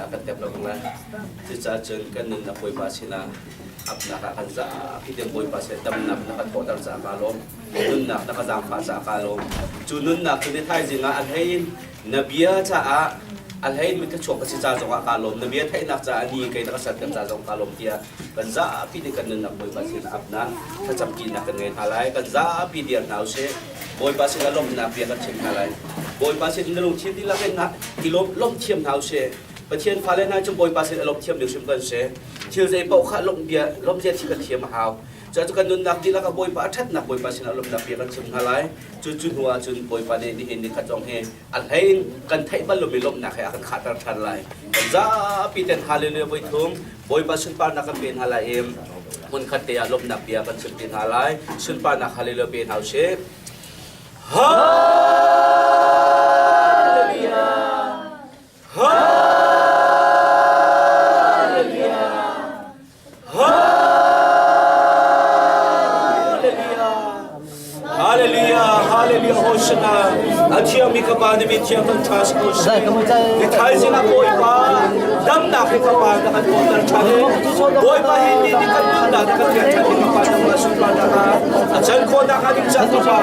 Kan tep lo lai. Cucaah cun kan nunnak Bawipa sinah apnak ah kan zapi te Bawipa sin damnak na kan thawhter caah kaa lawm. Nunnak na ka zaangfah caah kaa lawm. Cu nunnak cu ni thaizing ah a hlei in na bia caah a hlei in mithlachuak ka si ca zongah kaa lawm. Na bia theihnak caah ni kei na ka serter ca zong kaa lawm tiah kan zapi te kan nunnak Bawipa sinah apnak thlacamṭinak kan ngei hna lai. Kan zapi dir hna usih. Bawipa sinah lawmhnak bia kan chim hna lai. Bawipa sin na lungthin dihlak in i lawm lawmh thiam hna usih. Pathian fale hna cu Bawipa sin a lawmh thiam ding hrim kan si. Thil zei paoh kha lawmh bia lawmh zia thi kan thiam a hau. Cu kan nunnak dihlak ah Bawipa a ṭhatnak Bawipa sinah lawmhnak bia kan chim hna lai. Cu cu hnu ah cun Bawipa nih nihin ni khat zong hi a hlei in kan theih bal lomi lawmhnak he a kan khahter ṭhan lai. Kan zapi ten hallelujah voi thum Bawipa sunparnak kan pe hna lai i hmunkhat te ah lawmhnak bia kan chim ti hna lai. Sunparnak hallelujah pe hna usih. Hallelujah! Hallelujah! Hallelujah! Hallelujah! Hallelujah! Hosanna! A thiangmi ka pa na min thiang kan ṭha si ko seh. Ni thaizing ah Bawipa damnak hi ka pa na kan tuahter ṭhan i Bawipa hi ni ni kan nunnak na kan pek ṭhan i ka pa nangmah sunparnak ah a can khawhnak hnga ding caah ka pa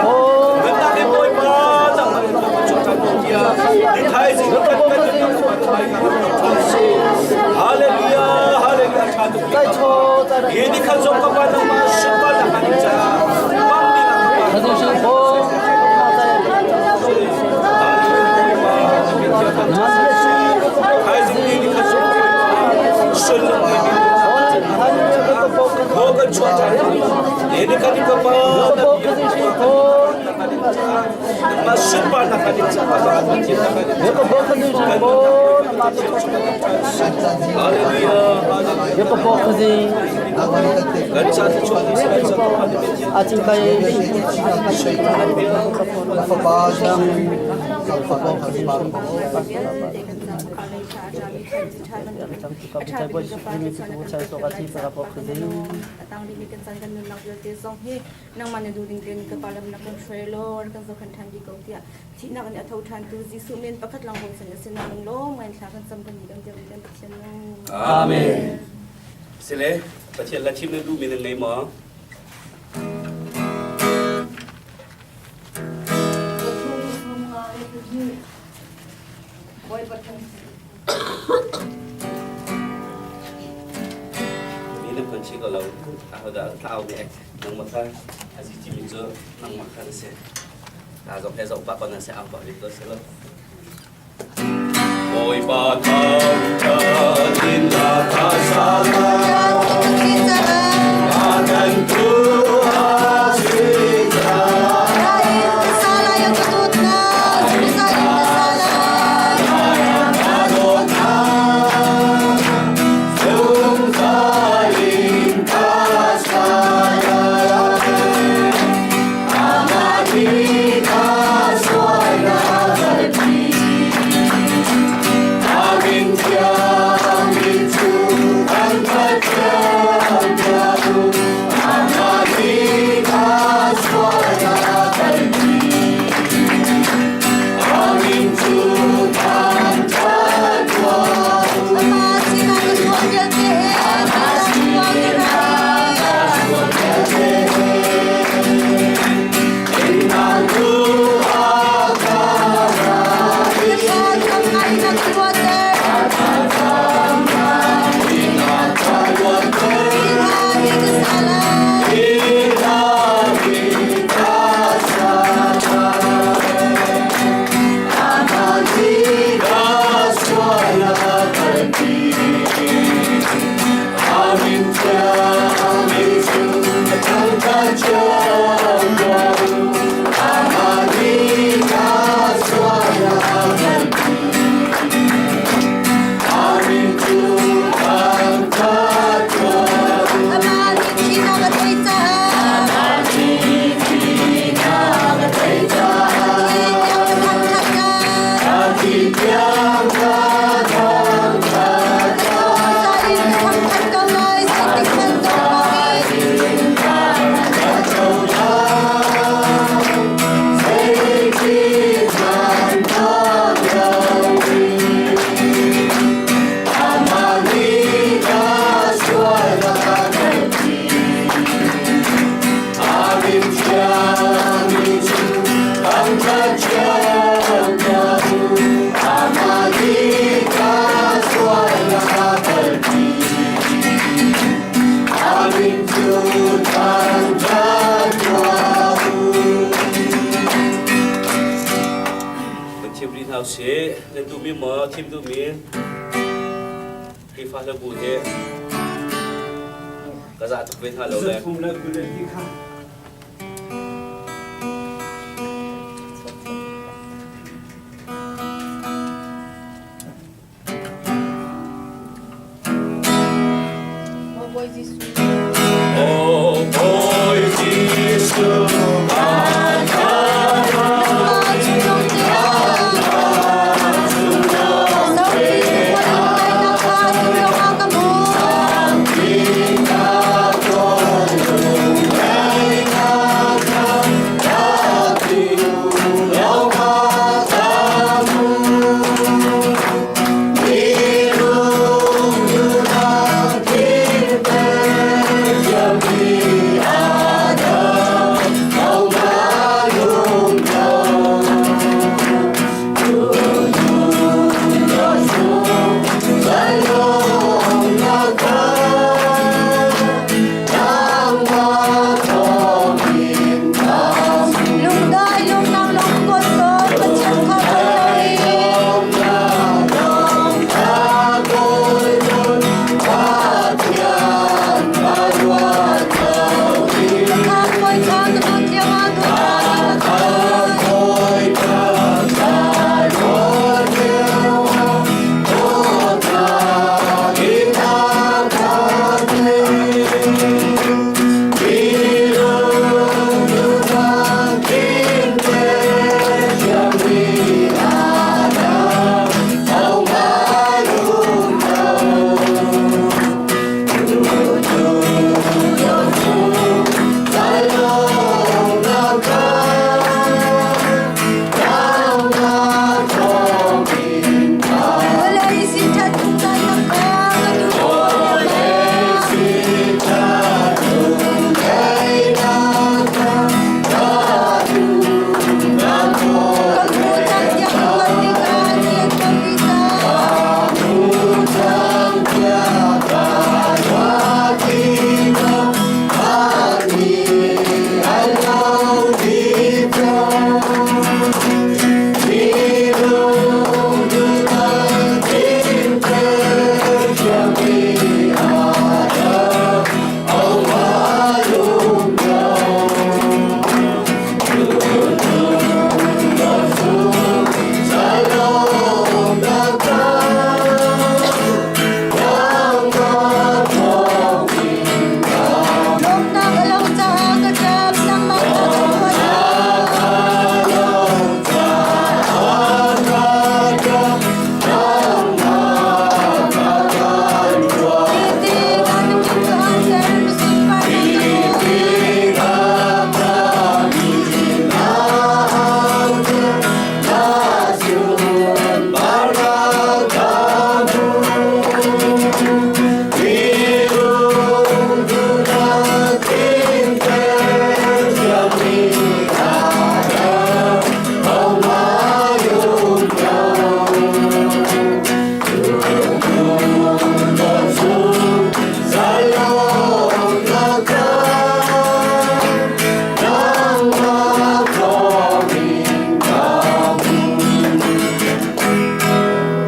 nunnak hi Bawipa nangmah in kan chuah ṭhan ko tiah ni thaizing kan kan nunnak ka pa na hmai ka kan ṭhan si. Hallelujah! Hallelujah! Ṭha tuk Hi ni khat zong ka pa nangmah sunparnak hnga ding caah hmangmi na ka pa. Nangmah na duh ding tein ka pa lam na kan hruai law kan zohkhenh ṭhan dih ko tiah thihnak in a tho ṭhan tu Jesuh min pakhat lawng bochan a si na lunglawm ngai thla kan cam kan kan dir kan Pathian nung. Amen. Sile Pathian la thim na duh mi na ngei maw? Mi na phun chi ko lo. Ahodah thlau nih nangmah kha a zi timi cu nangmah kha na si. Ta zong he zoh pah ko na si ang pah rih ko si lo. Bawipa thangṭhat in la tha sala kan tu a si hna usih. Nan duhmi maw thim duhmi Khrihfa hlabu hi ka zah tuk ve hna lo le. Zathum le 22 kha. Oh Bawi Jesuh. Oh Bawi Jesuh, Lungdai lungnak lungkot ko Pathian kha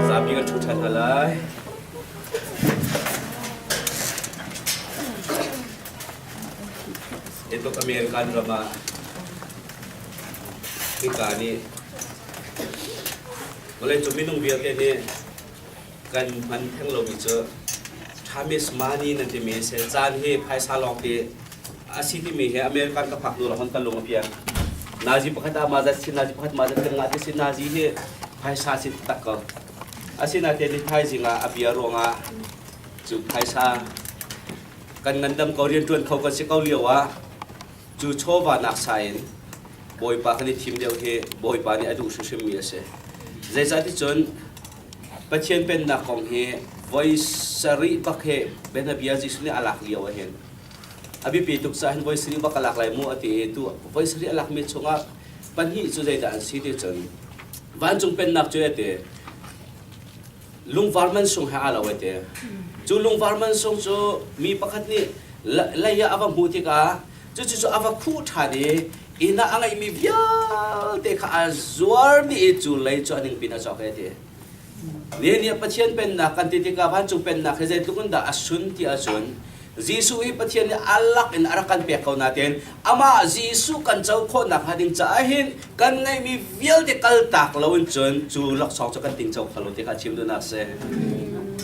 Zapi kan ṭhu ṭhan hna lai. Hitluk American ram ah hika nih vawleicung minung vialte nih kan hman theng lomi cu time is money nan timi a si. Caan hi phaisa lawng ti a si timi hi American ka phak hnu lawng kan lung a piang. Nazi pakhat ah mazat si, nazi pakhat mazat kan ngah ti si, nazi hi phaisa si tak ko. Asinain ni thaizing ah a bia ruangah cu phaisa kan ngandam ko rianṭuan kho kan si ko lio ah cu chawva nak sa in Bawipa kan i thim deuh hi Bawipa nih a duh hrimhrimmi a si. Zeicahticun Pathian pennak kong hi voi sarih bak hi bianabia Jesuh nih a lak lio ah hin a biapi tuk caah hin voi sarih bak a lak lai mu a ti i tu voi sarih a lakmi chungah pahnih cu zeidah an si ti cun vancung pennak cu a ti lungvar mansung he aa lo ai ti. Cu lungvar mansung cu mi pakhat nih lei ah a va hmuh tikah cucu cu a va khuh ṭhan i Inn ah a ngeihmi vialte kha a zuar dih i cu lei cu a ningpi in a cawk e ti. Nihin ni ah Pathian pennak kan ti tikah vancung pennak hi zeitluk in dah a sun ti ahcun Jesuh hi Pathian nih a lak in a rak kan pek ko nain amah Jesuh kan co khawh nakhnga ding caah hin kan ngeihmi vialte kaltak loin cun cu laksawng cu kan tingco kho lo ti kha chim duhnak a si.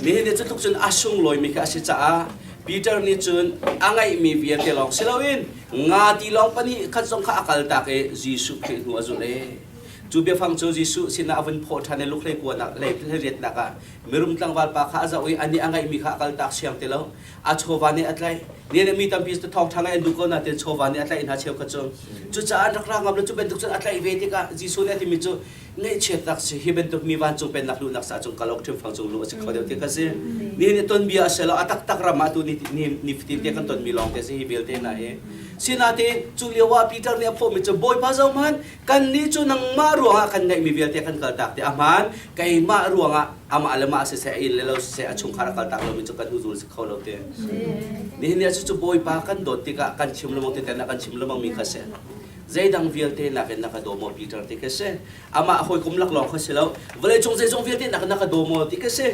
Nihin ni cu tluk cun a sunglawimi kha a si caah Peter nih cun a ngeihmi vialte lawng si loin nga tilawng pahnih khat zong kha a kaltak i Jesuh Khrih hnu a zulh i cu biafang cu Jesuh sinah a vun phawh ṭhan i lukhlei kuanak hlei riatnak ah mirum tlangval pa kha a zoh i anih a ngeihmi kha a kaltak siang ti lo. A chawva nih a tlaih. Ni mi tampi cu thawngṭha ngai an duh ko nain chawva nih a tlaih hna cheukhat cu. Cucaah an rak ra ngam lo. Cu bantuk cun a tlaih ve tikah Jesuh nih a timi cu ngaihchiatnak si hi bantuk mi vancung pennak luhnak sa cung kalok ṭhimfang cung luh a si kho deuh ti kha si. Ni ni ton bia a si lo. A taktak ram ah tu ni ni fatin te kan tonmi lawng te si hi vialte hna hi. Sinain cu lio ah Peter nih a phawhmi cu Bawipa zohhmanh, kannih cu nangmah ruangah kan ngeihmi vialte kan kaltak ti a hmaan. Keimah ruangah amah le mah siseh, a inn le lo siseh, a chungkhar a kaltak lomi cu kan hnuzul si kho lo ti. Nihin ni ah cucu Bawipa kan dawt tikah kan chim lengmang ti ah kan chim lengmang mi kha si. Zeidang vialte nakin na ka daw maw Peter ti kha si. Amah hawikom laklawng kha si lo. Vawleicung zeizong vialte nakin na ka daw maw ti kha si.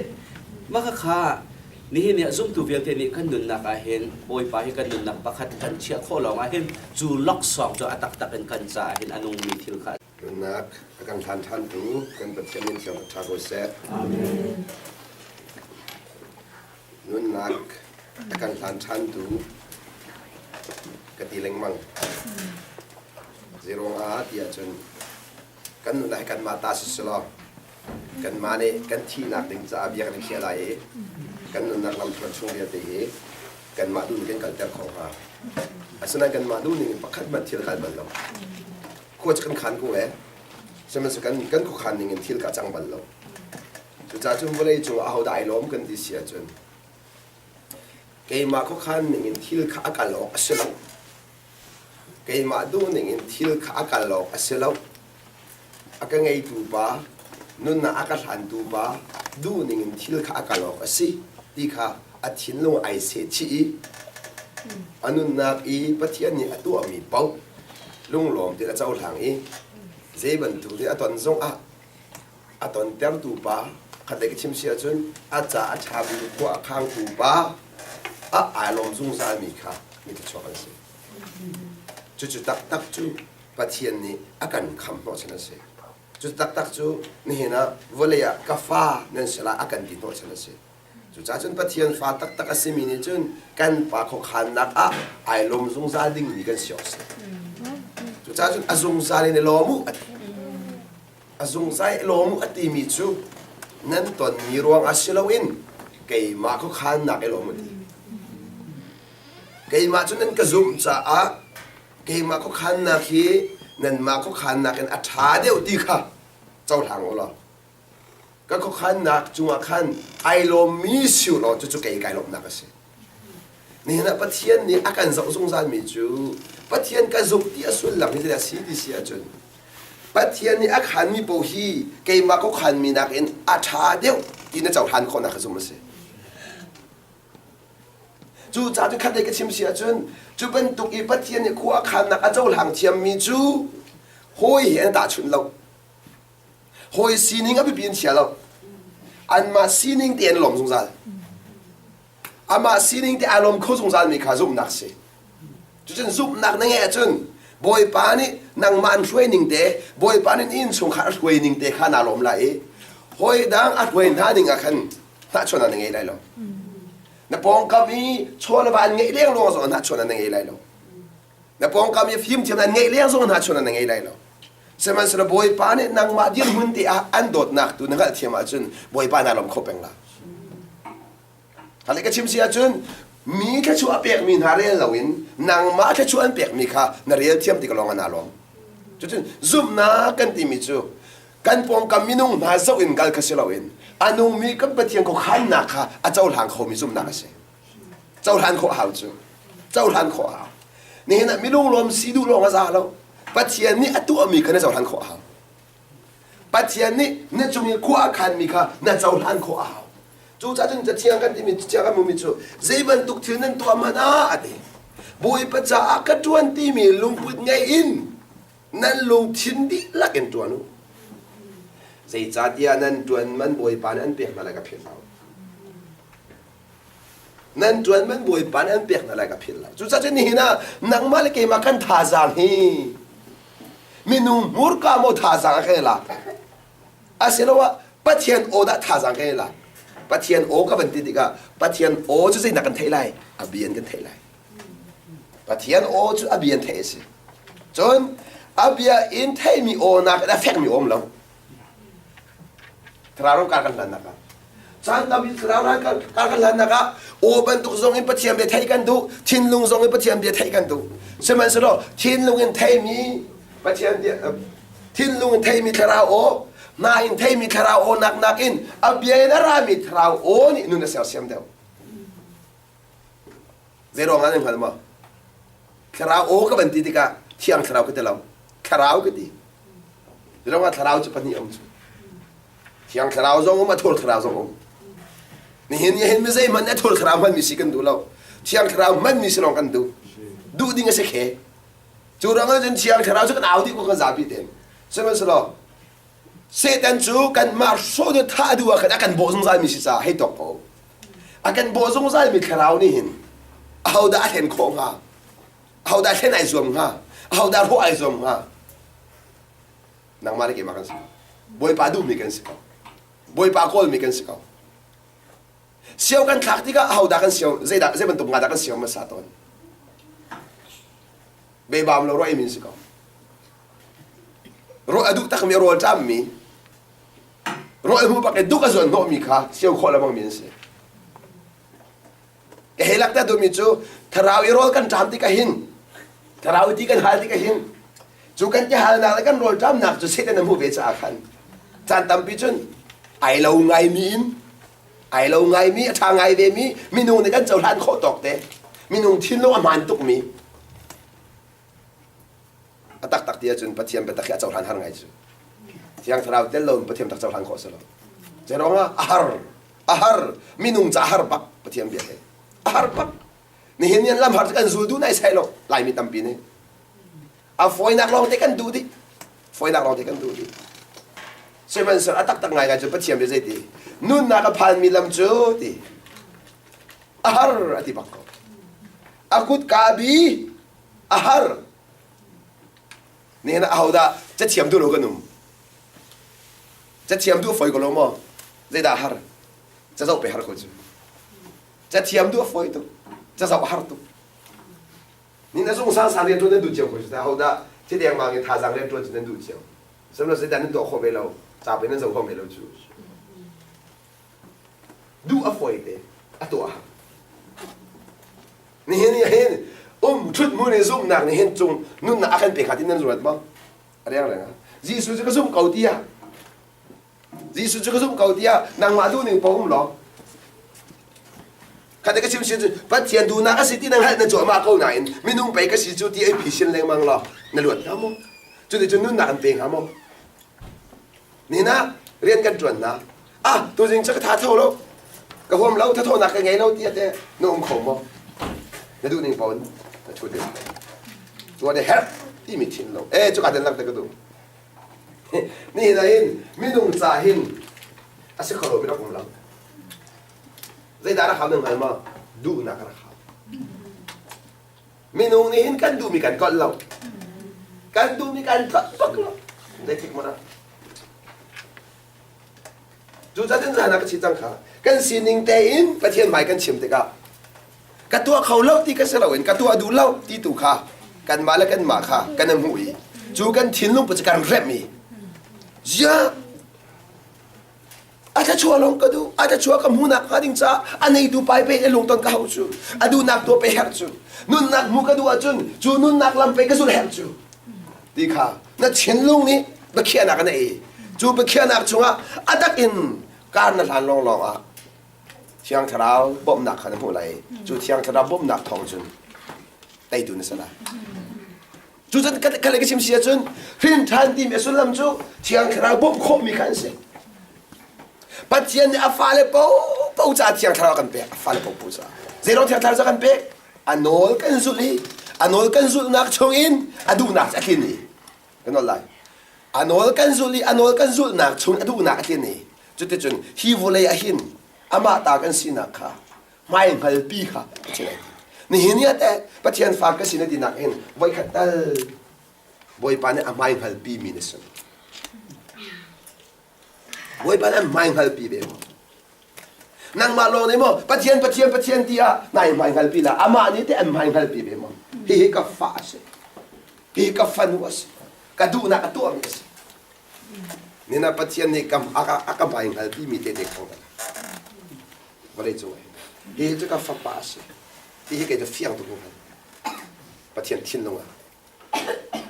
Mah kha Nihin ni ah zumtu vialte nih kan nunnak ah hin Bawipa hi kan nunnak pakhat kan chiah khawh lawng ah hin cu laksawng cu a taktak in kan caah hin a nungmi thil kha Nunnak a kan hlan ṭhantu kan Pathian min thiang ṭha ko seh. Amen. Nunnak a kan hlan ṭhantu ka ti lengmang. Zeiruang ah ti ahcun kan nunnak hi kanmah ta si selaw Kanmah nih kan thihnak ding caah bia kan i khiah lai i kan nunnak lamthluan chung vialte hi kanmah duh ning kan kalter khawh hnga. Asinain kanmah duh ning in pakhat hmanh thil a kal bal lo. Khua cu kan khan ko ee. Sihmanhsehlaw kan kan khuakhan ning in thil kha a cang bal lo. Cucaah cun vawlei cung ah ahodah ai lawm kan ti si ahcun keimah khuakhan ning in thil kha a kal awk a si lo. Keimah duh ning in thil kha a kal awk a si lo. A ka ngeitu pa, nunnak a ka hlantu pa duh ning in thil kha a kal awk a si ti kha a thinlung ai sehchih i a nunnak i Pathian nih a tuahmi paoh lunglawm tein a cohlang i zei bantuk thil a ton zongah a tontertu pa khatlei ka chim si ahcun a ca a ṭhami khua a khangtu pa a ai lawm zungzalmi kha mi thluachuak an si. Cucu taktak cu Pathian nih a kan kham hnawhchan a si. Cu taktak cu nihin ah vawlei ah ka fa nan si lai a kan ti hnawhchan a si. Cucaah cun Pathian fa taktak a simi nih cun kan pa khuakhannak ah ai lawm zungzal dingmi kan si awk a si. Cucaah cun a zungzal in i lawm u a ti. A zungzal i lawm u a timi cu nan tonmi ruangah si loin keimah khuakhannak i lawm u ti. Keimah cu nan ka zumh caah keimah khuakhannak hi nanmah khuakhannak in a ṭha deuh ti kha cohlang u law ka khuakhannak cungah khan ai lawmmi si u law cucu kei kai lawmhnak a si. Nihin ah Pathian nih a kan zoh zungzalmi cu Pathian ka zumh ti a sullam hi zeidah a si ti si ahcun Pathian nih a khanmi paoh hi keimah khuakhanmi nakin a ṭha deuh ti na cohlan khawhnak kha zumh a si. Cucaah cun khatlei ka chim si ahcun cu bantuk i Pathian nih khua a khannak a cohlang thiammi cu hawi he an tahchunh lo. Hawi sining a biapi in chia lo. Anmah sining te an lawm zungzal. Amah sining te aa lawm kho zungzalmi kha zumhnak si. Cucun zumhnak na ngeih ahcun Bawipa nih nangmah an hruai ning te, Bawipa nih innchungkhar a hruai ning te kha naa lawm lai i hawi dang a hruai hna ding ah khan hnahchuahnak na ngei lai lo. Na pawngkam i chaw le va an ngeih leng lawng zong hnahchuahnak na ngei lai lo. Na pawngkam i fimthiam an ngeih leng zong hnahchuahnak na ngei lai lo. Sihmanhsehlaw Bawipa nih nangmah dirhmun te ah an dawtnak tu na hngalhthiam ahcun Bawipa naa lawm kho peng lai. Hale ka chim si ahcun mi thluachuah a pekmi hna rel loin nangmah thluachuah an pekmi kha na rel thiam tik lawng ah naa lawm. Cucun zumhnak kan timi cu kan pawngkam minung hna zoh in kal kha si loin a nungmi kan Pathian khuakhannak kha a cohlang khomi zumhnak a si. Cohlan khawh hau cu. Cohlan khawh hau. Nihin ah minung lawm si duh lawng a za lo. Pathian nih a tuahmi kha na cohlan khawh hau. Pathian nih na cung i khua a khanmi kha na cohlan khawh a hau. Cucaah cun Cathiang kan timi Cathiang kan hmumi cu zei bantuk thil nan tuah hmanh ah a ti. Bawipa caah ka ṭuan timi lungput ngei in. Nan lungthin dihlak in ṭuan u. Zeicahtiah nan ṭuan man Bawipa nih an pek hna lai ka philh lo. Nan ṭuan man Bawipa nih an pek hna lai ka philh lo. Cucaah cun nihin ah nangmah le keimah kan thazaang hi minung hmurka maw thazaang a kan i lak asiloah Pathian aw dah thazaang kan i lak Pathian aw ka van ti tikah Pathian aw cu zeidah kan theih lai a bia in kan theih lai Pathian aw cu a bia in theih a si. Cun a bia in theihmi aw nakin a fekmi aw um lo. Thlarau kar kan hlannak ah. Caan tam in thlarau kar kan hlannak ah aw bantuk zong in Pathian bia theih kan duh, thinlung zong in Pathian bia theih kan duh. Sihmanhsehlaw thinlung in theihmi Pathian bia thinlung in theihmi thlarau aw, hna in theihmi thlarau aw nak nakin a bia in a rami thlarau aw nih nun a sersiam deuh. Zei ruang ah nan hngal maw? Thlarau aw ka van ti tikah thiang thlarau ka ti lo. Thlarau ka ti. Zei ruang ah thlarau cu pahnih um cu. Thiang thlarau zong um, a thur thlarau zong um. Nihin ni hin mi zeihmanh a thur thlarau hmanmi si kan duh lo. Thiang thlarau hmanmi si lawng kan duh. Duh ding a si khe. Cu ruang ah cun thiang thlarau cu kan au dih ko kan zapi ten. Sihmanhsehlaw Satan cu kanmah hrawh in thah a duh ah khan a kan bawh zungzalmi si caah hei tawk ko. A kan bawh zungzalmi thlarau nih hin ahodah a hlen khawh hnga? Ahodah hlen ai zuam hnga? Ahodah hrawh ai zuam hnga? Nangmah le keimah kan si ko. Bawipa duhmi kan si ko. Bawipa kawlmi kan si ko. Sio kan thlak tikah ahodah kan sio zeidah zei bantuk nga dah kan sio hmasa tawn? Beibam lo ruah min si ko. Rawl a duh takmi a rawl ṭammi rawl hmu bak i duk a zuan hnawhmi kha sio khawh lengmang mi an si. Ka hei lakter duhmi cu thlarau i rawl kan ṭam tikah hin thlarau i ti kan hal tikah hin cu kan ti halnak le kan rawl ṭamnak cu Satan a hmuh ve caah khan caan tampi cun ai lo ngaimi in ai lo ngaimi a ṭha ngai vemi minung nih kan cohlan khawh tawk te minung thinlung a hmaan tukmi A taktak ti ahcun Pathian biatak hi a cohlan har ngai cu. Thiang Thlarau tel lo in Pathian tak cohlan khawh si lo. Zeiruangah a har, a har, minung ca har bak Pathian bia hi. A har bak. Nihin ni an lam har cu kan zul duh nai sai lo. Laimi tampi nih. A fawinak lawng te kan duh dih. Fawinak lawng te kan duh dih. Sihmanhsehlaw a taktak ngaingai cu Pathian bia zeiti? Nunnak a phanmi lam cu ti. A har a ti bak ko. A kutka bi a har nihin ah ahodah cathiam duh lo kan um cathiam duh a fawi ko lo maw zeidah a har cazoh pe har ko cu cathiam duh a fawi tuk cazoh a har tuk ni na zung sang sang rian ṭuan nan duh cio ko cu ahodah ci dengmang in thazaang rian ṭuan cu nan duh cio sihmanhsehlaw zeidah nan tuah khawh ve lo ca pe nan zoh khawh ve lo cu Duh a fawi te a tuah. Nihin ni hin um ṭhut mu nih zumhnak nih hin cung nunnak a kan pe kha ti nan ruat maw? A reng reng ah. Jesuh cu ka zumh ko tiah Jesuh cu ka zumh ko tiah nangmah duh ning paoh um law Khat ka chim sin cu Pathian duhnak a si ti na hngalh na cuahmah ko nain minung pei ka si cu ti ai phisin lengmang law na luat hnga maw? Cuticun nunnak an pe hnga maw? Nihin ah rian kan ṭuan na. Ah, tuzing cu ka tha tho lo. Ka huam lo, thathawnak ka ngei lo tiah teh na um kho maw? Na duh ning paoh in na ṭhu ding. Tuan i herh timi thin lo. Eh, cuka ten langhter ka duh. Nihin ah hin minung ca hin a si kho lo mi rak um lo. Zeidah rak hau na hngal maw? Duhnak rak hau. Minung nih hin kan duhmi kan kolh lo. Kan duhmi kan tlolh bak lo. Zeitik hmanh ah. Cucaah cun zan ah ka chim cang kha. Kan sining tein Pathian hmai kan chim tikah ka tuah kho lo ti ka si loin ka tuah duh lo ti tu kha kanmah le kanmah kha kan i hmuh i cu kan thinlung cu kan remh i ziah A thluachuah lawng ka duh. A thluachuah ka hmuhnak hnga ding caah a neitu pai pe i lungton ka hau cu. A duhnak tuah pe herh cu. Nunnak hmuh ka duh ahcun cu nunnak lam pe ka zulh herh cu. Ti kha na thinlung nih biakhiahnak a nei. Cu biakhiahnak chungah a tak in kar na hlan lawnglawng ah Thiang Thlarau bawmhnak kha na hmuh lai. Cu Thiang Thlarau bawmhnak thawng cun teitu na si lai. Cucun ka ka chim si ahcun hrin ṭhan timi a sullam cu Thiang Thlarau bawmh khawhmi kha an si. Pathian nih a fale paohpaoh caah Thiang Thlarau a kan pek. A fale paohpaoh caah. Zeiruang Thiang Thlarau ca kan pek? A nawl kan zulh i a nawl kan zulhnak chungin a duhnak cu a tlin i. Kan nawl lai. A nawl kan zulh i a nawl kan zulhnak chung a duhnak a tlin i cuticun hi vawlei ah hin amah ta kan sinak kha hmai hngalpi kha Pathian ai tim. Nihin ni ah teh Pathian fa ka si na tinak hin voikhat tal Bawipa nih a hmai hngalpi mi na si. Bawipa nih an hmai hngalpi ve maw? Nangmah lawng nih maw Pathian Pathian Pathian ti ah nai hmai hngalpi la amah nih teh an hmai hngalpi ve maw? Hihi ka fa a si. Hihi ka fanu a si. Ka duhnak a tuahmi a si. Nina Pathian nih ka a ka hmai hngalpi mi te te khang vawlei cung ah hihi cu ka fapa a si. Hihi kei cu fiang tuk hngal. Pathian thinlung ah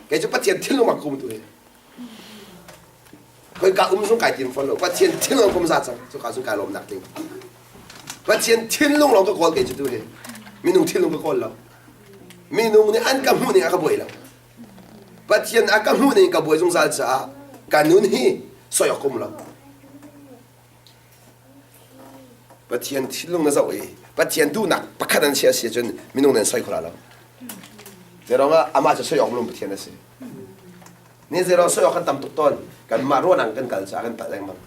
Kei cu Pathian thinlung ah ka um tu hi. Khoika um zong kai tim fawn lo. Pathian thinlung ka um za cang. Cuka cun kai lawmnak ding. Pathian thinlung lawng ka kawl kei cu tu hi. Minung thinlung ka kawl lo. Minung nih an ka hmuh ning a ka buai lo. Pathian a ka hmuh ning ka buai zungzal caah ka nun hi soi awk um lo. Pathian thinlung na zoh i Pathian duhnak pakhat an si a si ahcun minung nan soi kho la lo. Zeirong ah amah cu soi awk lung Pathian a si. Ni zeirong soi awk kan tam tuk tawn. Kanmah ruahnak kan kal caah kan palh lengmang.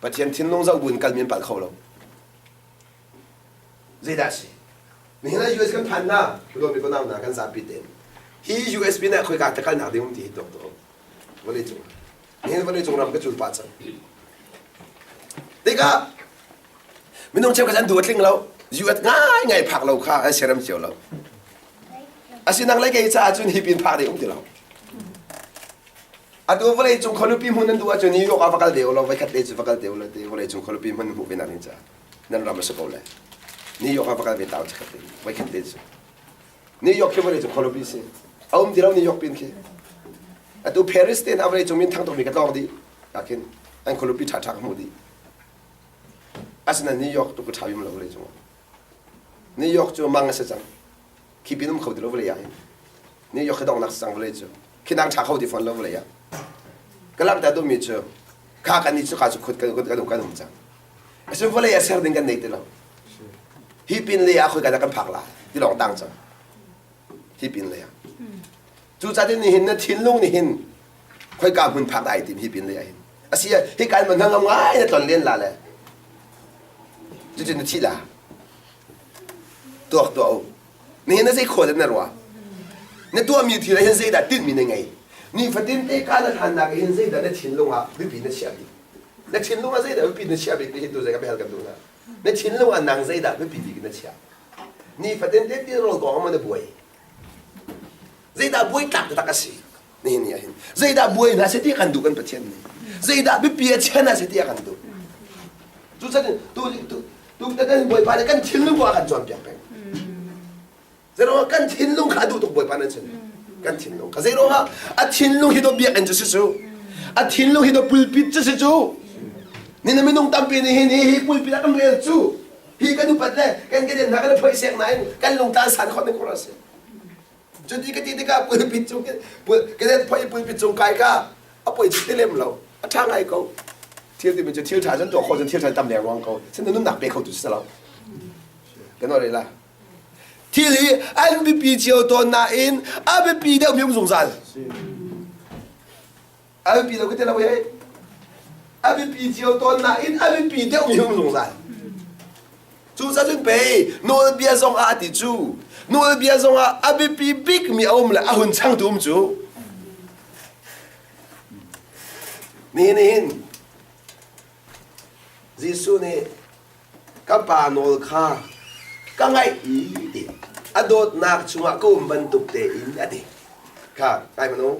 Pathian thinlung zoh buin kalmi an palh kho lo. Zeidah a si? Nihin ah US kan phan na, dawmi ko nau na kan zapi tein. Hi US pin ah khoika ta kalnak ding um ti hi tuak tuak. Vawlei cung Nihin vawleicung ram ka cul pah cang. Tikah minung cheukhat an duh a tling lo. US ngai ngai phak lo kha an siarem cio lo. Asinang le kei caah cun hi pin phak ding um ti lo. Atu vawleicung khualupi hmun nan duh ahcun New York ah va kal te ulaw voikhat te cu va kal te ulaw ti vawleicung khualupi hmun hmuh ve nak ding caah nan ram a si ko le. New York ah va kal ve ta u chikkhat te voikhat te cu. New York khi vawleicung khualipi si. A um ti lo New York pin khi. Atu Paris te hna vawleicung min thang tukmi ka tlawng dih. Ahkhin an khualipi ṭhaṭha ka hmuh dih. Asinain New York tu ka ṭha bim lo vawleicung ah. New York cu mang a si cang. Khi pin um kho ti lo vawlei ah hin. New York khi donghnak si cang vawlei cu. Khi nang ṭha kho ti fawn lo vawlei ah. Ka langhter duhmi cu kha kan nih cu ka cu khut kan kan kan um cang. Asin vawlei ah ser ding kan nei ti lo. Hi pin lei ah khoika dah kan phak lai ti lawng tang cang. Hi pin lei ah. Cucaah nihin na thinlung nih hin khoika hmun phak dah ai tim hi pin lei ah hin. Asi hi kan man hna ngai na tlon len la le. Cucu na thi la. Tuak tuah u. Nihin na zei khaw dah na ruah? Na tuahmi thil ah hin zeidah tinhmi na ngei? Nifatin te ka na hlannak hin zeidah na thinlung ah biapi na chiah bik? Na thinlung ah zeidah biapi na chiah bik ti hi tu zei ka biahal kan duh hna. Na thinlung ah nang zeidah biapi bik na chiah? Nifatin te ti rawl kong ah na buai. Zeidah buai tlak taktak a si? Nihin ni ah hin zeidah buai hna seh ti kan duh kan Pathian nih. Zeidah biapi a chia hna seh ti a kan duh. Cucaah tu tu tu kan Bawipa nih kan thinlung ah kan cawnpiak peng. Zeiruangah kan thinlung kha a duh tuk Bawipa nan sin. Kan thinlung kha zeiruangah a thinlung hi do biakinn cu si cu. A thinlung hi do pulpit cu si cu. Ni na minung tampi nih hin hi pulpit ah kan rel cu. Hi kan upat le kan keden hna kan phoi sek nain kan lungtlan san khawh ning khor a si. Cuti ka ti tikah pulpit cung keden phoi pulpit cung kai ka a poi ti lem lo. A ṭha ngai ko. Thil timi cu thil ṭha cun tuah khawh cun thil ṭha tam leng ruang ko. Sin nunnak pe kho tu si lo. Kan ore la. Thil hi an biapi cio tawn nain a biapi deuhmi um zungzal. A biapi lo ka ti lo hei. A biapi cio tawn nain a biapi deuhmi um zungzal. Cucaah cun pei nawlbia zong ah a ti cu nawlbia zong ah a biapi bikmi a um le a hun changtu um cu. Nihin hin Jesuh nih Ka pa nawl kha ka ngaih i ti a dawtnak chungah ka um bantuk tein a ti. Kha kai manu.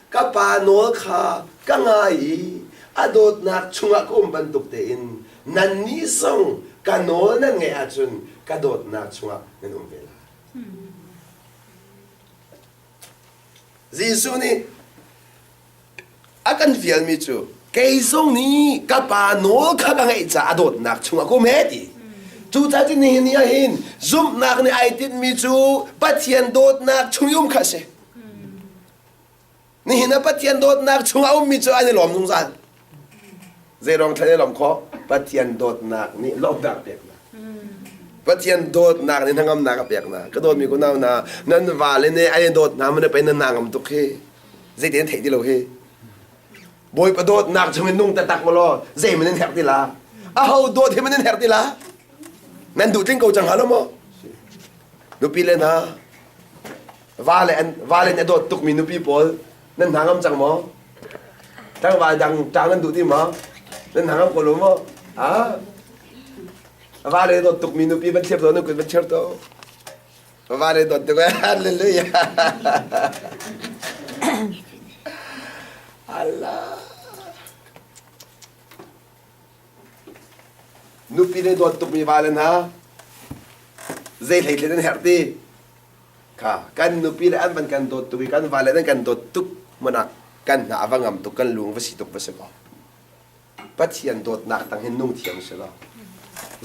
Ka pa nawl kha ka ngai i a dawtnak chungah ka um bantuk tein nannih zong ka nawl nan ngaih ahcun ka dawtnak chungah nan um ve lai. Jesuh nih A kan fialmi cu kei zong nih ka pa nawl kha ka ngeih caah a dawtnak chungah ka um he ti. Cucaah cun nihin ni ah hin zumhnak nih ai tinhmi cu Pathian dawtnak chung i um kha a si. Nihin ah Pathian dawtnak chungah a ummi cu an i lawm zungzal. Zeiruang thlan i lawm khawh? Pathian dawtnak nih lawmhnak pek hna. Pathian dawtnak nih hnangamnak a pek hna. Ka dawtmi kunau hna, nan vale nih an i dawt hna maw na pei nan na ngam tuk hi. Zeite nan theih ti lo hi. Bawipa dawtnak chungin nung taktak maw law zei man nan herh ti la? Aho dawt hi man nan herh ti la? Nan duh tling ko cang hnga lo maw? Nupi le hna, va le an va le nih a dawt tukmi nupi pawl nan hna ngam cang maw? Tlangval dang ṭang nan duh ti maw? Nan hna ngam ko lo maw? Ah? Va le dawt tukmi nupi van thlir to nan kut van thlir to. Va le dawt tuk hallelujah. Allah. Nupi le dawt tukmi va le hna zei hlei thlen an herh ti kha kan nupi le an van kan dawt tuk i kan va le an kan dawt tuk hmanh ah kan hna a va ngam tuk kan lung va si tuk va si ko Pathian dawtnak tang hin nung thiam si lo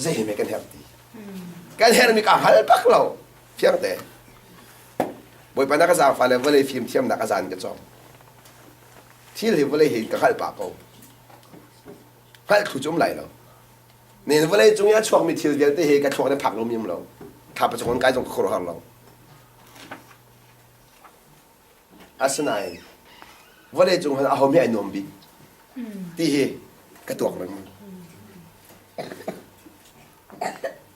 zei me kan herh ti kan herhmi ka hal bak lo fiang te Bawipa na ka zaangfa le vawlei fim thiamnak a zan ka cawng thil hi vawlei hi ka hngalh pah ko hngalh thlu cu um lai lo nen vawlei cung i a chuakmi thil vialte hi ka thluak ne phak lomi um lo thla pa cung kai zong ka khuaruahhar lo Asinain vawleicung hin aho hme ai nuam bik ti hi ka tuak lengmang.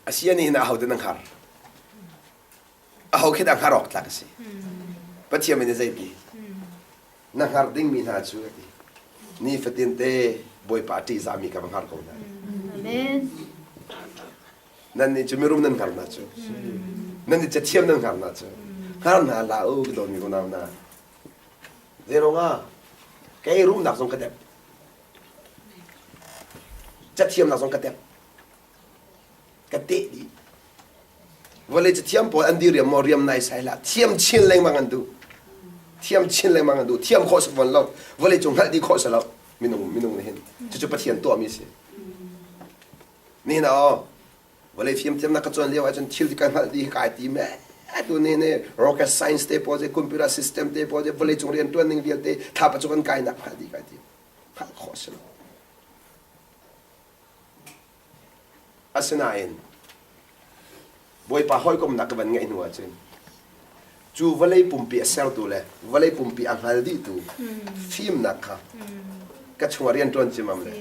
Asi ani hin aho te nan hngar. Aho khi dah hngar awk tlak a si. Pathian in zei ti? Na hngar dingmi hna cu a ti. Nifatin te Bawipa ṭihzahmi ka va hngar ko hna. Amen. Nannih cu mirum nan hngar hna cu. Nannih cathiam nan hngar hna cu. Hngar hna hlah u ka dawtmi unau hna. Zeiruangah kei rumnak zong ka dep. Cathiamnak zong ka dep. Ka teh dih. Vawlei cathiam pawl an diriam maw riam nai sai hlah. Thiam chin lengmang an duh. Thiam chin lengmang an duh. Thiam khawh si fawn lo. Vawlei cung hngalh dih khawh si lo. Minung minung nih hin. Cucu Pathian tuahmi si. Nihin ah aw vawlei fimthiamnak ka cawn lio ahcun thil ka hngalh dih kai tim eh tu ni nih rocket science te pawl computer system te pawl vawlei cung riantuan ning vialte thlapa cung an kainak hngalh dih kai tim hngalh khawh si lo asinain Bawipa hawikomnak ka van ngeih hnu ahcun cu vawlei pumpi a sertu le vawlei pumpi a hngal dihtu fimnak kha ka chungah rianṭuan cimam le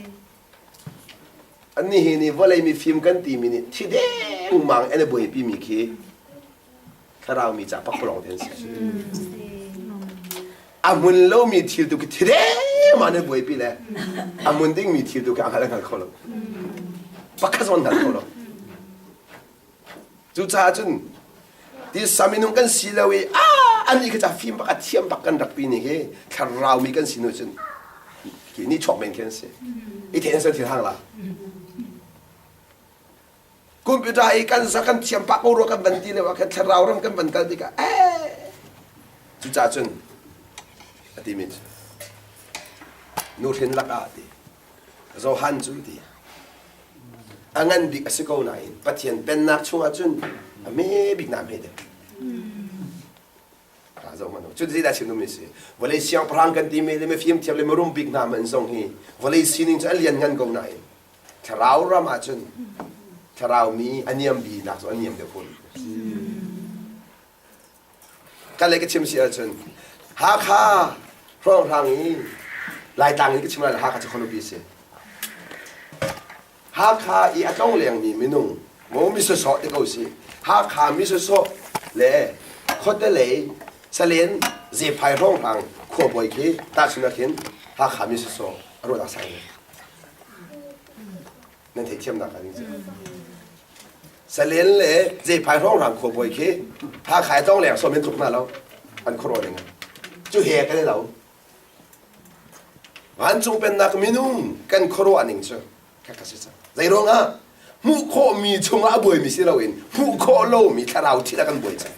Annih hi nih vawlei mifim kan timi nih thi dengmang an i buaipimi khi thlarau mi ca pakpalawng te an si. A hmun lomi thil tu khi thi dengmang an i buaipi le a hmun dingmi thil tu khi a hngal an hngal kho lo. Pakhat zong an hngal kho lo. Cucaah cun tisa minung kan si lo i ah anih khi ca fim bak a thiam bak kan rak pi ni hi thlarau mi kan si nu cun khi ni chuak men khi an si i then san thil hang la computer i kan za kan thiam pak ko rua kan van ti le wa kan thlarau ram kan van kal tikah eh cucaah cun a ti mi cu nu hrin lakah ti Johan cu ti a ngan bik a si ko nain Pathian pennak chungah cun a hme bik na hme deuh. Zoh hmanh u. Cu zeidah chim duhmi si? Vawlei siangpahrang kan timi le mifim thiam le mirum bik hna man zong hi vawlei sining cu a lian ngan ko nain thlarau ram ah cun thlarau mi a niam bi nak cu a niam deuh khun. Ka le ka chim si ahcun Hakha hrawnghrang i Laitlang in ka chim lai Hakha cu khuanupi si. Hakha i a tlong lengmi minung maw mi sawsawh te ko si. Hakha mi sawsawh le khuate lei Salen Zephai hrawnghrang khuabawi khi tahchun ah khin Hakha mi sawsawh a ruahnak sang deuh. Nan theihthiamnak ah ding cu. Salen le Zephai hrawnghrang khuabawi khi Hakha i tlong leng sawm in tluk hna lo an khuaruah ning cu he kan i lo. Vancung pennak minung kan khuaruah ning cu kha si cang. Zei ruangah hmuh khawhmi chungah a buaimi si loin hmuh khawh lomi thlarau thil ah kan buai cang.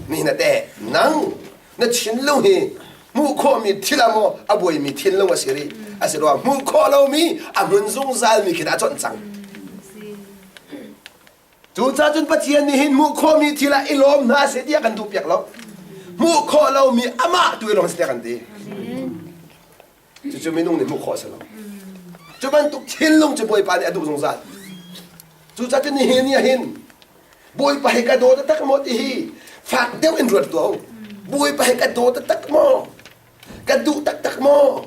Nihin ah teh nang na thinlung hi hmuh khawhmi thil ah maw a buaimi thinlung a si rih asiloah hmuh khawh lomi a hmun zungzalmi khi dah a conh cang. Cucaah cun Pathian nih hin hmuh khawhmi thil ah i lawm hna seh tiah kan duhpiak lo. Hmuh khawh lomi amah tu i lawm seh tiah kan ti. Cucu minung nih hmuh khawh a si lo. Cu bantuk thinlung cu Bawipa nih a duh zungzal. Cucaah cun nihin ni ah hin Bawipa hi ka daw taktak maw ti hi fak deuh in ruat tuah u. Bawipa hi ka daw taktak maw? Ka duh taktak maw?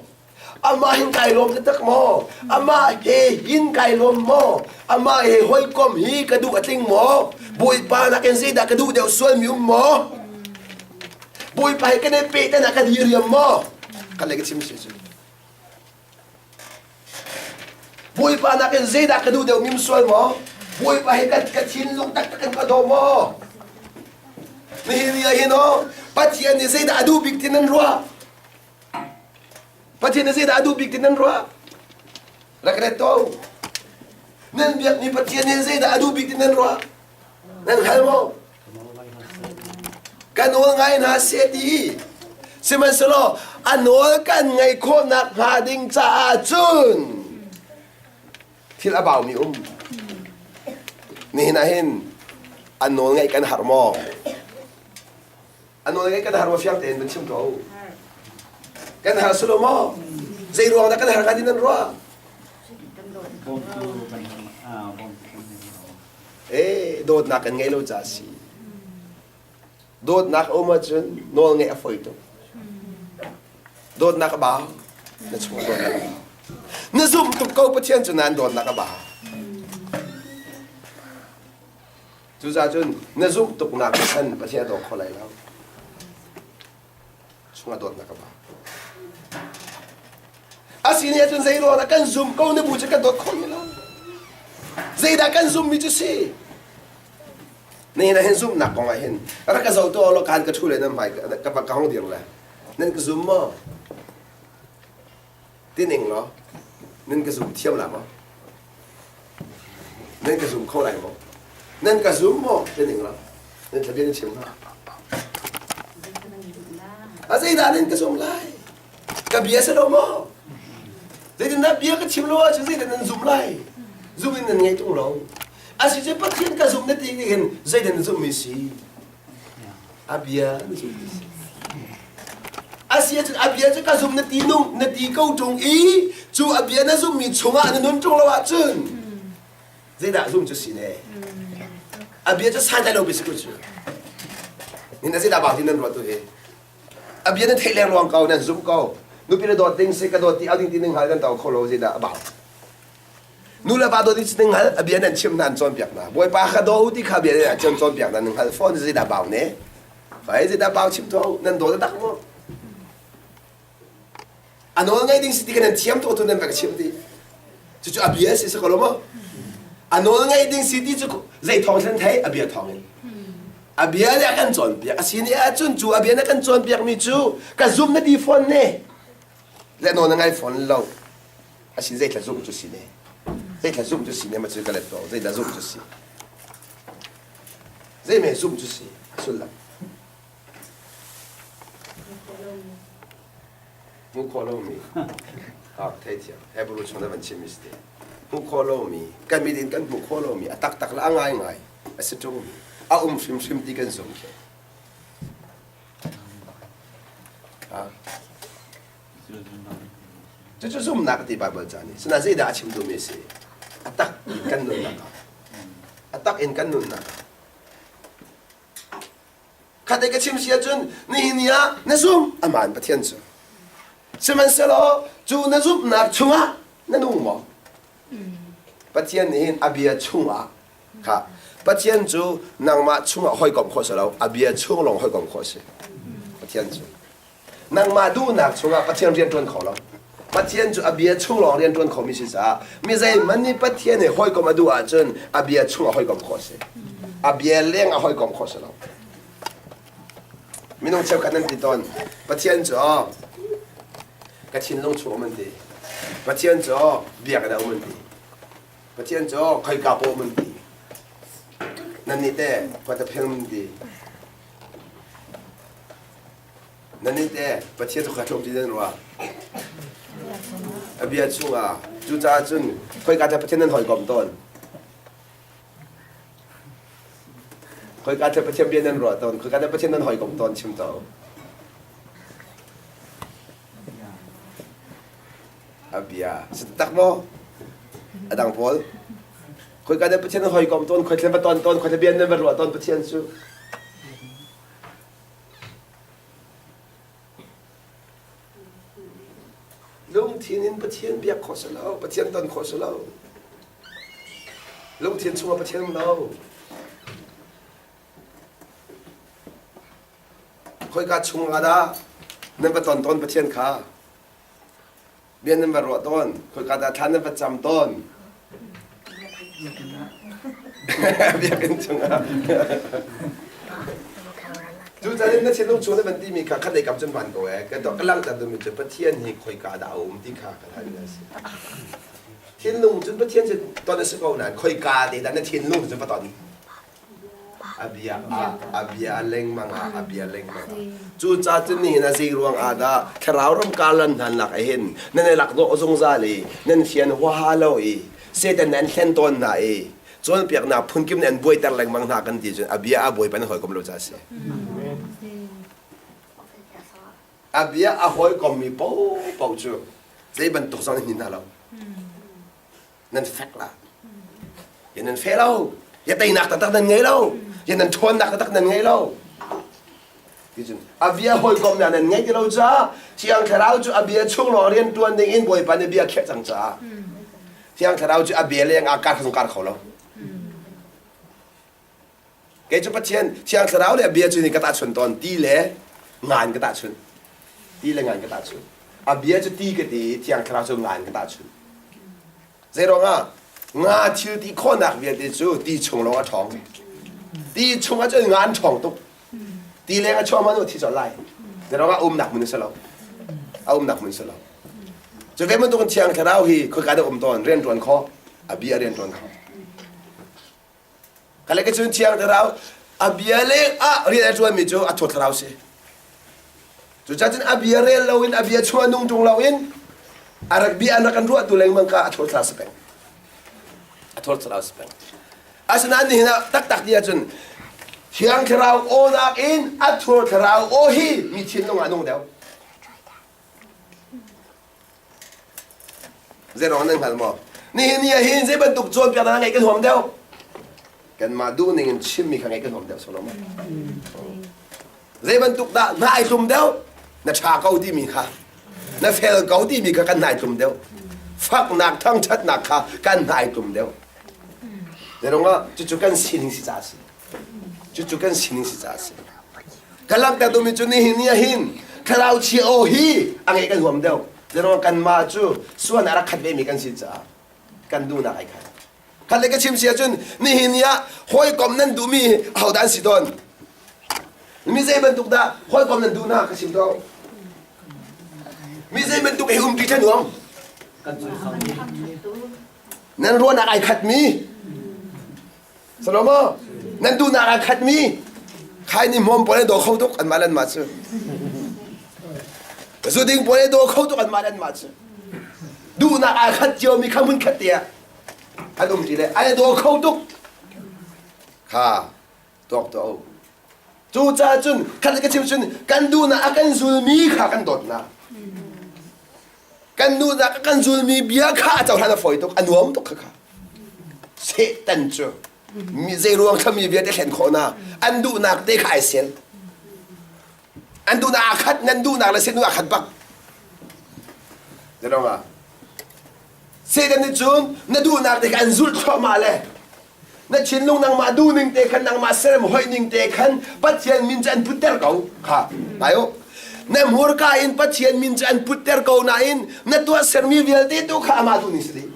Amah hin kai lawm taktak maw? Amah he hin kai lawm maw? Amah he hawikom hi ka duh a tling maw? Bawipa nakin zeidah ka duh deuh sualmi um maw? Bawipa he kan i pehtan ah ka diriam maw? Kan le ka chim si cu. Bawipa nakin zeidah ka duh deuh mim sual maw? Bawipa he kan ka thinlung taktak in ka daw maw? Nihin ni ah hin aw, Pathian nih zeidah a duh bik ti nan ruah? Pathian nih zeidah a duh bik ti nan ruah? Rak ret to. Nan biakmi Pathian nih zeidah a duh bik ti nan ruah? Nan hngal maw? Ka nawl ngai hna seh ti. Sihmanhsehlaw a nawl kan ngaih khawhnak hnga ding caah cun thil a baumi um. Nihin ah hin a nawl ngaih kan har maw? A nawl ngaih kan har maw fiang tein van chim ko. Kan har silo maw? Zei ruang dah kan har hnga ti nan ruah? Eh, dawtnak kan ngeih lo ca a si. Dawtnak a um ahcun nawl ngeih a fawi tuk. Dawtnak a bau. Na chung dawtnak a bau. Na zumh tuk ko Pathian cu nan dawtnak a bau. Cucaah cun na zumh tuknak khan Pathian a daw kho lai lo. Chungah dawtnak a bau. A si nih ahcun zei ruangah kan zum ko na bu cu kan dawt khawh ni lo. Zeidah kan zummi cu si? Nihin ah hin zumhnak kong ah hin rak ka zoh tuah law kaan ka ṭhu le nan hmai ka ka hong dir le nan ka zum maw? Tining law nan ka zum thiam la maw? Nan ka zum kho lai maw? Nan ka zum maw? Tining law nan thlabia nan chim hna. A zeidah nan ka zum lai? Ka bia si lo maw? Zeitindah bia ka chim lo ahcun zeidah nan zum lai? Zum in nan ngei tung lo. Asicu Pathian ka zum na ti nih hin zeidah na zumhmi si? A bia na zumhmi si. Asi ahcun a bia cu ka zum na ti nung na ti ko ṭung i cu a bia na zumhmi chungah na nun ṭung lo ahcun zeidah zum cu si ne? A bia cu santlai lo bia si ko cu. Nin a zeidah bau ti nan ruah tu hi? A bia nan theih lengluang ko, nan zumh ko. Nupi na dawt ding si ka dawt ti au ding ti ning hal nan to kho lo zeidah a bau. Nu le va dawt ding si ning hal a bia nan chim hna an cawnpiak hna. Bawipa kha daw u ti kha bia nan chim cawnpiak hna ning hal fawn zeidah bau ne. Fai zeidah bau chim to nan dawt tak maw? A nawl ngai ding si ti kan nan thiam tuk tu nan va ka chim ti. Cucu a bia si si ko lo maw? A nawl ngai ding si ti cu zei thawng thlen thei a bia thawng in. A bia nih a kan cawnpiak. A si nih ahcun cu a bia na kan cawnpiakmi cu ka zum na ti fawn ne. Le nawl na ngai fawn lo. A sin zeithla zumh cu si ne. Zeithla zumh cu si ne ma cu ka let ko. Zeidah zumh cu si. Zeime zumh cu si. Sullam. Hmuh khawh lomi ah theithiam Hebrew chung na van chimmi si te. Hmuh khawh lomi kan mit in kan hmuh khawh lomi a taktak le a ngaingai a si ṭungmi a um hrimhrim ti kan zumh khi. Cucu zumhnak ti Bible ca nih. Sinain zeidah a chim duhmi a si? A tak in kan nunnak ah. A tak in kan nunnak ah. Khat ka chim si ahcun nihin ni ah na zum aman Pathian cu. Sihmanhsehlaw cu na zumhnak chungah na nung maw? Pathian nih hin a bia chungah kha Pathian cu nangmah chungah hawikom khawh si lo a bia chung lawng hawikom khawh si. Pathian cu Nangmah duhnak chungah Pathian rian ṭuan kho lo. Pathian cu a bia chung lawng rian ṭuan khomi si caah mi zeihmanh nih Pathian he hawikom a duh ahcun a bia chung ah hawikom khawh a si. A bia leng ah hawikom khawh a si lo. Minung cheukhat nan ti tawn Pathian cu ka thinlung chung um an ti. Pathian cu biakinn ah um an ti. Pathian cu khoika paoh um an ti. Nannih teh khuate pheng an ti. Nannih teh Pathian cu kha tlawm ti nan ruah? A bia chungah cucaah cun khoika dah Pathian nan hawikom tawn? Khoika dah Pathian bia nan ruah tawn? Khoika dah Pathian nan hawikom tawn chim to. A bia si tak maw? A dang pawl khoika dah Pathian nan hawikom tawn? Khoi thlen va tawn tawn? Khoi thlen bia nan va ruah tawn Pathian cu? Lungthin in Pathian biak khawh si lo, Pathian ton khawh si lo. Lungthin chungah Pathian um lo. Khoika chungah dah nan va ton tawn Pathian kha? Bia nan va ruah tawn? Khoika dah thla nan va cam tawn? Biakinn chungah. Cucaah na thinlung chung na van timi kha khat lei kam cun van ko ee. Ka ka langhter duhmi cu Pathian hi khoika dah a um ti kha ka hal a si. Thinlung cun Pathian cu ton a si ko nain khoika te dah na thinlung cun va ton. A bia ah a bia lengmang ah a bia lengmang ah. Cucaah cun nihin ah zei ruang ah dah thlarau ram karlan hna lak ah hin nan i lak dawh zungzal i nan fian huaha lo i Satan nan hlen tawn hna i cawnpiaknak phunkim nih an buaiter lengmang hna kan ti cun a bia a bawipa nan hawikom lo ca a si. A bia a hawikommi paohpaoh cu zei bantuk zong nan hnin hna lo. Nan fek la. Ya nan fe lo. Ya teinak taktak nan ngei lo. Ya nan ṭhawnnak taktak nan ngei lo. Ticun a bia hawikom na nan ngei ti lo caah Thiang Thlarau cu a bia chung lawng rian ṭuan ding in Bawipa nih bia khiah cang caah Thiang Thlarau cu a bia leng ah kar kar kho lo. Kei cu Pathian Thiang Thlarau le a bia cu ni ka tahchun tawn ti le ngan ka tahchun. Ti le ngan ka tahchun. A bia cu ti ka ti Thiang Thlarau cu ngan ka tahchun. Zeiruang ah nga thil ti khawhnak vialte cu ti chung lawng a ṭhawng. Ti chung ah cun nga an ṭhawng tuk. Ti leng a chuah man thi colh lai. Zeiruang ah umnak hmun a si lo. A umnak hmun a si lo. Cu ve bantukin Thiang Thlarau hi khoika dah um tawn rian ṭuan khawh a bia rian ṭuan khawh. Kale ka cun Thiang Thlarau a bia leng ah rian a ṭuanmi cu a thawt thlarau si. Cucaah cun a bia rel loin a bia chuah nung ṭung loin a rak bia an rak kan ruahtu lengmang kha a thawt thlarau si peng. A thawt thlarau si peng. Asinain nihin ah taktak ti ahcun Thiang Thlarau aw nakin a thur thlarau aw hi mi thinlung ah a nung deuh. Zeiruang nan hngal maw? Nihin ni ah hin zei bantuk cawnpiaknak ngeih kan huam deuh? Kanmah duh ning in chimmi kha ngeih kan huam deuh Solomon. Zei bantuk dah na ai tlum deuh? Na ṭha ko timi kha, na fel ko timi kha kan nai tlum deuh. Faknak thangṭhatnak kha kan nai tlum deuh. Zeiruangah cucu kan sining si caah a si. Cucu kan sining si caah a si. Ka langhter duhmi cu nihin ni ah hin thlarau chia aw hi a ngeih kan huam deuh. Zeiruang kanmah cu suan a rak khat vemi kan si caah kan duhnak ai khat. Khat le ka chim si ahcun nihin ni ah hawikom nan duhmi ahodah an si tawn? Mi zei bantuk dah hawikom nan duh hna ka chim to. Mi zei bantuk he umṭi ṭha nuam? Nan ruahnak ai khatmi Salomo, nan duhnak aa khatmi khai ni hmawm pawl an daw kho tuk anmah le anmah cu. Zuding pawl an daw kho tuk anmah le anmah cu. Duhnak aa khat ciomi kha hmun khat te ah an um ṭi le an daw kho tuk. Kha tuak tuah u. Cucaah cun khat ka chim cun kan duhnak a kan zulmi kha kan dawtnak. Kan nu dah kan zulmi bia kha a cohlan a fawi tuk a nuam tuk kha kha Satan cu mi zei ruang kha mi vialte thlen khawh na an duhnak te kha ai sel an duhnak aa khat nan duhnak le Satan aa khat bak Zerong ah Satan nih cun na duhnak te kha an zulh thluahmah le na thinlung nangmah duhning te khan nangmah serem hoihning te khan Pathian min cu an putter ko kha ngai u na hmurka in Pathian min cu an putter ko nain na tuahsermi vialte tu kha amah duhning si dih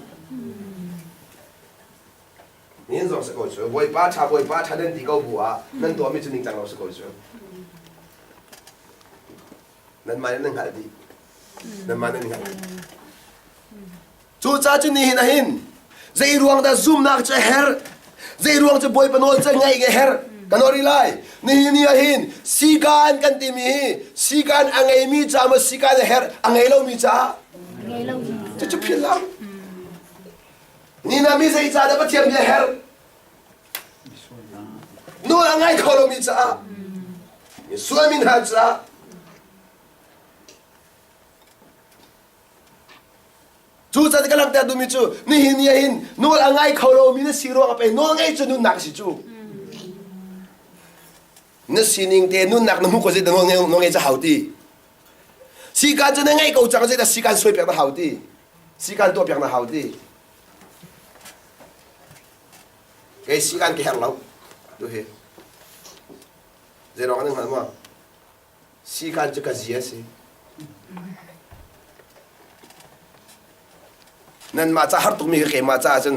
Min zong si ko cu Bawipa ṭha Bawipa ṭha nan ti ko bu ah nan tuahmi cu ningcang lo si ko cu nanmah nih nan hngalh dih nanmah nan hngalh dih Cucaah cu nihin ah hin zei ruang dah zumnak cu a herh? Zei ruang cu Bawipa nawl cu ngaih a herh? Kan nawl rih lai. Nihin ni ah hin sikaan kan timi hi sikaan a ngeimi ca maw sikaan a herh? A ngei lomi ca? Cucu philh lo. Ni na mi zei ca dah Pathian bia herh? Nawl a ngai kho lomi caah, mi sualmi hna caah, Cucaah ka langhter duhmi cu nihin ni ah hin nawl a ngai kho lomi na si ruang ah pei nawl ngei cu nunnak a si cu. Na sining te nunnak na hmuh ko zei nawl ngei ca hau ti. Sikan cu na ngeih ko cang zeidah sikan suai piak na hau ti? Sikan tuah piak na hau ti? Kei sikan ka herh lo. Tu hi. Zei ruang nan hngal maw? Sikan cu ka zia a si. Nanmah ca har tukmi ka keimah caah cun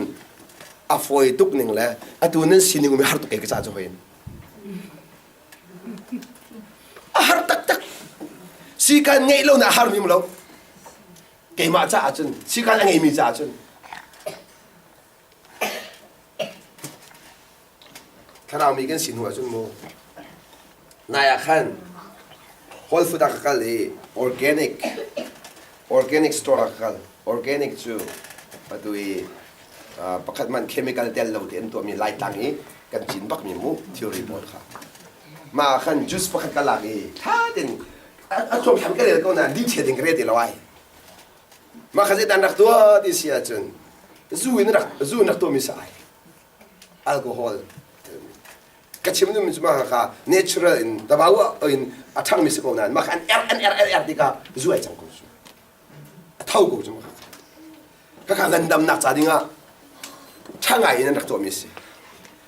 a fawi tuk ning le atu nan sining um i har tuk ke ka ca cu hoi. A har taktak. Sikan ngeih lo na a harmi lo. Keimah caah cun sikan a ngeimi caah cun Thlarau mi kan si hnu ahcun mu nai ah khan Whole Food ah ka kal i organic organic store ah ka kal. Organic cu atu i pakhat man chemical tel lo te an tuahmi Laitlang i kan cin bakmi mu thilri pawl kha. Mah ah khan juice pakhat ka lak i tha tein a thuamthlam ka rel ko nain detail in ka rel ti lo ai. Mah kha zeidah an rak tuah ti si ahcun zu in rak zu in rak tuahmi si ai. Alcohol ka chim duhmi cu mah kha natural in tabau in a ṭhangmi si ko nain mah kha an er an er an er tikah zu ai cang ko cu. A tho ko cu mah kha. Khakha ngandamnak ca dingah ṭha ngai in an rak tuahmi a si.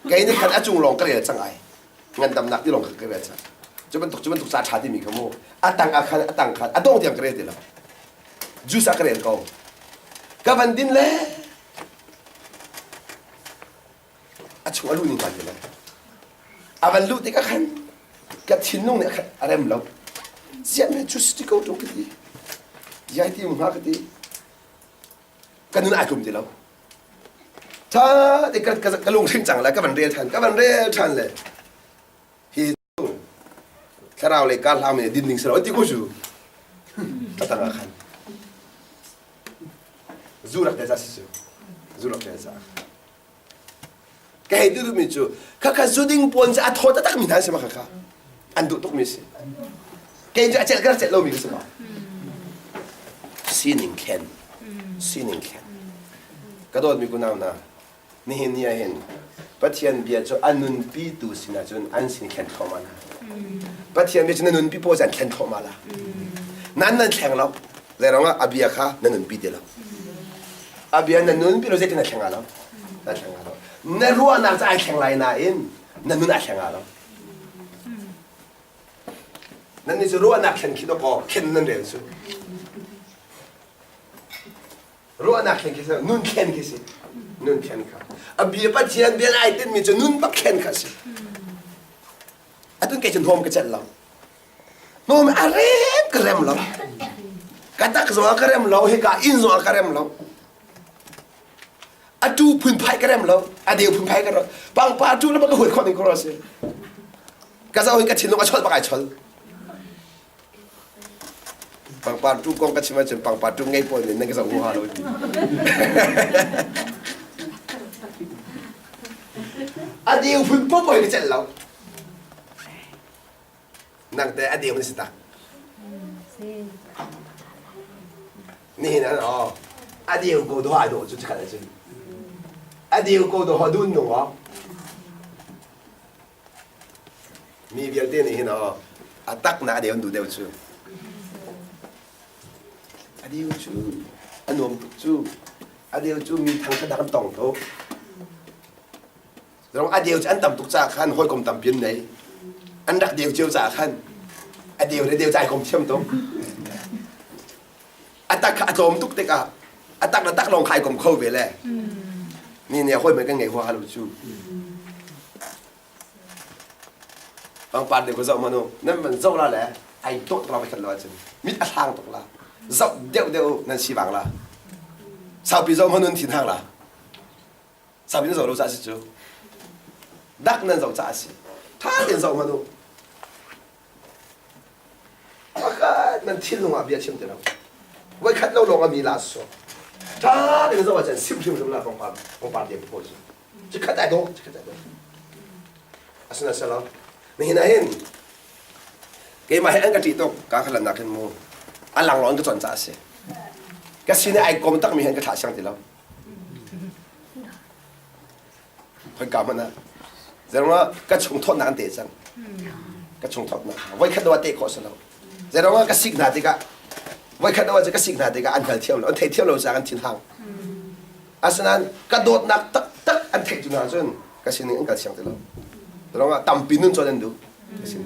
Kei nih khan a cung lawng ka rel cang ai. Ngandamnak ti lawng kha ka rel cang. Cu bantuk cu bantuk ca ṭha timi kha mu a tang ah khan a tang khan a dong tiang ka rel ti lo. Juice ah ka rel ko. Ka van din le a chung a luh ning hngal ti lo. A van luh tikah khan ka thinlung nih a rem lo. Ziah me juice ti ko ṭung ka ti. Ziai ti um hnga ka ti. Ka nun ai tlum ti lo. Tha te ka, ka, ka lunghrinh cang le ka van rel ṭhan ka van rel ṭhan le hi thlarau le ka hlang mi din ding si lo ti ko cu ka tang ah khan zu rak te za si cu zu rak te za ka hei tu mi cu kha kha zu ding pawn cu a thaw taktak mi hna si ma kha kha an duh tuk mi si kei cu a celh ka rak celh lo mi ka si ma sining khen sining khen ka dawt mi kunau na Nihin ni ah hin Pathian bia cu a nunpitu sinah cun an sin thlen thluahmah hna. Pathian bia cu na nunpi pawl cu an thlen thluahmah la. Nan nan thleng lo. Zeiruang ah a bia kha na nunpi ti lo. A bia na nunpi lo zeitin na thleng lo. Na thleng lo. Na ruahnak cu ai thleng lai nain na nun ai thleng lo. Nan nih cu ruahnak thlen khi dawkaw khen nan rel cu. Ruahnak thlen khi si nun thlen khi si. Nun thlen kha. A bia Pathian bia ai tinhmi cu nun bak thlen kha si. Atun kei cu hnawm ka celh lo. Hnawm a rem ka rem lo. Ka tak zong ah ka rem lo, hika inn zong ah ka rem lo. A tu phunphai ka rem lo, a deu phunphai ka rem. Pangpar tu le bak ka huat khawh ning ko si. Ka zoh hin ka thinlung a chol bak ai chol. Pangpar ṭum kong ka chim ahcun pangpar ṭum ngei pawl nih nan ka zoh huaha lo ti. A deu phun popoh ka celh lo. Nang te a deu na si tak. Nihin an aw a deu ko dawh ai dawh cu chikhat ahcun. A deu ko dawh dun nung aw. Mi vialte nih hin aw a tak na a deu an duh deuh cu. A deu cu a nuam tuk cu. A deu cu mi thangṭhat an tong tuk. Zong a deu cu an tam tuk caah khan hawikom tampi an nei. An rak deu cio caah khan a deu le deu cu ai kom thiam tuk. A tak kha a tlawm tuk tikah a tak le tak lawng kha ai kom kho ve le. Ni nih hawi man kan ngei huaha lo cu. Pangpar deu ka zoh hmanh u. Nan van zoh la le ai dawh tuk la va lo ahcun mit a hlang tuk la. Zoh deuh deuh nan si vang la. Saupi zoh hmanh un thin hang la. Saupi nan zoh lo caah si cu. Dak nan zoh caah si. Tha tein zoh hmanh u. Pakhat nan thinlung ah bia chim ti lo. Voikhat lo lawng a mi la so. Tha tein zoh ahcun sim hrimhrim la pangpar pangpar deu pawl cu. Cikhat ai dawh, cikhat ai dawh. Asina selo. Nihin ah hin keimah hi an ka ṭih tuk ka khalan nak hin mu a lang lo an ka chon caah a si. Ka sin i ai kom takmi hi an ka thlah siang ti lo. Khoika hmanh ah. Zeirungah ka chung thawtnak an teh cang. Ka chung thawtnak. Voikhat lo ah teh khawh si lo. Zeirungah ka sik hna tikah. Voikhat lo cu ka sik hna tikah an hngal thiam lo, an thei thiam lo caah kan thin hang. Asinain ka dawtnak taktak an theih cu hna cun ka sining an kal siang ti lo. Ruangah tampi nun cawn an duh. Ka sin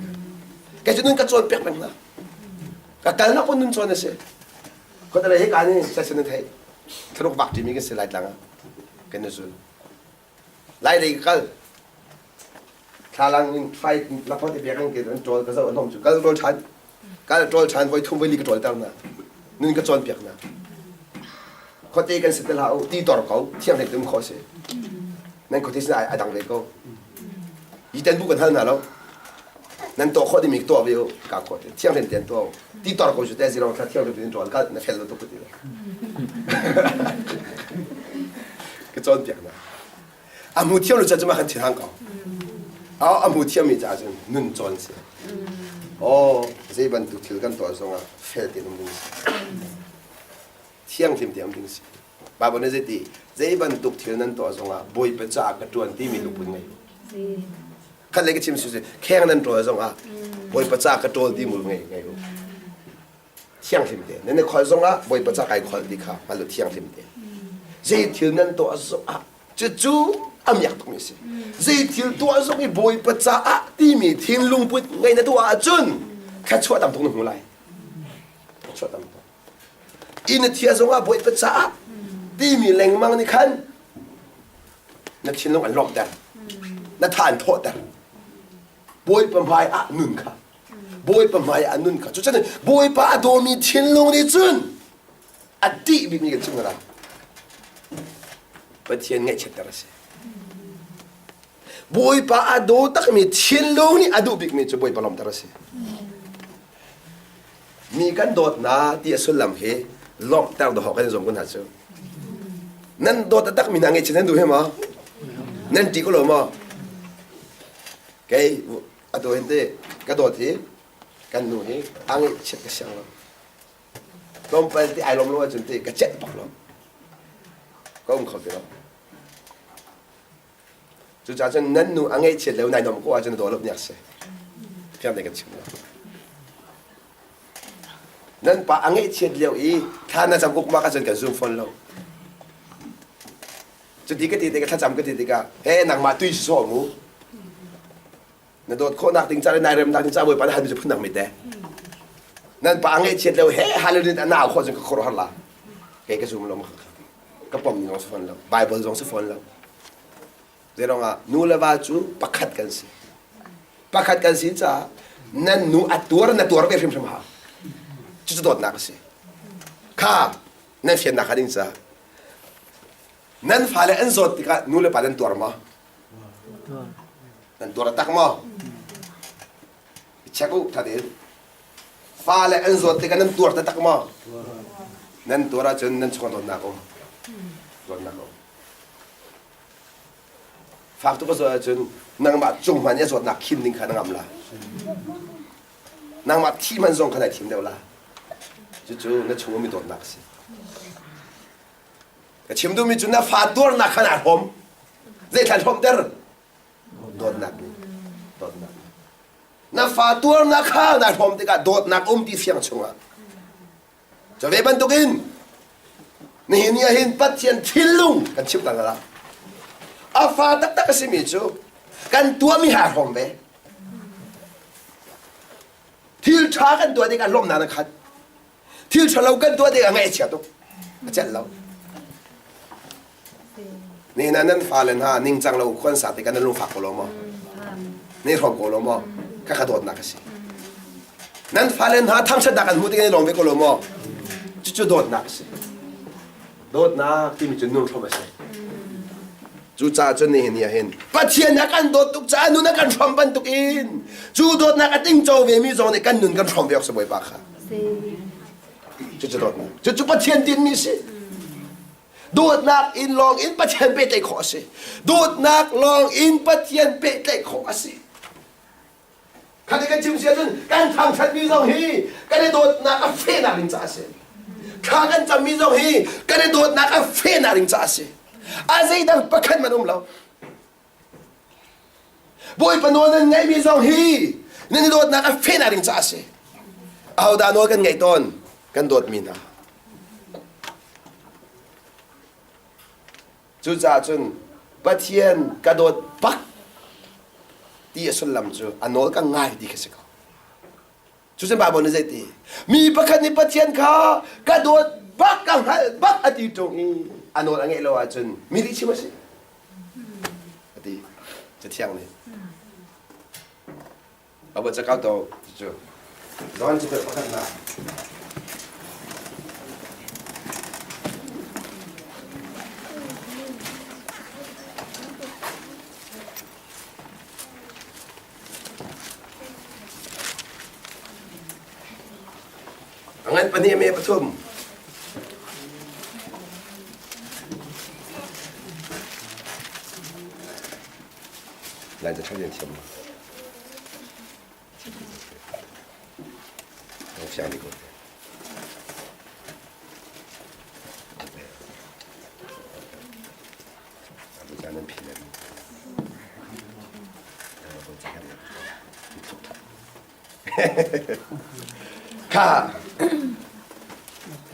Kei cu nun ka cawn piak peng hna. Ka kalnak pun nun cawn a si. Khuadalei hi ka nih session an theih. Thlaruk vak ṭimi kan si Laitlang ah. Kan i zul. Lailei ka kal. Thlalang in fai lakhon te biak in ke an ṭawl ka zoh an hom cu kal ṭawl ṭhan. Kal ṭawl ṭhan voi thum voi li ka ṭawl ter hna. Nun ka cawn piak hna. Khuate kan si te hlah u ti tor ko thiang hlei tum khawh si. Nan khuate sin a dang ve ko. Yi ten bu kan hal hna lo. Nan tuah khawh dimi tuah ve u ka khawh te. Thiang hlei ten tuah u. Ti tor ko cu te zirong thla thiang hlei ten ṭawl kal na fel lo tuk ti. Ka cawn piak hna. A hmu thiam lo ca cu mah kan thin hang ko. A hmu thiammi caah cun nun cawn si. Oh, zei bantuk thil kan tuah zongah fel tein um ding si. Thianghlim tein um ding si. Bible nih zeiti zei bantuk thil nan tuah zongah Bawipa caah ka ṭuan timi lungput ngei u. Khat lei ka chim si kheng nan ṭawl zongah Bawipa caah ka ṭawl ti mu ngei ngei u. Thianghlim te. Nan i kholh zongah Bawipa ca kai kholh ti kha hngal u thianghlim te. Zei thil nan tuah zongah cucu a miak tukmi a si. Zei thil tuah zong i Bawipa caah timi thinlung put ngei na tuah ahcun thluachuah tam tuk na hmu lai. Thluachuah tam tuk. Inn na thia zongah Bawipa caah timi lengmang nih khan na thinlung an lawmhter. Na tha an thawhter. Bawipa hmai ah nun kha Bawipa hmai ah nun kha cucun Bawipa a dawmi thinlung nih cun a ṭih bikmi kan chim hna Pathian ngaihchiatter a si. Bawipa a daw takmi thinlung nih a duh bikmi cu Bawipa lawmhter a si. Mi kan dawtna ti a sullam hi lawmhter dawh kan zuam ko hna cu. Nan dawt takmi hna ngaihchiat nan duh he maw? Nan ṭih ko lo maw? Kei atu hin te ka dawt hi kan nu hi a ngaihchiat ka siang lo. Tlawmpal te ai lawm lo ahcun te ka celh bak lo. Ka um kho ti lo. Cucaah cun nan nu a ngaihchiat lo nai nuam ko ahcun na daw lo niak si. Fiang te kan chim lo. Nan pa a ngaihchiat lio i thla na cam ukmak ahcun kan zum fawn lo. Cuti ka ti tikah thlacam ka ti tikah he nangmah tui si sawh mu. Na dawt khawhnak ding ca le nai remnak ding ca Bawipa na halmi cu phundang mi te. Nan pa a ngaihchiat lio he hallelujah na au khawh cun ka khuaruahhar la. Kei ka zum lo ka pom ni zong si fawn lo. Bible zong si fawn lo. Zeiruang ah nu le va cu pakhat kan si. Pakhat kan si caah nan nu a tuar na tuar ve hrimhrim hau. Cucu dawtnak a si. Kha nan fiannak kha ding caah nan fale an zawt tikah nu le pa nan tuar maw? Nan tuar tak maw? Check u tha tein. Fale an zawt tikah nan tuar taktak maw? Nan tuar ahcun nan chungah dawtnak um. Dawtnak um. Fak tuk a zawt ahcun nangmah cung hmanh i a zawtnak khim ding kha na ngam la. Nangmah thi hmanh zong kha nai thim deuh la. Cucu na chung ummi dawtnak a si. Ka chim duhmi cu na fa tuarnak kha naa hrawm. Zeithlan hrawmter? Dawtnak nih. Dawtnak nih. Na fa tuarnak kha naa hrawm tikah dawtnak um ti fiang chungah. Cu ve bantukin nihin ni ahhin Pathian thinlung kan chimh ta la. A fa taktak a simi cu kan tuahmi ha hrawm ve. Thil ṭha kan tuah tikah lawmhnak na khat. Thil ṭhalo kan tuah tikah ngaih a chia tuk. A celh lo. Nihin ah nan fale hna ningcang lo khuan sa tikah nan lungfak ko lo maw? Nan i hrawm ko lo maw? Khakha dawtnak a si. Nan fale hna thangṭhatnak an hmuh tikah nan i lawm ve ko lo maw? Cucu dawtnak a si. Dawtnak timi cu nun hrawm a si. Cucaah cun nihin ni ah hin Pathian a kan dawt tuk caah nun a kan hrawm bantuk in cu dawtnak a tingco vemi zong nih kan nun kan hrawm ve awk si Bawipa kha. Cucu dawtnak. Cucu Pathian tinmi si. Dawtnak in lawng in Pathian pehtlaih khawh a si. Dawtnak lawng in Pathian pehtlaih khawh a si. Khat kan chim si ahcun kan thangṭhatmi zong hi kan i dawtnak a fehnak ding caah a si. Thla kan cammi zong hi kan i dawtnak a fehnak ding caah a si. A zeidang pakhat man um lo. Bawipa nawl nan ngaihmi zong hi nan i dawtnak a fehnak ding caah a si. Ahodah nawl kan ngaih tawn? Kan dawtmi hna. Cucaah cun Pathian ka dawt bak ti a sullam cu a nawl ka ngai ti kha si ko. Cucun Baibal nih zeiti? Mi pakhat nih Pathian kha ka dawt bak ka hngalh bak a ti ṭung i a nawl a ngeih lo ahcun mi lihchim a si. A ti. Cathiang nih. Abo cakau to cu. John chapter pakhatnak. A ngan pahnih a me pathum. Lai ca ṭha thiam ma? Fiang dih ko. Kha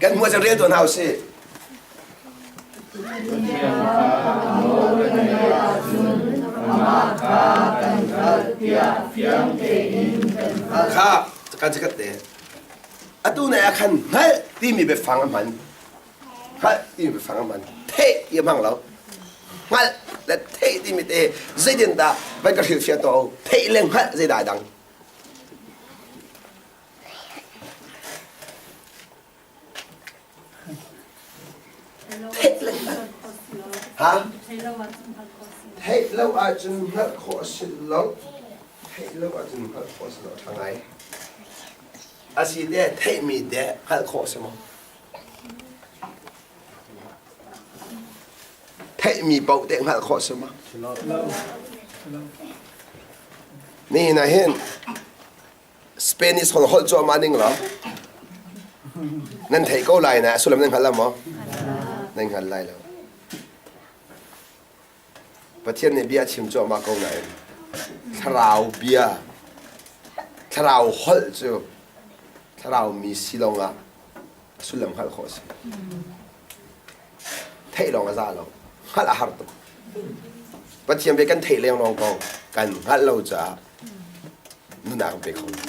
kan hmuh cang rel tuan hau si. Kha kan chikat te. Atu na ah khan hngalh timi biafang a hman. Hngalh timi biafang a hman. Theih ti a hmang lo. Hngalh le theih timi te zeitin dah van ka hrilhfiah tuah u. Theih le hngalh zeidah a dang? Theih le hngalh. Ha? Theih lo ahcun hngalh khawh a si lo. Theih lo ahcun hngalh khawh a si lo. A ṭha ngai. A si de theihmi de hngalh khawh a si maw? Theihmi paoh teh hngalh khawh a si maw? Nihin ah hin Spanish holh holh cuahmah ning law nan theih ko lai na sullam nan hngal lo maw? Nan hngal lai lo. Pathian nih bia a chim cuahmah ko nain thlarau bia thlarau holh cu thlarau mi si lawngah sullam hngalh khawh a si. Theih lawng a za lo. Hngalh a har tuk. Pathian bia kan theih leng ko kan hngalh lo caah nunnak kan pe kho lo.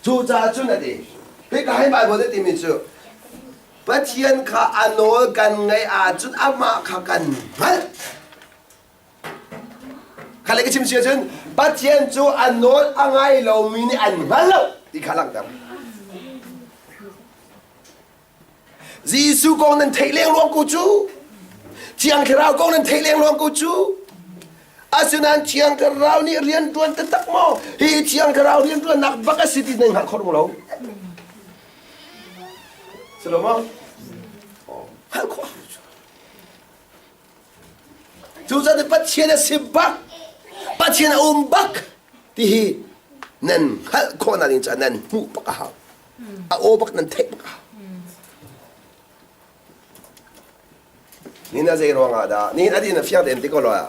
Cucaah cun a ti. Hika hi Baibal nih timi cu Pathian kha a nawl kan ngaih ahcun amah kha kan hngalh. Kha le ka chim si ahcun Pathian cu a nawl a ngai lomi nih an hngal lo ti kha langhter. Jesuh kong nan theih lengluang ko cu. Thiang Thlarau kong nan theih lengluang ko cu. Asinain Thiang Thlarau nih rian ṭuan taktak maw? Hi Thiang Thlarau rian ṭuannak bak a si ti nan hngalh khawh lo. Si lo maw? Hngalh khawh. Cucaah Pathian a si bak, Pathian a um bak ti hi nan hngalh khawhnak ding caah nan hmuh bak a hau. A aw bak nan theih bak a hau. Nihin ah zei ruang ah dah nihin ati na fiang tein ti ko lo ah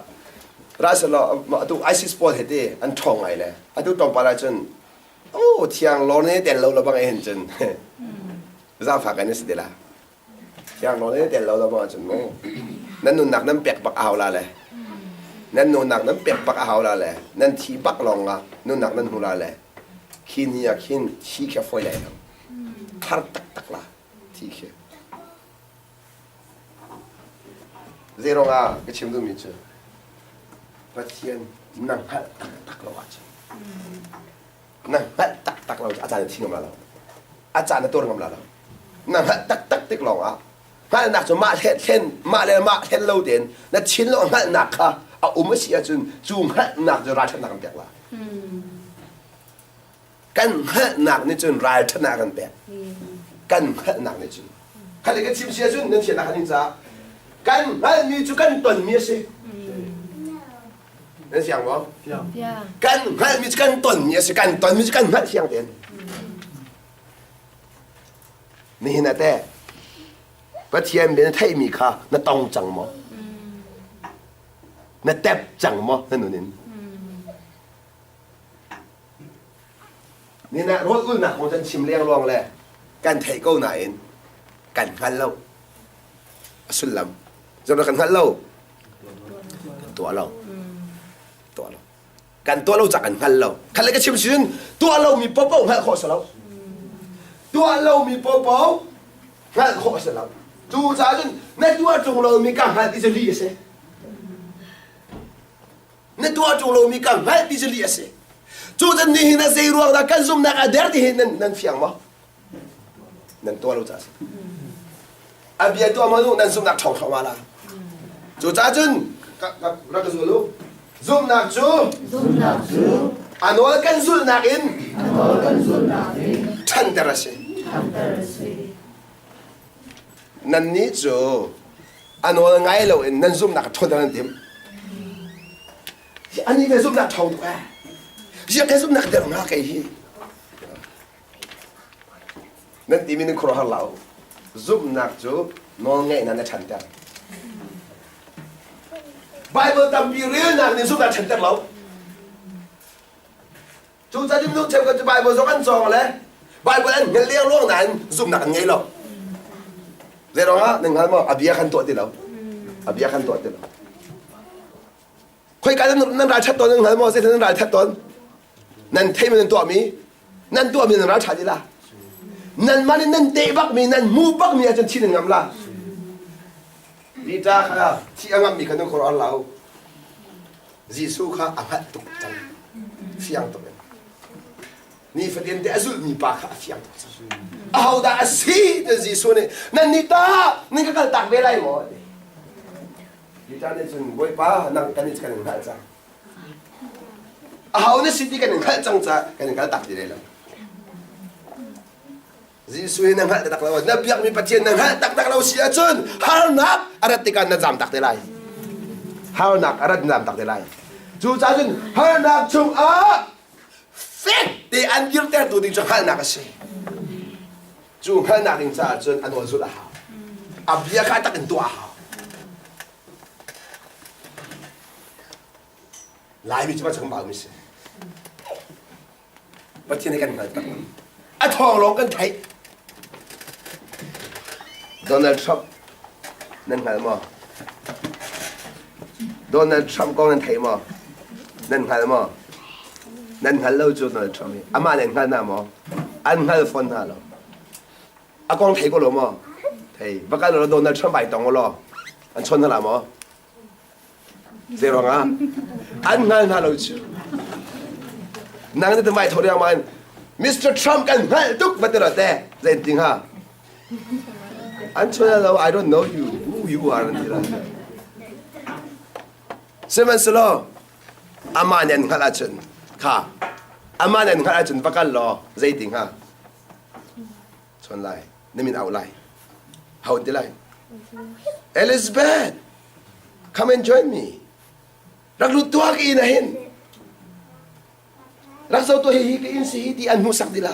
ra selaw atu ISIS pawl he ti an ṭhawng ngai le atu tlawmpal ah cun oh thiang lor ne tel lo lo bang hin cun zaangfak kan si te la Thiang nawl in tel lo lo bang cun mu. Nan nunnak nan pek bak a hau la le. Nan nunnak nan pek bak a hau la le. Nan thi bak lawng ah nunnak nan hmu la le. Khi ni ah khin thi khi a fawi lai lo. Har taktak la thi khi. Zei ah ka chim duhmi cu Pathian na hngalh taktak lo ahcun na hngalh taktak lo a caan na thi ngam la lo a caan na tuar ngam la lo na hngalh taktak tik lawng ah hngalhnak cu mah thlen mah le mah thlen lo tein na chin lo hngalhnak kha a um a si ahcun cu hngalhnak cu ralṭhatnak kan pek la kan hngalhnak nih cun ralṭhatnak kan pek kan hngalhnak nih cun Khat ka chim si ahcun nan thiannak an in caah kan hngalhmi cu kan tonmi a si. Nan siang maw? Kan hngalhmi cu kan tonmi a si. Kan tonmi cu kan hngalh siang tein. Nihin ah teh Pathian bia na theihmi kha na tong cang maw? Na tep cang maw na nun in? Nina rawl ulnak kong kan chim lengluang le kan theih ko nain kan hngal lo. A sullam. Zong kan hngal lo. Kan tuah lo. Tuah lo. Kan tuah lo ca kan hngal lo. Khat le ka chim sin tuah lomi popo hngalh khawh si lo. Tuah lomi popo hngalh khawh si lo. Cu caah cun na tuah ṭung lomi ka hngalh ti cu lih a si. Na tuah ṭung lomi ka hngalh ti cu lih a si. Cu cun nihin ah zei ruang dah kan zumhnak a der ti hi nan, nan fiang maw? Nan tuah lo caah a si. A bia tuah ma nu nan zumhnak ṭhawng thluahmah la. Cu caah cun rak ka zul u. Zumhnak cu Zumhnak cu a nawl kan zulhnak in a nawl kan zulhnak in ṭhanter a si. ṭhanter a si. Nannih cu a nawl ngai loin nan zumhnak ṭhawnter nan timh. Anih ve zumhnak ṭhawng tuk ee. Ziah kai zumhnak der hnga kei hi. Nan timi nan khuaruahhar lo. Zumhnak cu nawlngaihnak na ṭhanter. Bible tampi relnak nih zumhnak ṭhanter lo. Cu cadim nu cheukhat cu Bible zong an cawng le Bible an hngal liangluang nain zumhnak an ngei lo. Zei ruangah nan hngal maw? A bia khan tuah ti lo. A bia khan tuah ti lo. Khoika nan nan ral ṭhat tawn nan hngal maw? Zeitin nan ral ṭhat tawn? Nan theimi nan tuahmi, nan tuahmi nan ral ṭha ti la. Nanmah nih nan teh bakmi, nan hmuh bakmi ahcun thi nan ngam la. Peter kha thi a ngammi kha nan khuaruah lo. Jesuh kha a hngalh tuk cang. Fiang tuk in. Nifatin te a zulhmi pa kha a fiang tuk cang. Ahodah a si ti Jesuh nih nan nih tah nan ka kal tak ve lai maw? Ti. Peter nih cun Bawipa nang kan kan in hngalh cang. Aho na si ti kan in hngalh cang caah kan in kal tak ti lai lo. Jesuh hi na hngalh taktak lo. Na biakmi Pathian na hngalh taktak lo si ahcun harnak a rat tikah na zam tak te lai. Harnak a rat na zam tak te lai. Cucaah cun harnak chungah fek te an dirtertu ding cu hngalhnak a si. Cu hngalhnak ding caah cun a nawl zulh a hau. A bia kha tak in tuah a hau. Laimi cu ma chung baumi si. Pathian hi kan hngal tak lo. A thawng lawng kan theih. Donald Trump nan hngal maw? Donald Trump kong nan thei maw? Nan hngal maw? Nan hngal lo cu Donald Trump hi. Amah nan hngal hna maw? An hngal fawn hna lo. A kong thei ko lo maw? Thei. Va kal law Donald Trump ai tong law. An chawn hna la maw? Zei ruangah? An hngal hna lo cu. Nang nih tumai tho riang man Mr. Trump kan hngalh tuk va ti ro te. Zei ti hnga? An chuan lo I don't know you who you are an ti la. Sihmanhsehlaw amah nih an hngalh ahcun kha amah nih an hngalh ahcun va kal law zei ti hnga? Chawn lai. Na min auh lai. How ti lai? Elizabeth, come and join me. Rak lut tuah ka inn ah hin. Rak zo tuah hi ka inn si hi ti an hmuhsak dila.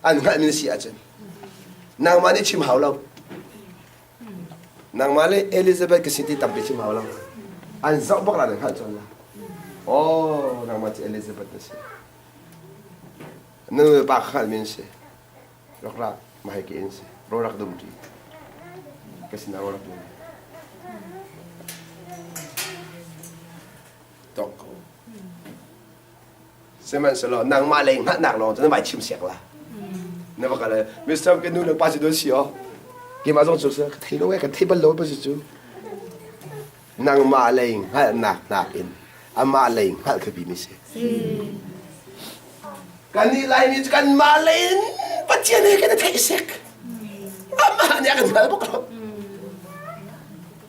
An hngalh mi si ahcun. Nangmah nih chim hau lo. Nangmah le Elizabeth ka si ti tampi chim hau lo. An zoh bak la nan hngalh cun la. Oh, nangmah cu Elizabeth na si. Na nu le pa ka hngalh mi an si. Rak ra mah hi ke in si rawl rak dum ṭi ka sinah rawl rak dum tok ko sihmanhsehlaw nangmah lei hngalhnak lawng cu na vai chim siak la na va kal Mr. Ka nu le pa si don si o keimah zong cu ka thei lo e ka thei bal lo pa si cu nangmah lei hngalhnak nakin amah lei hngalh kha bimi si. Kannih Laimi cu kanmah lei in Pathian he kan i theih sek. Amah nih a kan hngal bak lo.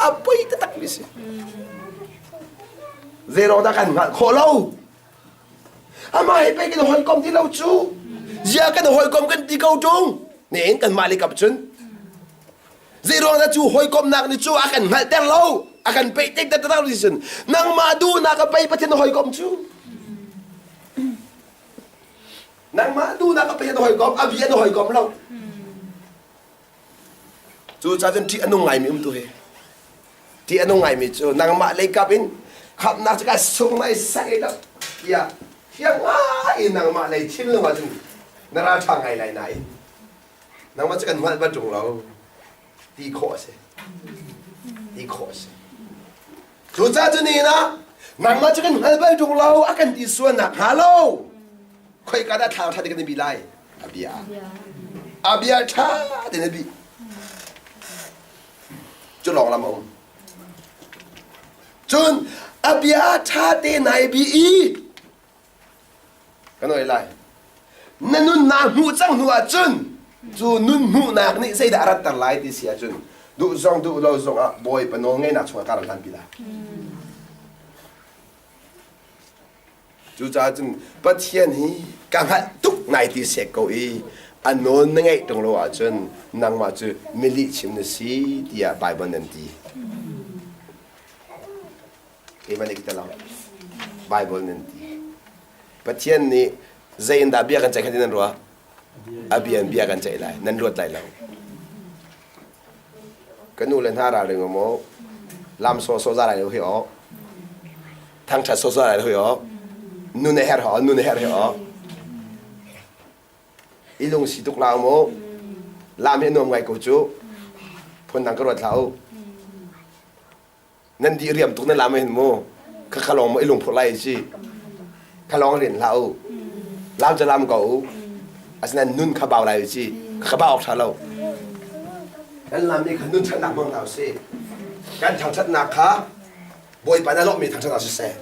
A poi taktak mi si. Zei dah kan hngalh khawh lo? Amah he pei kan hawikom ti lo cu. Zia kan hawikom kan ti ko ṭung. Nihin kanmah lei kap cun Zeiruang dah cu hawikomhnak nih cu a kan hngalhter lo, a kan peih tek taktak ti cun nangmah duhnak a pei Pathian hawikom cu. Nangmah duhnak a Pathian hawikom, a bia na hawikom lo. Cu ca cun ṭih a nung ngaimi um tu hi. Ṭih a nung ngaimi cu nangmah leikap in khamhnak cu ka sung mai sang i tiah fiang ngai in nangmah lei thinlung ah cun. Na ralṭha ngai lai nain nangmah cu kan hngalh bal ṭung lo ti khawh a si. Ti khawh a si. Cucaah cu nihin ah nangmah cu kan hngal bal ṭung lo a kan ti sual nak hnga lo khoika dah thlau ṭha te kan i bi lai? A bia. A bia ṭha tein a bi. Cu lawng lam a um. Cun a bia ṭha te nai bi i kan oi lai. Na nunnak hmuh cang hnu ahcun cu nun hmuhnak nih zeidah a ratter lai ti si ahcun duh zong duh lo zong ah Bawipa nawl ngeihnak chungah ka rak hlanpi lai. Cucaah cun Pathian hi ka hngalh tuk ngai ti sek ko i a nawl na ngeih ṭung lo ahcun nangmah cu milihchim na si tiah Baibal nan ti. Keimah nih ka ti lo. Baibal nan ti. Pathian nih zei in dah bia kan ceih kha ti nan ruah? A bia in bia kan ceih lai. Nan ruat lai lo. Ka nu le hna ralring um u. Lam sawsawh za lai lo hi aw. Thangṭhat sawsawh lai lo hi aw. Nun a herh aw, nun a herh hi aw. I lungsi tuk la mu. Lam hi a nuam ngai ko cu. Phundang ka ruat hlah u. Nan di riam tuk nan lam hin mu kha kha lawng mu i lungphur lai si kha lawng rin hlah u lam cu lam ko u asinain nun kha bau lai si kha bau awk ṭha lo kan lam nih kha nun ṭhatnak hmang hna usih kan thangṭhatnak kha Bawipa na lawmhmi thangṭhatnak siseh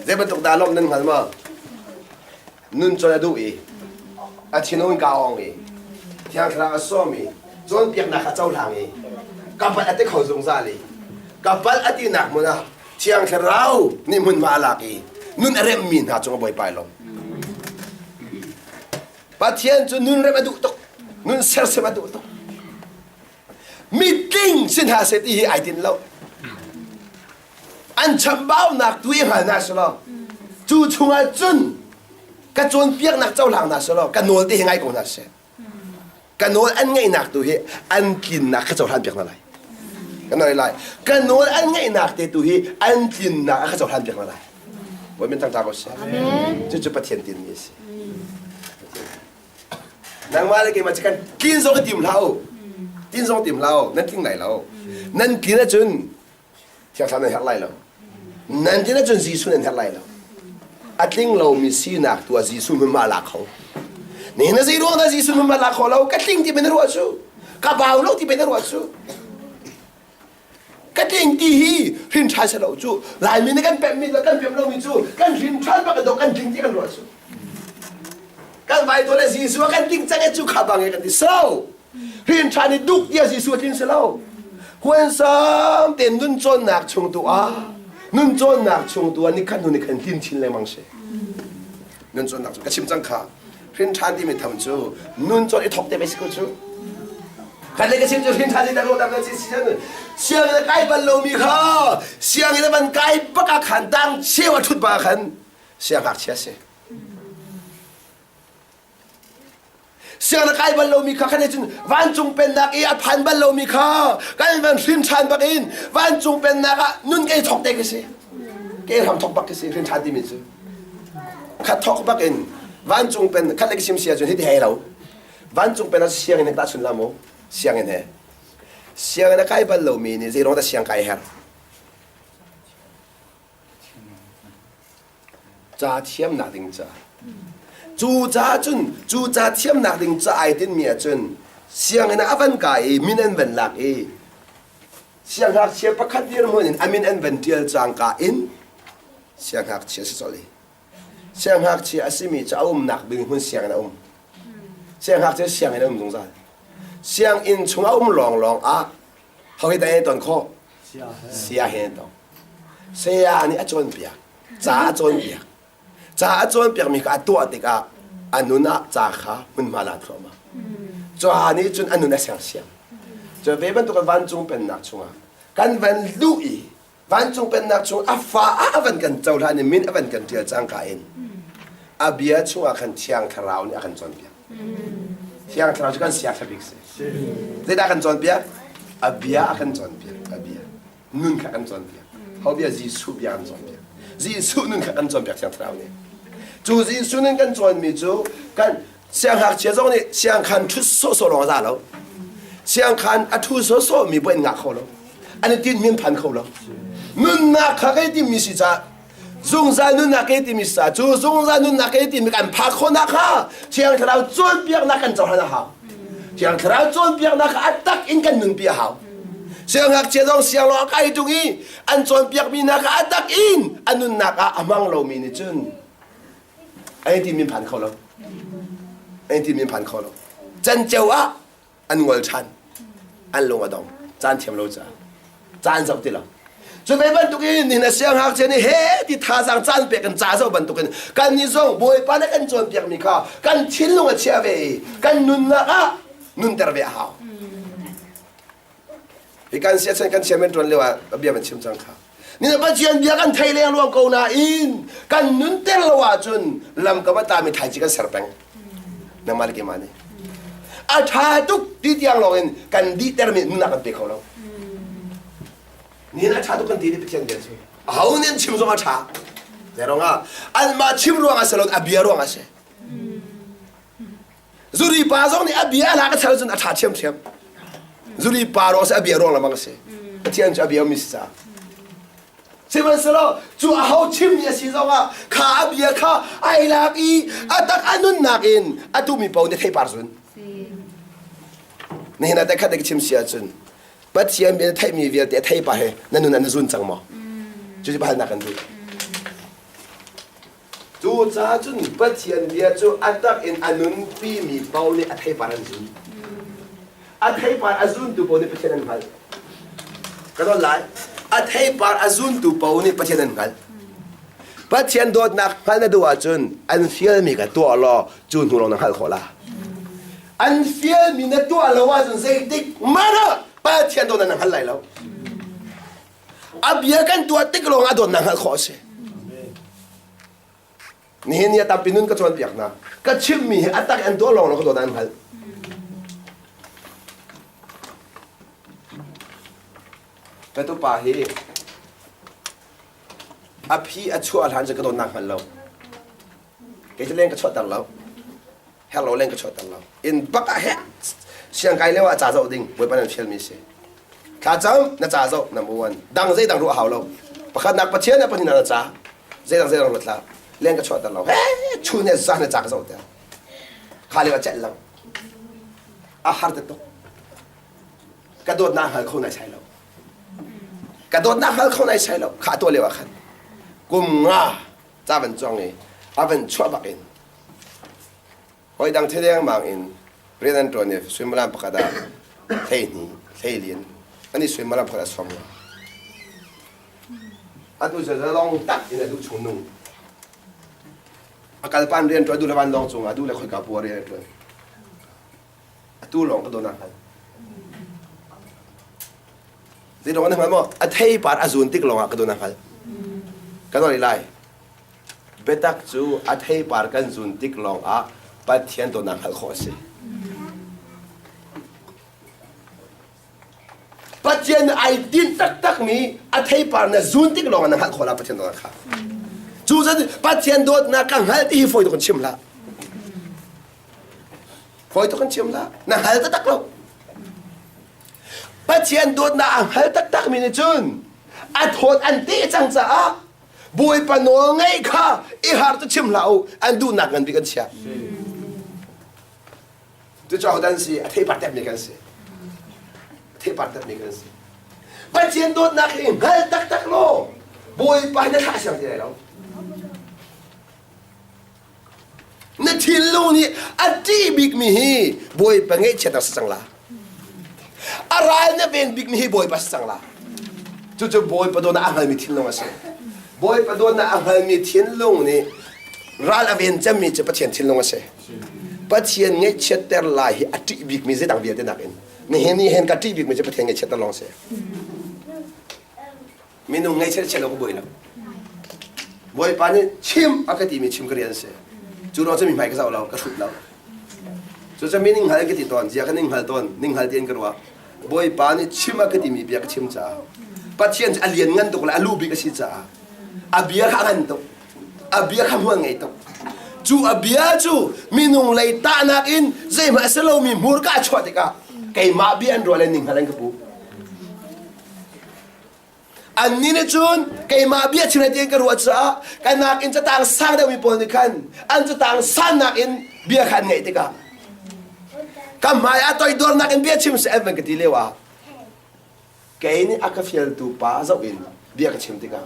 zei bantuk dah lawmh nan hngal ma Nun cawn a duh i a thinhun kaa ong i Thiang Thlarau a sawm i cawnpiaknak a cohlang i ka palh a ti kho zungzal i ka palh a tinak hmun ah Thiang Thlarau nih hmunhma a lak i nun a remmi hna cung a Bawipa i lawm. Pathian cu nun remh a duh tuk, nun sersiam a duh tuk. Mitling si hna seh ti hi ai tinh lo. An chambaunak tu i hngal hna selaw cu chungah cun ka cawnpiaknak cohlang hna selaw ka nawl te hi ngai ko hna seh. Ka nawl an ngaihnak tu hi an tlinnak ka cohlan piak hna lai. Ka nawl lai. Ka nawl an ngaihnak te tu hi an tlinnak a ka cohlan piak hna lai. Bawi min thangṭha ko seh. Cucu Pathian tinmi a si. Nangmah le keimah cu kan tlin zong i tim hlah u. Tin zong tim hlah u. Nan tling lai lo. Nan tlin ahcun Thiang Thlarau nan herh lai lo. Nan tlin ahcun Jesuh nan herh lai lo. A tling lomi sinak tu ah Jesuh hmunhma a la kho. Nihin na zei ruang dah Jesuh hmunhma la kho lo? Ka tling ti na ruah cu. Ka bau lo ti na ruah cu. Ka tling ti hi hrin ṭhan si lo cu. Laimi nih kan pemmi le kan pem lomi cu kan hrin ṭhan bak in kan tling ti kan ruah cu. Kan vai to le Jesuh kan tling cang e cu kha bang e kan ti so. Hrin ṭhan i duk tiah Jesuh a tling si lo. Huansam tein nun cawnnak chung tu ah nun cawnnak chung tu ah nikhat hnu nikhat tlin chin lengmang si. Nun cawnnak cu ka chim cang kha. Hrin ṭhan timi tham cu nun cawn i thok te ve si ko cu. Kan le ka chim cu hrin ṭhan dah rawh dah si si sianginn a kai bal lomi kha sianginn a van kai bak ah khan tang cheu a ṭhut bak ah khan siangngakchia si. Sianginn a kai bal lomi kha khan cun vancung pennak i a phan bal lomi kha kan van hrin ṭhan bak in vancung pennak ah nun kei thok te ka si. Ke hram thok bak ka si hrin ṭhan timi cu. Khat thok bak in vancung pen khat le ka sim sia cun hiti hei lo. Vancung pen ah sianginn he tahchun la mu sianginn he sianginn a kai bal lomi nih zei ruang dah siang kai herh ca thiamnak ding ca cu ca cun cu ca thiamnak ding ca ai tinmi ahcun sianginn ah a van kai i min an van lak i siangngakchia pakhat dirhmun in a min an van ṭial cangka in siangngakchia si colh i Siangngakchia a simi cu a umnak ding hmun sianginn a um. Siangngakchia sianginn a um zungzal. Sianginn chung a um lawnglawng ah ho hi dah ton khawh? Saya he tong. Saya nih a cawnpiak. Ca a cawnpiak. Ca a cawnpiakmi kha a tuah tikah a nun ah ca kha hmunhma la thluahmah. Ca nih cun a nun a sersiam. Cu ve bantuk vancung pennak chungah kan van luh i Vancung pennak chung a fa ah a van kan cohlan i min a van kan ṭial cangka in a bia chungah khan Thiang Thlarau nih a kan cawnpiak. Thiang Thlarau cu kan siangthla bik si. Zeidah a kan cawnpiak? A bia a kan cawnpiak. A bia. Nun kha kan cawnpiak. Ho bia? Jesuh bia kan cawnpiak. Jesuh nun kha kan cawnpiak Thiang Thlarau nih. Cu Jesuh nih kan cawnmi cu kan siangngakchia zong nih siangkhan ṭhut sawhsawh lawng a za lo. Siangkhan a ṭhu sawhsawh mi pawh an ngah kho lo. An i tinhmi an phan kho lo. Nunnak kha kai timmi si caah zungzal nunnak kai timi sa cu zungzal nunnak kai timi kan phak khawhnak kha Thiang Thlarau cawnpiaknak kan cohlan a hau. Thiang Thlarau cawnpiaknak kha a tak in kan nunpi a hau. Siangngakchia zong sianglawng a kai ṭung i an cawnpiakmi hna kha a tak in a nunnak ah a hmang lomi nih cun ai timi phan kho lo. Ai timi phan kho lo. Canceo ah an ngol ṭhan. An lung a dong. Caan thiam lo caah. Caan zoh ti lo. Cu ve bantukin nihin a siangngakchia nih he ti thazaang caan pek in ca zoh bantukin kan nih zong Bawipa nih kan cawnpiakmi kha kan thinlung a chia ve i kan nunnak ah nunter ve a hau. Hi kan siachan kan chairman ṭuan lio ah bia van chim cang kha. Ni Pathian bia kan thei leng luang ko nain kan nunter lo ahcun lam ka va tami thaici kan ser peng. Nangmah le keimah nih. A ṭha tuk ti tiang lawng in kan dihtermi nunnak kan pe kho lo. Nihin a ṭha tuk kan ti ni Pathian bia cu. Aho nih an chim zong a ṭha. Zei ruangah anmah chim ruangah si lo a bia ruangah si. Zuri pa zong nih a bia a lak a chal cun a ṭha ṭhiamṭhiam. Zuri pa ruang si a bia ruang lamang a si. Pathian cu a bia mi si caah. Sihmanhsehlaw cu aho chimmi a si zongah kha a bia kha ai lak i a tak a nunnak in a tumi paoh nih theipar zun. Nihin ah khat ka chim si ahcun Pathian bia na theihmi vialte a theipar he na nun ah na zun cang maw? Cucu halnak kan duh. Cucaah cun Pathian bia cu a tak in a nunpimi paoh nih a theipar an zun. A theipar a zuntu paoh nih Pathian an hngalh. Ka dawt lai. A theipar a zuntu paoh nih Pathian an hngalh. Pathian dawtnak hngalh na duh ahcun an fialmi kha tuah law cu hnu lawng na hngalh khawh la. An fialmi na tuah lo ahcun zeitik hmanh ah Pathian dawtnak na hngal lai lo. A bia kan tuah tik lawng ah dawtnak hngalh khawh a si. Nihin ni a tampi nun ka cawnpiak hna. Ka chimmi hi a tak an tuah lawng lawng ka dawtnak an hngalh. Ka tupa hi a phi a chuah hlan cu ka dawtnak hngal lo. Kei cu leng ka chuahter lo. Herh lo leng ka chuahter lo. Inn bak ah heh siangkai lio ah ca zoh ding Bawipa nan fialmi si. Thlacam na ca zoh number one. Dang zeidang ruah hau lo. Pakhatnak Pathian le pahnihnak na ca. Zeidang zeidang ruat hlah. Leng ka chuahter lo. He chun he zan na ca ka zoh ter. Kha lio a celh lo. A har te tuk. Ka dawtnak hngal kho nai sai lo. Ka dawtnak hngal kho nai sai lo. Kha tuah lio ah khan kum nga ca van cuang i a van chuah bak in hawi dang thedengmang in rian an ṭuan i suimilam pakhat ah hleihnih hleilian an i suimilam pakhat ah sawm atu cu zalong tak in a duh chung nung a kalpan rian ṭuan duh le vanlawng cung ah duh le khoika puar rian a ṭuan atu lawng ka dawt hngal Zei na hngal maw? A theipar a zun tik lawngah ka dawt na hngal. Ka dawt lai. Biatak cu a theipar kan zun tik lawngah Pathian dawtnak hngalh khawh a si. Pathian ai tinh taktakmi a theipar na zun tik lawngah na hngalh khawh la Pathian dawtnak kha. Cu zan Pathian dawtnak ka hngalh ti hi fawi tuk in chim hlah. Fawi tuk in chim hlah. Na hngal taktak lo. Pathian dawtnak a hngal taktakmi nih cun a thawt an teh cang caah Bawipa nawl ngaih kha i har cu chim hlah u an duhnak ngan bik an chiah. Cucu ahodah an si? A theipar tepmi kan si. A theipar tepmi kan si. Pathian dawtnak hi hngal taktak law Bawipa hi na thlah siang ti lai lo. Na thinlung nih a ṭih bikmi hi Bawipa ngaihchiat si cang la. A ral na ven bikmi hi Bawipa si cang la. Cucu Bawipa dawtnak a hngalmi thinlung a si. Bawipa dawtnak a hngalmi thinlung nih ral a ven cemmi cu Pathian thinlung a si. Pathian ngaihchiatter lai hi a ṭih bikmi zeidang vialte nakin nihin ni hen ka ṭih bikmi cu Pathian ngaihchiatter lawng si. Minung ngaihchiat chiat lo ka buai lo. Bawipa nih chim a ka timi chim ka rian a si. Cu ruang cu mi hmai ka zoh lo, ka hrut lo. Cucu mi ning hngal ka ti tawn, zia ka ning hngal tawn, ning hngal tiin ka ruah. Bawipa nih chim a ka timi bia ka chim caah Pathian cu a lian ngan tuk le a lu bik a si caah a bia kha a ngan tuk. A bia kha hmual ngei tuk. Cu a bia cu minung lei tahnak in zeihmanh a si lomi hmurka a chuah tikah keimah bia an ruah le ning hngal an ka puh. Annih nih cun keimah bia chim lai tiin ka ruah caah ka nakin catang sang deuhmi pawl nih khan an catang sannak in bia kha an ngaih tikah ka hmai ah toidornak in bia chim seh an van ka ti lio ah kei nih a ka fialtu pa zoh in bia ka chim tikah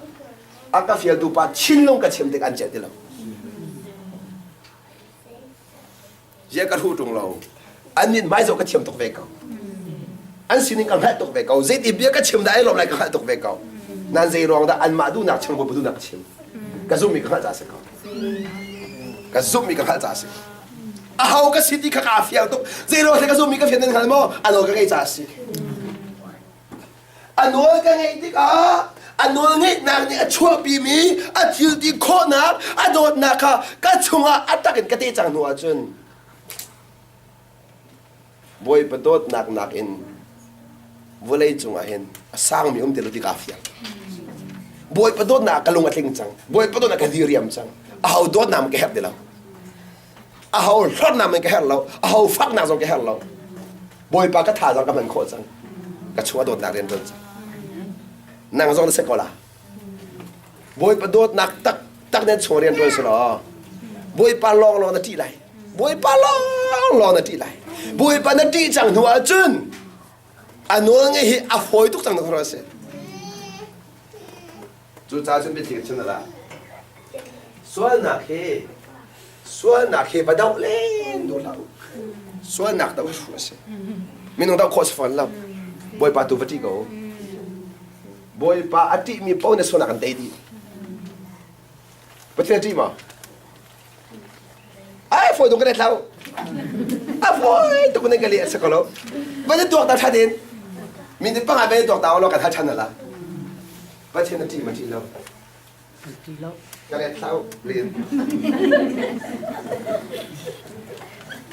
a ka fialtu pa thinlung ka chim tikah an celh ti lo. Ziah ka hruh ṭung lo. An mit hmai zoh ka thiam tuk ve ko. An sining ka hngalh tuk ve ko. Zeiti bia ka chim dah ai lawm lai ka hngalh tuk ve ko. Nan zei ruang dah anmah duhnak chim Bawipa duhnak ka chim. Ka zumhmi ka hngalh caah a si ko. Ka zumhmi ka hngalh caah a si. Aho ka si ti kha kaa fiang tuk. Zei ruang ka zumhmi ka fian nan hngal maw? A nawl ka ngeih caah a si. A nawl ka ngeih tikah a nawl ngeihnak nih a chuahpimi a thil ti khawhnak a dawtnak kha ka chungah a tak in ka te cang hnu ahcun Bawipa dawtnak nakin vawlei cungah hin a sangmi um ti lo ti kaa fiang. Bawipa dawtnak ka lung a tling cang. Bawipa dawtnak ka diriam cang. Aho dawtnak ka herh ti lo. Aho hlorhnak ka herh lo. Aho faknak zong ka herh lo. Bawipa ka thazaang ka hman khawh cang. Ka chung a dawtnak rian ṭuan cang. Nang zong na si ko la. Bawipa dawtnak tak tak nan chung rian ṭuan si law Bawipa lawng lawng na ṭih lai. Bawipa lawng lawng na ṭih lai. Bawipa na ṭih cang hnu ahcun a nawl ngeih hi a fawi tuk cang na si. Cucaah cun biathli ka chim na la. Sualnak hi sualnak hi va doh len duh hlah u. Sualnak doh hi hruh a si. Minung doh khawh si fawn lo. Bawipa tu va ṭih ko. Bawipa a ṭihmi paoh na sualnak an tei dih. Pathian a ṭih maw? Ai fawi tuk kan thlau. A fawi tuk nan ka leh a si ko lo. Va na tuak ta ṭha tein. Minute panga ve tuak ta law kan hal ṭhan la. Pathian a ṭih ma ṭih lo? Ṭih lo. Ka let thlau rin.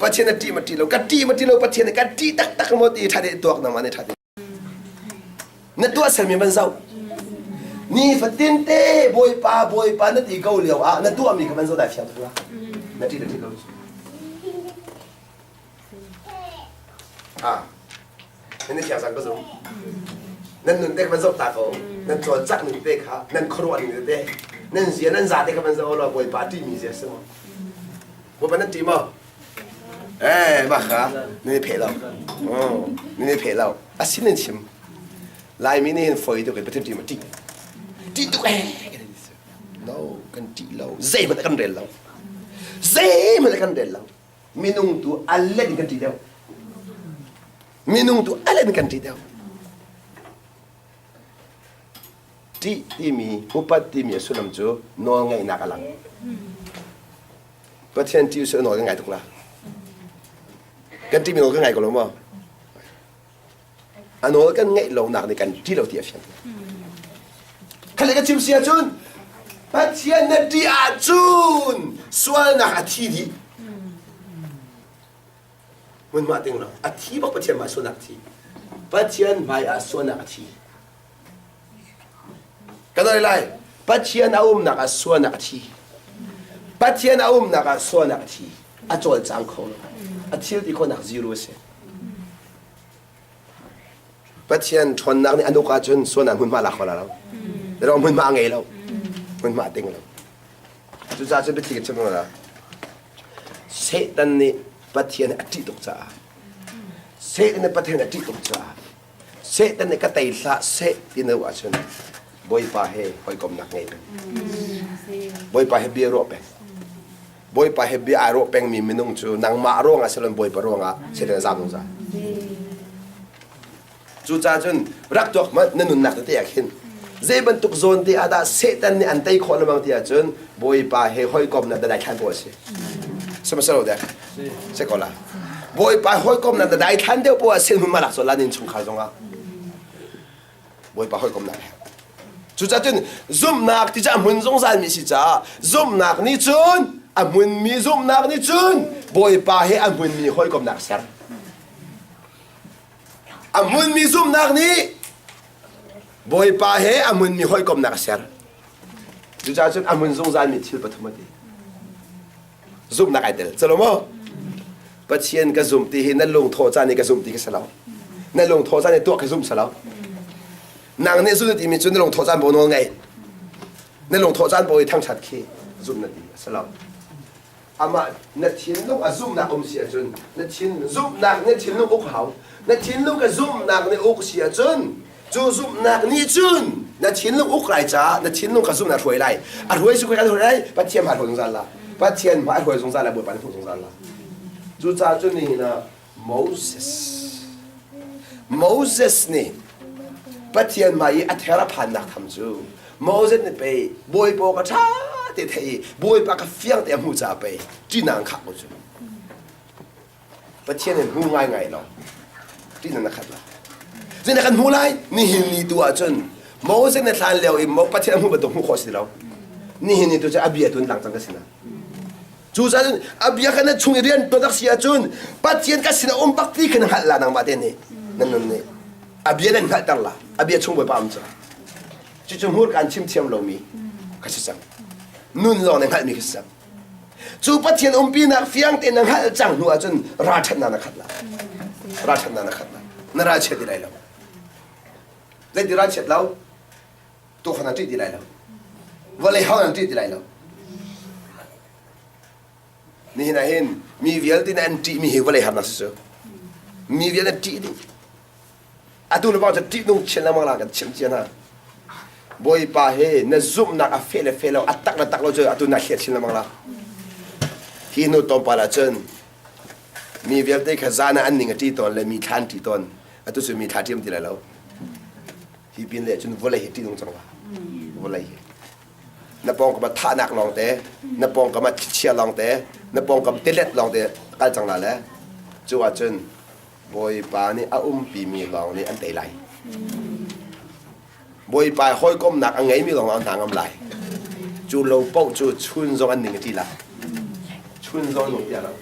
Pathian a ṭih ma ṭih lo? Ka ṭih ma ṭih lo Pathian ka ṭih taktak maw ti ṭha tein tuak na ma ne ṭha tein. Na tuahsermi van zoh. Nifatin te Bawipa Bawipa na ti ko lio ah na tuahmi kha van zoh dai fiang tuk la. Na ṭih na ṭih lo. Ah, nan fiang cang ka zum. Nan nun te kha van zoh ta ko. Nan cawlcangh ning te kha, nan khuaruah ning te, nan zia nan za te kha van zoh law Bawipa ṭihmi zia si maw? Bawipa nan ṭih maw? Eh, mah kha nan i pheh lo. Oh, nan i pheh lo. A sin in chim. Laimi nih hin foi tuk in Pathian ṭih ma ṭih. Ṭih tuk eh. No, kan ṭih lo. Zeihmanh kan rel lo. Zeihmanh kan rel lo. Minung tu a let in kan ṭih deuh. Minung tu a let in kan ṭih deuh. Ṭih timi, upat timi a sullam cu nawlngaihnak a lang. Pathian ṭih usih nawl kan ngai tuk la. Kan ṭihmi nawl kan ngai ko lo maw? A nawl kan ngaih lonak nih kan ṭih lo ti a fiang. Khale ka chim si ahcun Pathian na ṭih ahcun sualnak a thi dih. Hmunhma ting lo. A thi bak Pathian hmai sualnak a thi. Pathian hmai ah sualnak a thi. Kan oi lai. Pathian a umnak ah sualnak a thi. Pathian a umnak ah sualnak a thi. A cawlcang kho lo. A thil ti khawhnak zero a si. Pathian ṭhawnnak nih an uk ahcun sualnak hmunhma lak kho la lo. Ro hmunhma a ngei lo. Hmunhma a ting lo. Cucaah cun biathli kan chim la. Satan nih Pathian a ṭih tuk caah Satan nih Pathian a ṭih tuk caah Satan nih ka tei hlah seh ti na ruah ahcun Bawipa he hawikomnak ngei peng. Bawipa he bia ruah peng. Bawipa he bia ai ruah pengmi minung cu nangmah ruangah si loin Bawipa ruangah Satan a zaam zungzal. Cucaah cun rak tuak hmanh na nunnak tete ah khin zei bantuk zawn te ah dah Satan nih an tei khawh lengmang ti ahcun Bawipa he hawikomnak na daithlan pawl a si. Sihmanhsehlaw dek si ko la. Bawipa hawikomnak na daithlan deuh poah sin hmun malak la nin chungkhar zongah Bawipa hawikomnak he. Cucaah cun zumhnak ti cu a hmun zungzal mi si caah zumhnak nih cun a hmunmi zumhnak nih cun Bawipa he a hmunmi hawikomnak ser. A hmunmi zumhnak nih Bawipa he a hmunmi hawikomnak a ser. Cucaah cun a hmun zungzalmi thil pathum a ti. Zumhnak ai tel. Calo maw? Pathian ka zum ti hi na lungthawh caan i ka zum ti ka si lo. Na lungthawh caan i tuah ka zum si lo. Nang nih zum timi cu na lungthawh caan bo nawl ngei. Na lungthawh caan bo i thangṭhat khi zum na ti a si lo. Amah na thinlung a zumhnak um si ahcun na thin zumhnak na thinlung uk hau. Na thinlung ka zumhnak nih uk si ahcun cu zumhnak nih cun na thinlung uk lai caah na thinlung kha zumhnak hruai lai. A hruai su kan hruai lai Pathian hmai hruai zungzal la. Pathian hmai hruai zungzal lai Bawipa nih hmuh zungzal la. Cucaah cun nihin ah Moses Moses nih Pathian hmai i a ther a phannak tham cu Moses nih pei Bawipa ka ṭha te thei i Bawipa ka fiang te a hmuh caah pei ṭihnak an khah ko cu. Pathian in hmu ngaingai lo ṭihnak na khat lo. Zeidah kan hmuh lai? Nihin ni tu ahcun Moses na thlan lio i Pathian a hmuh bantuk hmuh khawh si lo. Nihin ni tu cu a bia tu in lang cang ka sinah. Cucaah a bia kha na chung i rian tuan tak si ahcun Pathian ka sinah um bak ti kha na hngalh la nangmah te nih nan nun nih a bia nan hngalhter la a bia chung Bawipa um cu cucu hmurka an chim thiam lomi ka si cang nun lawng na hngalhmi ka si cang cu Pathian umpinak fiang tein na hngalh cang hnu ahcun ralṭhatnak na khat la ralṭhatnak na khat la na ralchiat ti lai lo zeiti ralchiat lo tuukhan an ṭih ti lai lo vawlei hau an ṭih ti lai lo nihin ah hin mi vialte nih an ṭihmi hi vawlei harnak si cu mi vialte ṭih dih atu le bang cu ṭihnung chin lengmang la kan chimh cia hna Bawipa he na zumhnak a fe le fe lo a tak le tak lo cu atu na hliah chin lengmang la hi hnu tlawmpal ah cun mi vialte kha zan ah an ning a ṭi tawn le mi thla an ṭi tawn atu cu mi thla ṭiam ti lai lo Hi pin le cun vawlei hi ṭihnung cang la. Vawlei hi. Na pawngkam ah thahnak lawngte, na pawngkam ah thlichia lawngte, na pawngkam tilet lawngte kal cang la le cu ahcun Bawipa nih a umpimi lawng nih an tei lai. Bawipa hawikomnak a ngeimi lawng an hna ngam lai. Cu lo paoh cu chun zong an ning a ṭi lai. Chun zong an ning ti lo.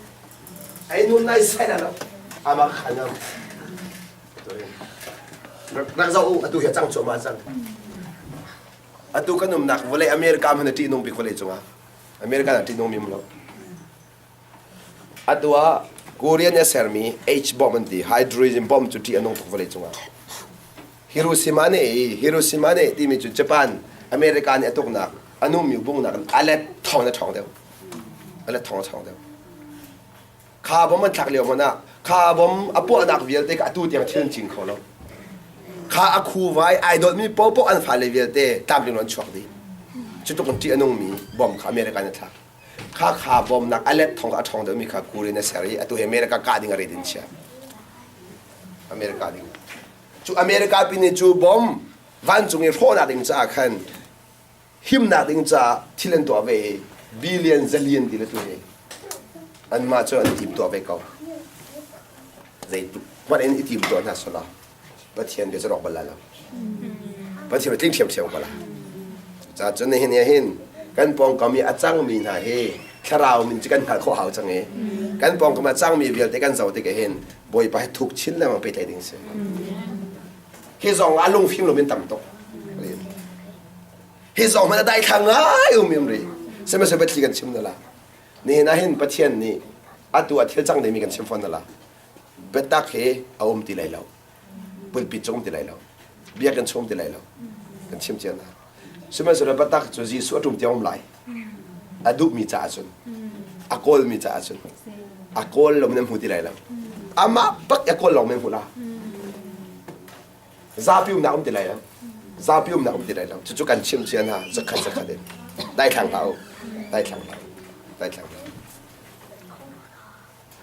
Ai nun nai sai lo. Amah khan ngam. Rak zoh u, atu hi a cang cuahmah cang. Atu kan umnak vawlei America hmanh a ṭihnung bik vawlei cungah. America ah ṭihnung mi um lo. Atu ah Korean nih a sermi H bomb an ti, hydrogen bomb cu ṭih a nung tuk vawlei cungah. Hiroshima nih Hiroshima nih timi cu Japan, America nih a tuknak, a numi bungnak in a let thong in a ṭhawng deuh. A let thong a ṭhawng deuh. Kha bom an thlak lio hmanh ah kha bom a puahnak vialte kha atu tiang thil an cing kho lo. Kha a khuvai ai dawtmi paohpaoh an fale vialte tlamtling lo an chuak dih. Cu tluk in ṭih a nungmi bom kha America nih a thlak. Kha kha bom nak a let thong kha a ṭhawng deuhmi kha Korean a ser i atu hi America kah ding a ret in chia. America ding. Cu America pi nih cu bom vancung i hrawhnak ding caah khan himnak ding caah thil an tuah ve i billion zalian ti le tu hi anmah cu an tim tuah ve ko zeitluk hmanh in i tim tuah hna sala Pathian bia cu rawk bal lai lo Pathian tling ṭhiamṭhiam ko la ca cun nihin ni hin kan pawngkam i a cangmi hna hi thlarau min cu kan hngalh khawh hau cang i kan pawngkam a cangmi vialte kan zoh tik hin Bawipa hi thuk chin lengmang pehtlaih ding si hi zong ah lungfim lo min tam tuk Hi zong hmanh a daithlang ngai um im ri. Sihmanhsehlaw biathli kan chim na la. Nihin ah hin Pathian nih atu ah thil cang dingmi kan chim fawn na la. Biatak hi a um ti lai lo. Pulpit cu um ti lai lo. Biakinn chung um ti lai lo. Kan chim cia hna. Sihmanhsehlaw biatak cu Jesuh a ṭum tiang um lai. A duhmi caah cun. A kawlmi caah cun. A kawl lo nan hmu ti lai lo. Amah bak a kawl lawng men hmu la. Zapi umnak um ti lai lo. Zapi umnak um ti lai lo. Cucu kan chim cia hna zakhat zakhat in. Daithlang hlah u. Daithlang hlah u. Daithlang hlah u.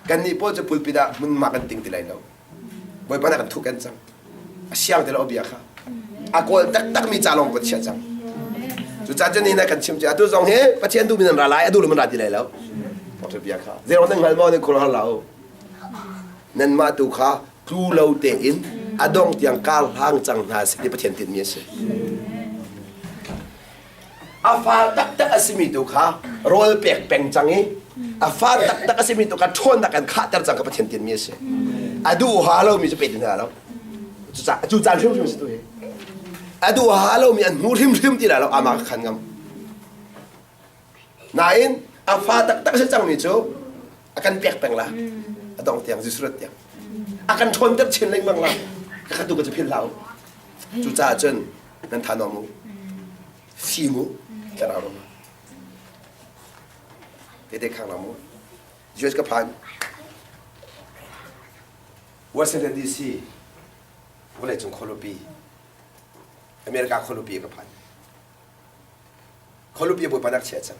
Kannih pawl cu pulpit ah hmunhma kan ting ti lai lo. Bawipa na kan thuh kan cang. A siang ti lo bia kha. A kawl taktakmi ca lawng kan chiah cang. Cucaah cun nihin ah kan chim cia. Atu zong hi Pathian duhmi nan ra lai, a duh lo man ra ti lai lo. Bia kha. Zeiruang nan hngal maw nan khuaruahhar hlah u. Nanmah tu kha tlu lo tein a dong tiang kar hlang cang hna seh ti Pathian tinhmi a si. A fa taktak a simi tu kha rawl pek peng cang i a fa taktak a simi tu kha ṭhawnnak kan khahter cang kha Pathian tinhmi a si. A duh ha lomi cu pe ti hna lo. Cu caan hrimhrim si tu hi. A duh ha lomi an hmu hrimhrim ti la lo amah kha khan ngam. Nain A fa taktak si cangmi cu a kan pek peng la. A dong tiang Jesuh rat tiang. A kan ṭhawnter chin lengmang la. Ka kha tu ka cu philh hlah u. Cucaah cun nan tha nawm u. Fim u. Thlarau ram. Tete khang lam u. US ka phan. Washington DC vawleicung khualipi America khualipi ka phan. Khualipi Bawipa nak chia cang.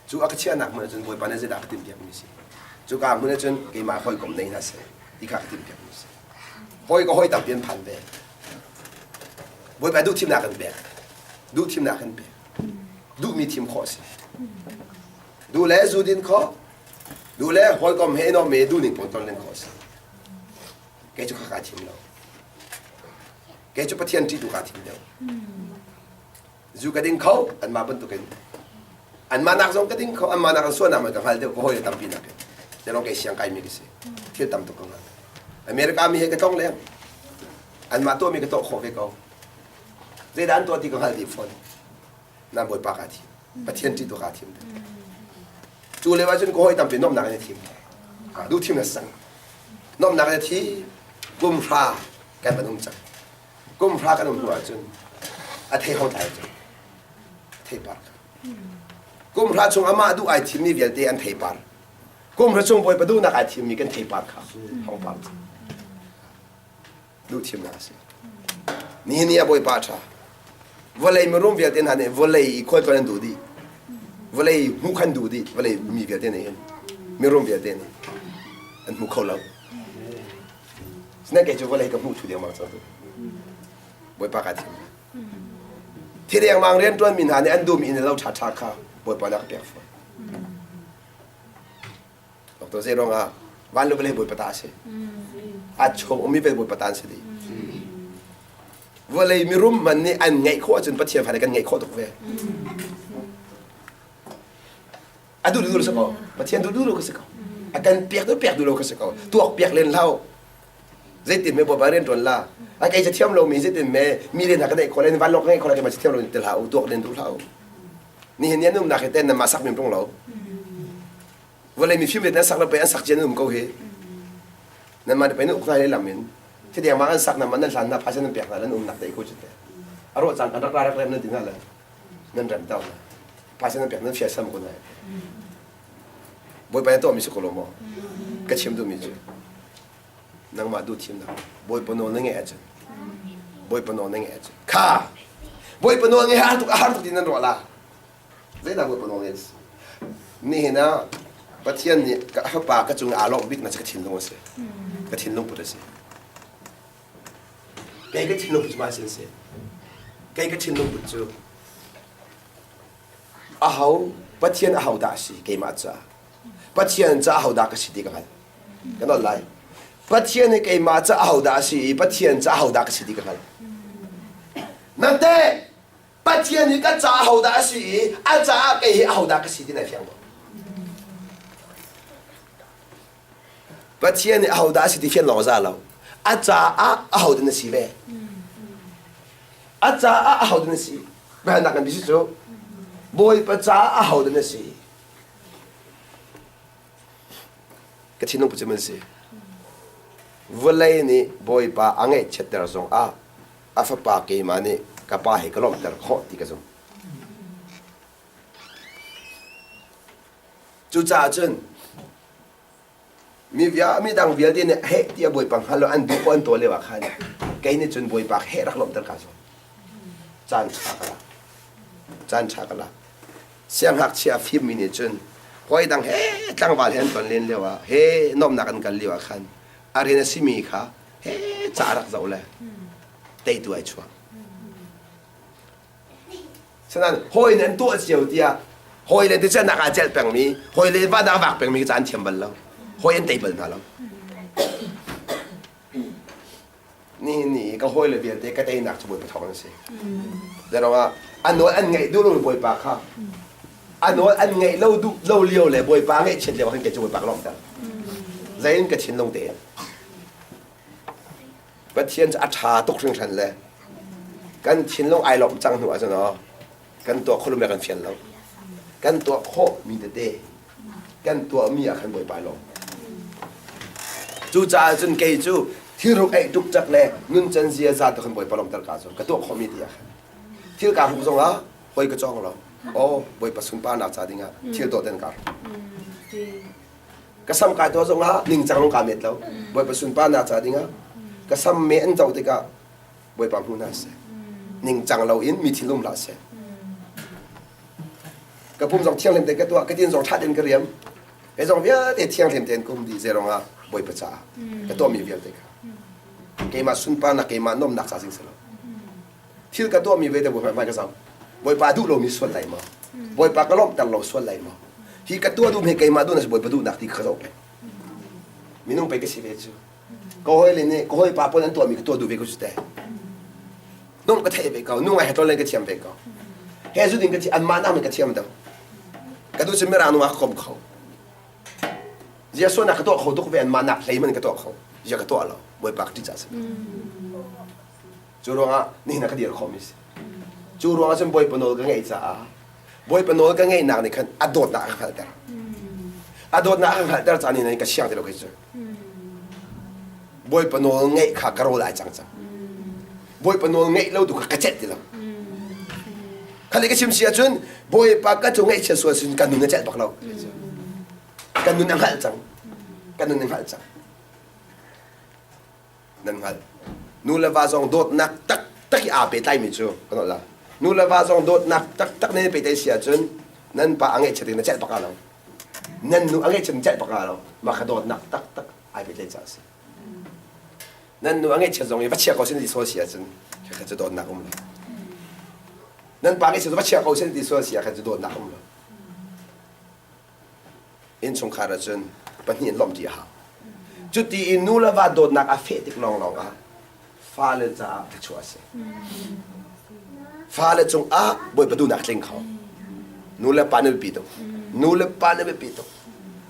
Cu a ka chiahnak hmun ahcun Bawipa nih zeidah ka timhpiakmi si. Cuka hmun ahcun keimah hawikom nei hna seh ti kha ka timhpiakmi si. Hawi ka hawi tampi an phan ve. Bawipa duh thimnak kan pek. Duh thimnak kan pek. Duhmi thim khawh si. Duh le zu din khawh. Duh le hawikom he i me duh ning pawl ton len khawh si. Kei cu kha kaa thim lo. Kei cu Pathian ṭih tu kaa thim deuh. Zu ka ding kho anmah bantukin. Anmah nak zong ka ding kho, anmah nak an sualnak man ka hngal deuh, ka hawi le tampi nak in. Zelong kei siang kaimi ka si. Thil tam tuk ka hngal. America mi he ka tlong leng. Anmah tuahmi ka tuah khawh ve ko. Zeidah an tuah ti ka hngal dih fawn. Na Bawipa kaa thim. Pathian ṭih tu kaa thim. Cu lio ahcun ka hawi tampi nuamhnak in a thim. Duh thim na sang. Nuamhnak in a thi. Kum hra kan van um cang. Kum hra kan um hnu ahcun a thei ho tlai cang. Theipar kha. Kum hra chung amah duh ai thimmi vialte an theipar. Kum hra chung Bawipa duhnak ai thimmi kan theipar kha hong par cang. Duh thimnak a si. Nihin ni a Bawipa ṭha. Vawlei mirum vialte hna nih vawlei i khualtlawn an duh dih. Vawlei hmuh khan duh dih. Vawlei mi vialte nih hin mirum vialte nih an hmu kho lo. Sinain kei cu vawlei ka hmuh thu dengmang cang tu. Bawipa kaa thim. Thi dengmang rianṭuanmi hna nih an duhmi inn lo ṭhaṭha kha Bawipa nih a ka pek fawn. Doctor zei ruangah van le vawlei Bawipa ta a si. A chung ummi vialte Bawipa ta an si dih. Vawlei mirum man nih an ngeih khawh ahcun Pathian fa nih kan ngeih khawh tuk ve. A duh duh si ko. Pathian duh duh ka si ko. A kan pek duh pek duh lo ka si ko. Tuak piak len hlau. Zeitin me Bawipa rian ṭuan la. A kei ca thiam lomi zeitin me mi len ha ka neih khawh len van lok ngeih khawh la keimah thiam lo ti hlah u tuak len duh hlah u. Nihin ni an umnak hi ten nan mah sak min ṭung lo. Vawlei mifim le nan sak lo pei an sak cia nan um ko hi. Nanmah nih pei nan uk hna lam in thideng ma an sak nan nan hlan hna phaisa nan pek hna nan umnak te ko cu te. A rawh cang kan rak ra rak rem nan ti hna le nan rem tau na. Phaisa nan pek nan fial sam ko na. Bawipa na tuahmi si ko lo maw? Ka chim duhmi cu nangmah duh thimnak Bawipa nawl na ngeih ahcun Bawipa nawl na ngeih ahcun kha Bawipa nawl ngeih har tuk a har tuk ti nan ruah la. Zeidah Bawipa nawl ngeih si? Nihin ah Pathian nih ka fapa ka cung aa lawmh bik na cu ka thinlung a si. Ka thinlung put a si. Kei ka thinlung put cu mah sin si. Kei ka thinlung put cu aho Pathian aho dah a si keimah caah. Pathian ca aho dah ka si ti ka hngalh. Ka nawl lai. Pathian hi keimah ca aho dah a si i Pathian ca aho dah ka si ti ka hngalh. Nangteh Pathian hi ka ca ahodah a si i a caah kei hi ahodah ka si ti nai fiang maw? Pathian hi ahodah a si ti fian lawng a za lo. A caah ahodah na si ve? A caah ahodah na si? Biahalnak kan bisi cu Bawipa caah ahodah na si? Ka thinlung put cu man si. Vawlei nih Bawipa a ngaihchiatter zong ah a fapa keimah nih ka pa he ka lawmhter khawh ti ka zumh. Cucaah cun mi via mi dang vialte nih heh tiah Bawipa hngal lo an duh ko an tuah lio ah khan kei nih cun Bawipa heh rak lawmhter kaa zuam. Caan ṭha ka lak. Caan ṭha ka lak. Siangngakchia fimmi nih cun hawi dang he tlangval he an ton len lio ah he nuamhnak an kal lio ah khan a rian a simi kha he ca rak zoh le teitu ai chuak. Sinain hawi nih an tuah cio tiah hawi le ticanak aa celh pengmi hawi le va dah vak pengmi ca an thiam bal lo. Hawi an tei bal hna lo. Nihin ni ka hawi le vialte ka teinak cu Bawipa thawng an si. Zeirong ah a nawl an ngaih duh lo Bawipa kha a nawl an ngaih lo duh lo lio le Bawipa ngaihchiat lio khan kei cu Bawipa ka lawmhter. Zei in ka thinlung tein. Pathian cu a ṭha tuk hringhran le kan thinlung ai lawmh cang hnu ahcun aw kan tuah khulum le kan fian lo. Kan tuah khawh mi tete kan tuahmi ah khan Bawipa lawm. Cucaah cun kei cu thilruk eih tuk le nuncan ziaza tu khan Bawipa lawmter ka zuam. Ka tuah khawhmi ti ah khan. Thil kaa hruk zong ah hoi ka cawng lo. Oh, Bawipa sunparnak ca dingah thil dawh ten kaa hruk. Ka sam kai tuah zong ah ningcang lung kaa met lo. Bawipa sunparnak ca dingah ka sam me an zoh tikah Bawipa hmu hna seh. Ningcang loin mi thinlung hlah seh. Ka pum zong thianghlim tein ka tuah, ka tin zong ṭha tein ka riam. Kei zong vialte thianghlim tein ka um dih zeirong ah Bawipa caah ka tuahmi vialte kha. Keimah sunparnak, keimah nuamhnak ca zing si lo. Thil ka tuahmi ve te bu hmai ka zoh. Bawipa duh lomi sual lai maw? Bawipa ka lawmhter lo sual lai maw? Hi ka tuah duh he keimah duh na si Bawipa duhnak ti ka zoh peng. Minung pei ka si ve cu. Ka hawile nih ka hawipa pawl an tuahmi ka tuah duh ve ko cu teh. Nung ka theih ve ko, nu ngai he tlon ka thiam ve ko. He zu ding ka thi anmah nak ka thiam deuh. Ka duh cu mirang nu ah ka kom kho. Zia sualnak ka tuah kho tuk ve anmah nak hlei man ka tuah kho. Zia ka tuah lo. Bawipa ka ṭih ca si. Cu ruangah nihin ah ka dir khawhmi si. Cu ruangah cun Bawipa nawl ka ngeih caah Bawipa nawl ka ngeihnak nih khan a dawtnak a ka hngalhter. A dawtnak a ka hngalhter caan in ka siang ti lo kei cu. Bawipa nawl ngeih kha ka rawl ai cang cang. Bawipa nawl ngeih lo tu kha ka celh ti lo. Khali ka chim si ahcun Bawipa ka cu ngaihchia sual sin ka nun a celh bak lo. Ka nun a hngalh cang. Ka nun a hngalh cang. Nan hngalh. Nu le va zong dawtnak taktak i aa pehtlaimi cu kan la. Nu le va zong dawtnak taktak nan i pehtlaih si ahcun nan pa a ngaihchiat in na celh bak lo. Nan nu a ngaihchiat in celh bak lo. Mah kha dawtnak taktak ai pehtlaih caah a si. Nan nu a ngaihchiat zong i va chia ko sin ti sual si ahcun kha cu dawtnak um lo. Nan pa ngaihchiat va chia ko sin ti sual si ah khan cu dawtnak um lo. Innchungkhar ahcun pahnih in lawmhṭi a hau. Cuti i nu le va dawtnak a feh tik lawnglawng ah fale caah thluachuah a si. Fale cungah Bawipa duhnak tling kho. Nu le pa na biapi tuk. Nu le pa na biapi tuk.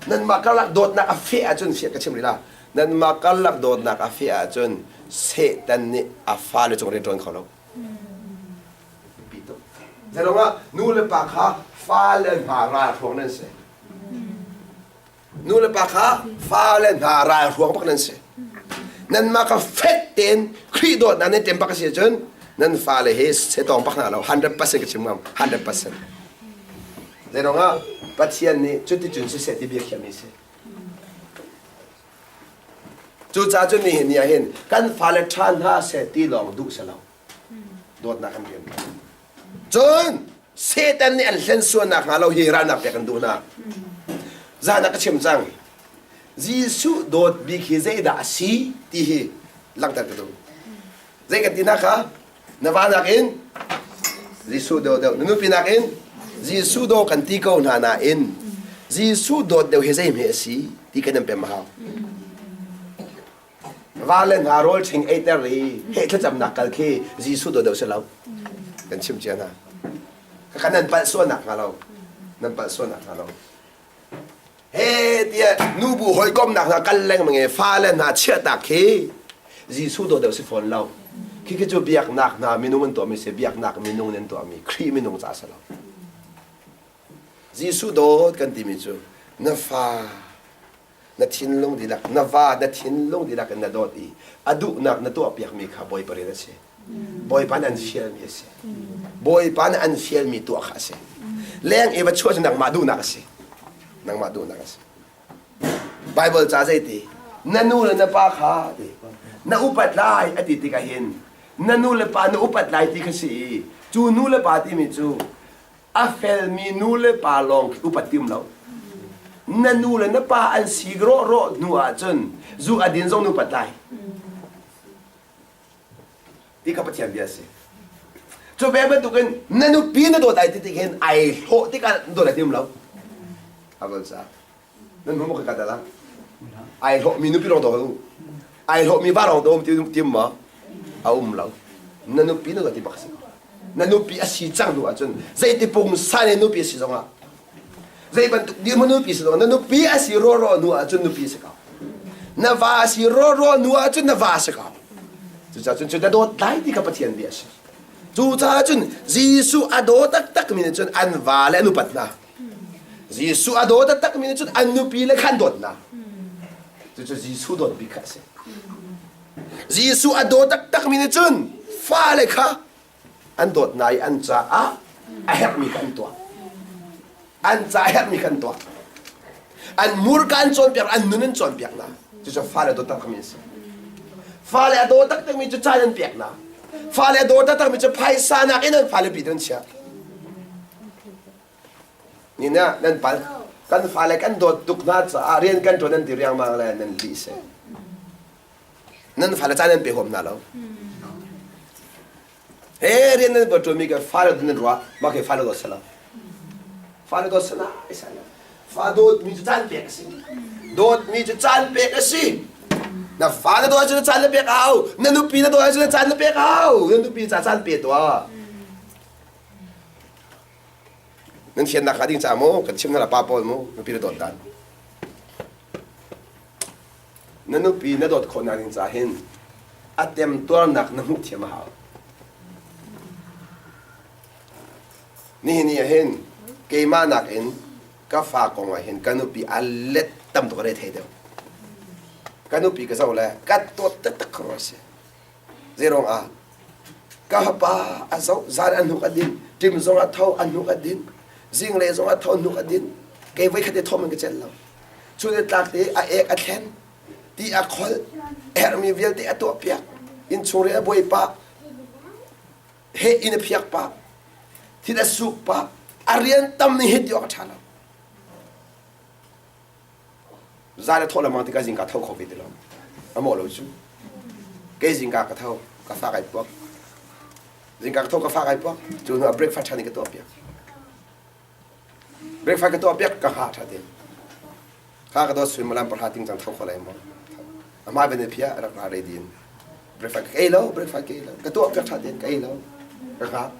Nanmah karlak dawtnak a feh ahcun fiah ka chim rih la. Nanmah karlak dawtnak a feh ahcun Satan nih a fale cung rian ṭuan kho lo. Biapi tuk. Zeiruang ah nu le pa kha fale hna ralhruang nan si. Nu le pa kha fale hna ralhruang bak nan si. Nanmah kha fet tein Khrih dawtnak nan tem bak a si ahcun nan fale hi setawng bak hna lo 100% ka chim ngam 100%. Zeiruang ah Pathian nih cuticun siseh ti bia khiahmi si. Cucaah cun nihin ni ah hin kan fale ṭha hna seh ti lawng duh si lo. Dawtnak kan rian Cun Satan nih an hlen sualnak hnga lo hi ralnak pek kan duh hna. Zan ah ka chim cang. Jesuh dawt bik hi zeidah a si ti hi langhter ka duh. Zei kan ti hna kha? Na va nakin Jesuh daw deuh, na nupi nakin Jesuh daw kan ti ko hna nain Jesuh dawt deuh hi zei hme a si ti kan in pem a hau. Va le hna rawl ṭhing eiter i heh thlacamnak kal khi Jesuh dawt deuh si lo. Kan chim cia hna. Kha nan palh sualnak hnga lo. Nan palh sualnak hnga lo. He tiah nubu hawikomnak hna kal lengmang i fale hna chiahtak khi Jesuh dawt deuh si fawn lo. Khi khi cu biaknak hna minung an tuahmi si biaknak minung an tuahmi Khrih minung ca si lo. Jesuh dawt kan timi cu na fa na thinlung dihlak na va na thinlung dihlak in na dawt i a duhnak na tuahpiakmi kha Bawipa rian a si. Bawipa nih an fialmi a si. Bawipa nih an fialmi tuah kha a si. Leng i va chuah cu nangmah duhnak a si. Nangmah duhnak a si. Bible ca zeiti na nu le na pa kha ti na upat lai a ti tikah hin na nu le pa na upat lai ti kha si i cu nu le pa timi cu a felmi nu le pa lawng khi upat ti um lo. Na nu le na pa an si rawh hnu ahcun zu a din zong nu pat lai. Ti kha Pathian bia a si. Cu ve bantukin na nupi na dawt ai ti tik hin ai hlawh tikah dawt ai ti um lo. A sa. Nan hmu maw ka ka la? Ai hlawhmi nupi lawng daw u. Ai hlawhmi va lawng daw um ti ti um maw? A um lo. Na nupi na ti bak si. Na nupi a si cang hnu ahcun zeiti pungsan in nupi a si zongah zei bantuk dirhmun nupi si zongah na nupi a si rawraw hnu ahcun nupi a si ko. Na va a si rawraw hnu ahcun na va a si ko. Cucaah cun cu na dawt lai ti kha Pathian bia a si. Cucaah cun Jesuh a daw taktak mi nih cun an va le an upat hna. Jesuh a daw taktakmi nih cun an nupi le kha an dawt hna. Cucu Jesuh dawt bik kha a si. Jesuh a daw taktakmi nih cun fale kha an dawt hna i an caah a herhmi kha an tuah. An ca a herhmi kha an tuah. An murka an cawnpiak, an nun an cawnpiak hna. Cucu fale a dawt taktakmi an si. Fale a daw taktakmi cu caan an pek hna. Fale a daw taktakmi cu phaisa nakin an fale pi an chiah. Ni na nan pal kan fale kan dawt tuk hna caah rian kan ṭuan nan ti riangmang le nan lih si. Nan fale caan nan pe huam hna lo. He rian nan va ṭuanmi ka fale nan ruah mah ke fale dawt sala. Fale dawt sana ai sana. Fa dawtmi cu caan pek a si. Dawtmi cu caan pek a si. Na fa na dawt ahcun caan na pek hau. Na nupi na dawt ahcun caan na pek hau. Na nupi ca caan pe tuah. Nan fiannak hnga ding caah maw kan chim hna pa pawl mu nupi na dawt dan. Na nupi na dawt khawh nak ding caah hin a temtuarnak na hmuh thiam a hau. Nihin ni ah hin keimah nakin ka fa kong ah hin ka nupi a let tam tuk a re thei deuh. Ka nupi ka zoh le ka dawt taktak kho a si. Zeiruang ah ka fapa a zoh zan a hnuk a din ṭim zong a tho a hnuk a din zinglei zong a tho hnuk a din kei voi khat i thawm in ka celh lo chun i tlak te a ek a thlen ti a khol herhmi vialte a tuah piak innchung rian a buai pah he inn a phiak pah thil a suk pah a rian tam ning hi ti awk a ṭha lo Zan a thawh lengmang tikah zingka tho kho ve ti lo. A mawh lo cu. Kei zingka ka tho, ka fa kai puak. Zingka ka tho, ka fa kai puak. Cu hnu ah breakfast ṭhan in ka tuah piak. Breakfast ka tuah piak, ka ha ṭha tein. Kha ka dawt suimilam pahra ting cang tho kho lai maw? A hmai van i phia rak ra ready in. Breakfast ka ei lo, breakfast ka ei lo. Ka tuah piak ṭha tein ka ei lo. Ka hngak.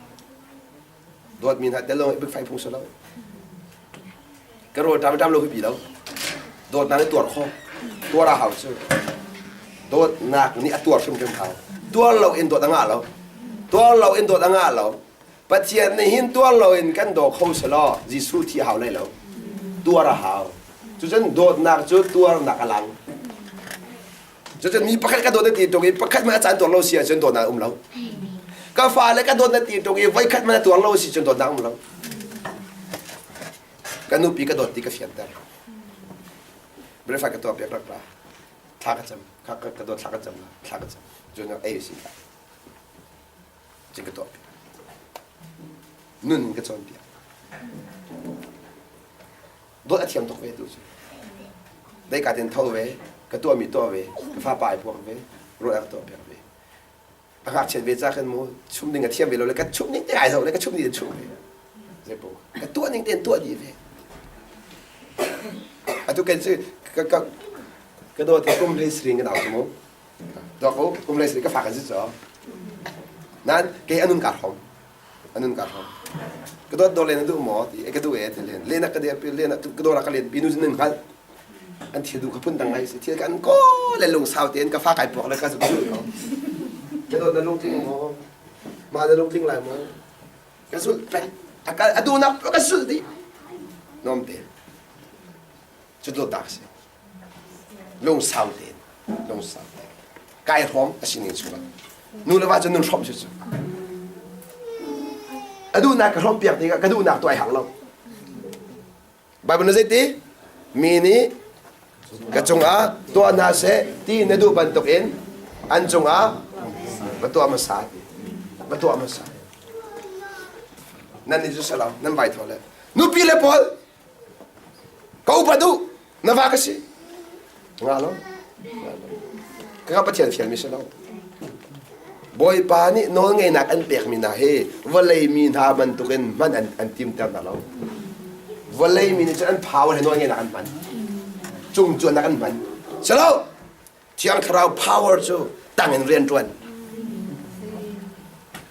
Dawtmi hna tel lawng i fai phung si lo. Ka rawl ṭam ṭam lo hi pi lo. Dawtnak nih tuar kho. Tuar a hau cu. Dawtnak nih a tuar hrimhrim hau. Tuar lo in dawt a ngah lo. Tuar lo in dawt a ngah lo. Pathian nih hin tuar lo in kan daw kho selaw Jesuh thi a hau lai lo. Tuar a hau. Cucun dawtnak cu tuarnak a lang. Cucun mi pakhat ka dawt na ti ṭung i pakhat hmanh a caan tuar lo si ahcun dawtnak um lo. Ka fale ka dawt na ti ṭung i voikhat hmanh a tuar lo si cun dawtnak um lo. Ka nupi ka dawt ti ka fianter. Breakfast ka tuah piak rak ra. Thla ka cam. Ka ka dawt thla ka cam la. Thla ka cam. Cun ei si thla. Cun ka tuah piak. Nun ka cawn piak. Dawt a thiam tuk ve tu cu. Deika ten tho ve, ka tuahmi tuah ve, ka fapa ai puak ve, rawl a ka tuah piak ve. A ngakchiat ve ca khan mu chum ding a thiam ve lo le ka chum ning te ai zo le ka chum dih chum ve. Zeipo ka tuah ning ten tuah dih ve. Atu kan cu ka ka ka dawt he kum hlei siring kan au cu mu. Tuak u kum hlei siring ka fa kan si cu. Nan kei anun ka hrom. Anun ka hrom. Ka dawt dawr len na duh maw ti ka duh e ti len. Len ka de len ka dawr ka len pi nu nan hngalh. An thil duh ka phun dang ngai si. Thil kan ko le lung sau tein ka fa kai puak le ka zu ko. Ka dawt na lungtling maw? Ma na lungtling lai maw? Ka zulh peng. A kal a duhnak ka zulh dih. Nom te. Cu dawtnak a si. Lungsau tein lungsau tein kai hrawm a sining chungah nu le va cu nun hrawmh si cu a duhnak ka hrawmh piak tikah ka duhnak tu ai hang lo Bible na zeiti mi nih ka cungah tuah hna seh ti na duh bantukin an cungah va tuah hmasa va tuah hmasa nan nih cu salam nan vai thaw le nupi le pawl Ka upat u, na va ka si. Nga lo. Ka Pathian fialmi si lo. Bawipa nih nawlngeihnak an pekmi hna hi vawlei mi hna bantukin hman an, an timter hna lo. Vawlei mi nih cun an power he nawlngeihnak an hman. Cungcuannak an hman. Si lo. Thiang Thlarau power cu tang in rian ṭuan.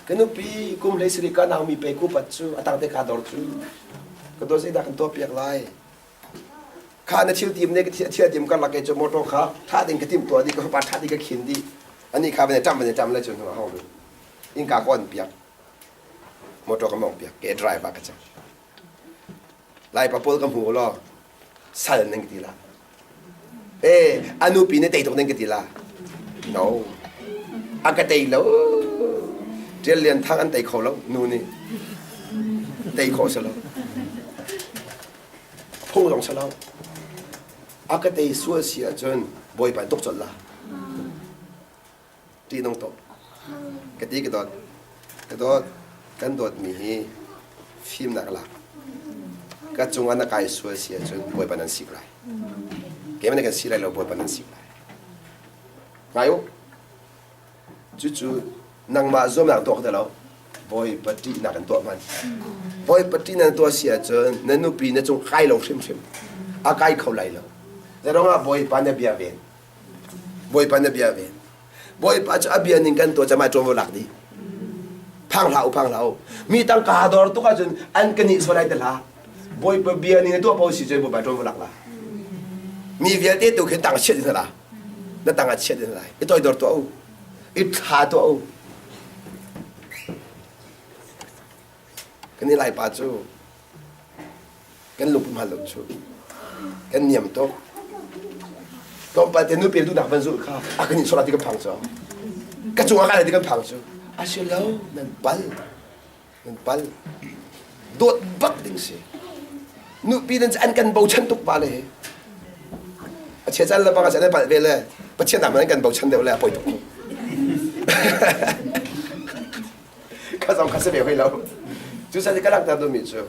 Ka nupi kum hlei sarih ka naumi pei kupat cu a tang te ka dor cu ka dor zeidah kan tuah piak lai kha na thil tim ne ka thil tim karlak ke cu motor kha tha ding ka tim tuah di ka fapa tha ding ka khin di ani kha van ṭam van ṭam le cu hnu hong innka ka on piak motor ka mong piak ke driver ka cang. Laipa pawl ka hmu law sal nan ka ti la. Eh, a nupi nih tei tuk nan ka ti la. No. A ka tei lo. Ṭial Lian Thang an tei kho lo, nu nih. Tei khawh si lo. Phung zong si lo. A ka tei sual si ahcun Bawipa tuk colh la. Ṭihnung tuk. Ka ti ka dawt. Ka dawt. Kan dawtmi hi fimnak lak. Ka cungah na kai sual si ahcun Bawipa nan sik lai. Keimah nih kan si lai lo Bawipa nan sik lai. Ngai u. Cucu nangmah zuamnak tuah kho lo. Bawipa ṭihnak in tuah hmanh. Bawipa ṭihnak tuah si ahcun na nupi na cung kai lo hrimhrim. A kai kho lai lo. Zeiruangah Bawipa na bia ven. Bawipa na bia ve. Bawipa cu a bia ning kan tuah camai ṭuanvo lak dih. Phang hlah u, phang hlah u. Mi tangka dor tuk ahcun an ka nih sual lai te hlah. Bawipa bia ning na tuah paoh si cun Bawipa ṭuanvo lak la. Mi vialte tu khi tang chiat in hna Na tang ah chiat in lai. I toidor tuah u. I thla tuah u. Kan i Laipa cu kan lungput hmaan lo cu kan niam tuk tlawmpal te nupi duhnak van zulh kha a kan in sual ti kan phang cu ka cungah ka ti kan phang cu a si lo nan pal nan pal dawt bak ding si nupi nan an kan bochan tuk pa le a chia caan le bang a palh ve le pathian nak man kan bochan deuh le a poi tuk Ka zong kha si ve hoi lo. Cu san ka langhter duhmi cu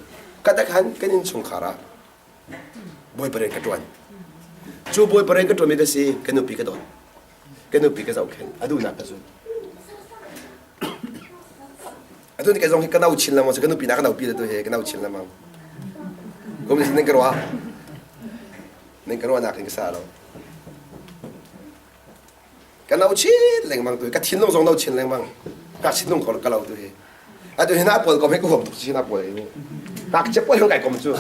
ka takhan kan innchungkhar ah bawipa rian ka ṭuan. Cu bawipa rian ka ṭuanmi ka si ka nupi ka dawt. Ka nupi ka zohkhenh. A duhnak ka zul. Atu ni ka zong hi ka no chin lengmang ka nupi na ka nopi tu hi ka no chin lengmang. Kum nan ka ruah. Nan ka ruahnak in ka sa lo. Ka no chin lengmang tu ka thinlung zong no chin lengmang ka thinlung ko ka lo tu hi atu hi na pawl kom hi ka huam tuk si na pawl hi ngakchia pawl hi kai kom cu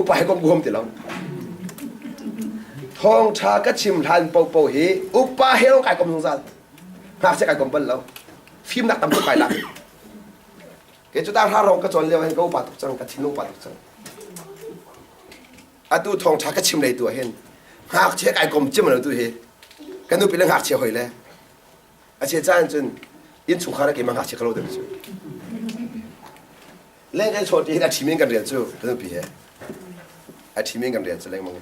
upa hi kom ka huam ti lo thawng tha ka chim hlan popo hi upa he long kai kom zungzal ngakchia kai kom bal lo fimnak tam tuk kai lak ke cu ta hra rong ka cawn lio hin ka upa tuk cang ka thinlung upa tuk cang Atu thawngṭha ka chim lei tu ah hin ngakchia kai kom cim lo tu hi ka nupi le ngakchia hoi le a chia caan cun innchungkhar ah keimah ngakchia ka lo deuh cu leng kan chawt hin a ṭhim in kan rian cu ka nupi he a ṭhim in kan rian cu lengmang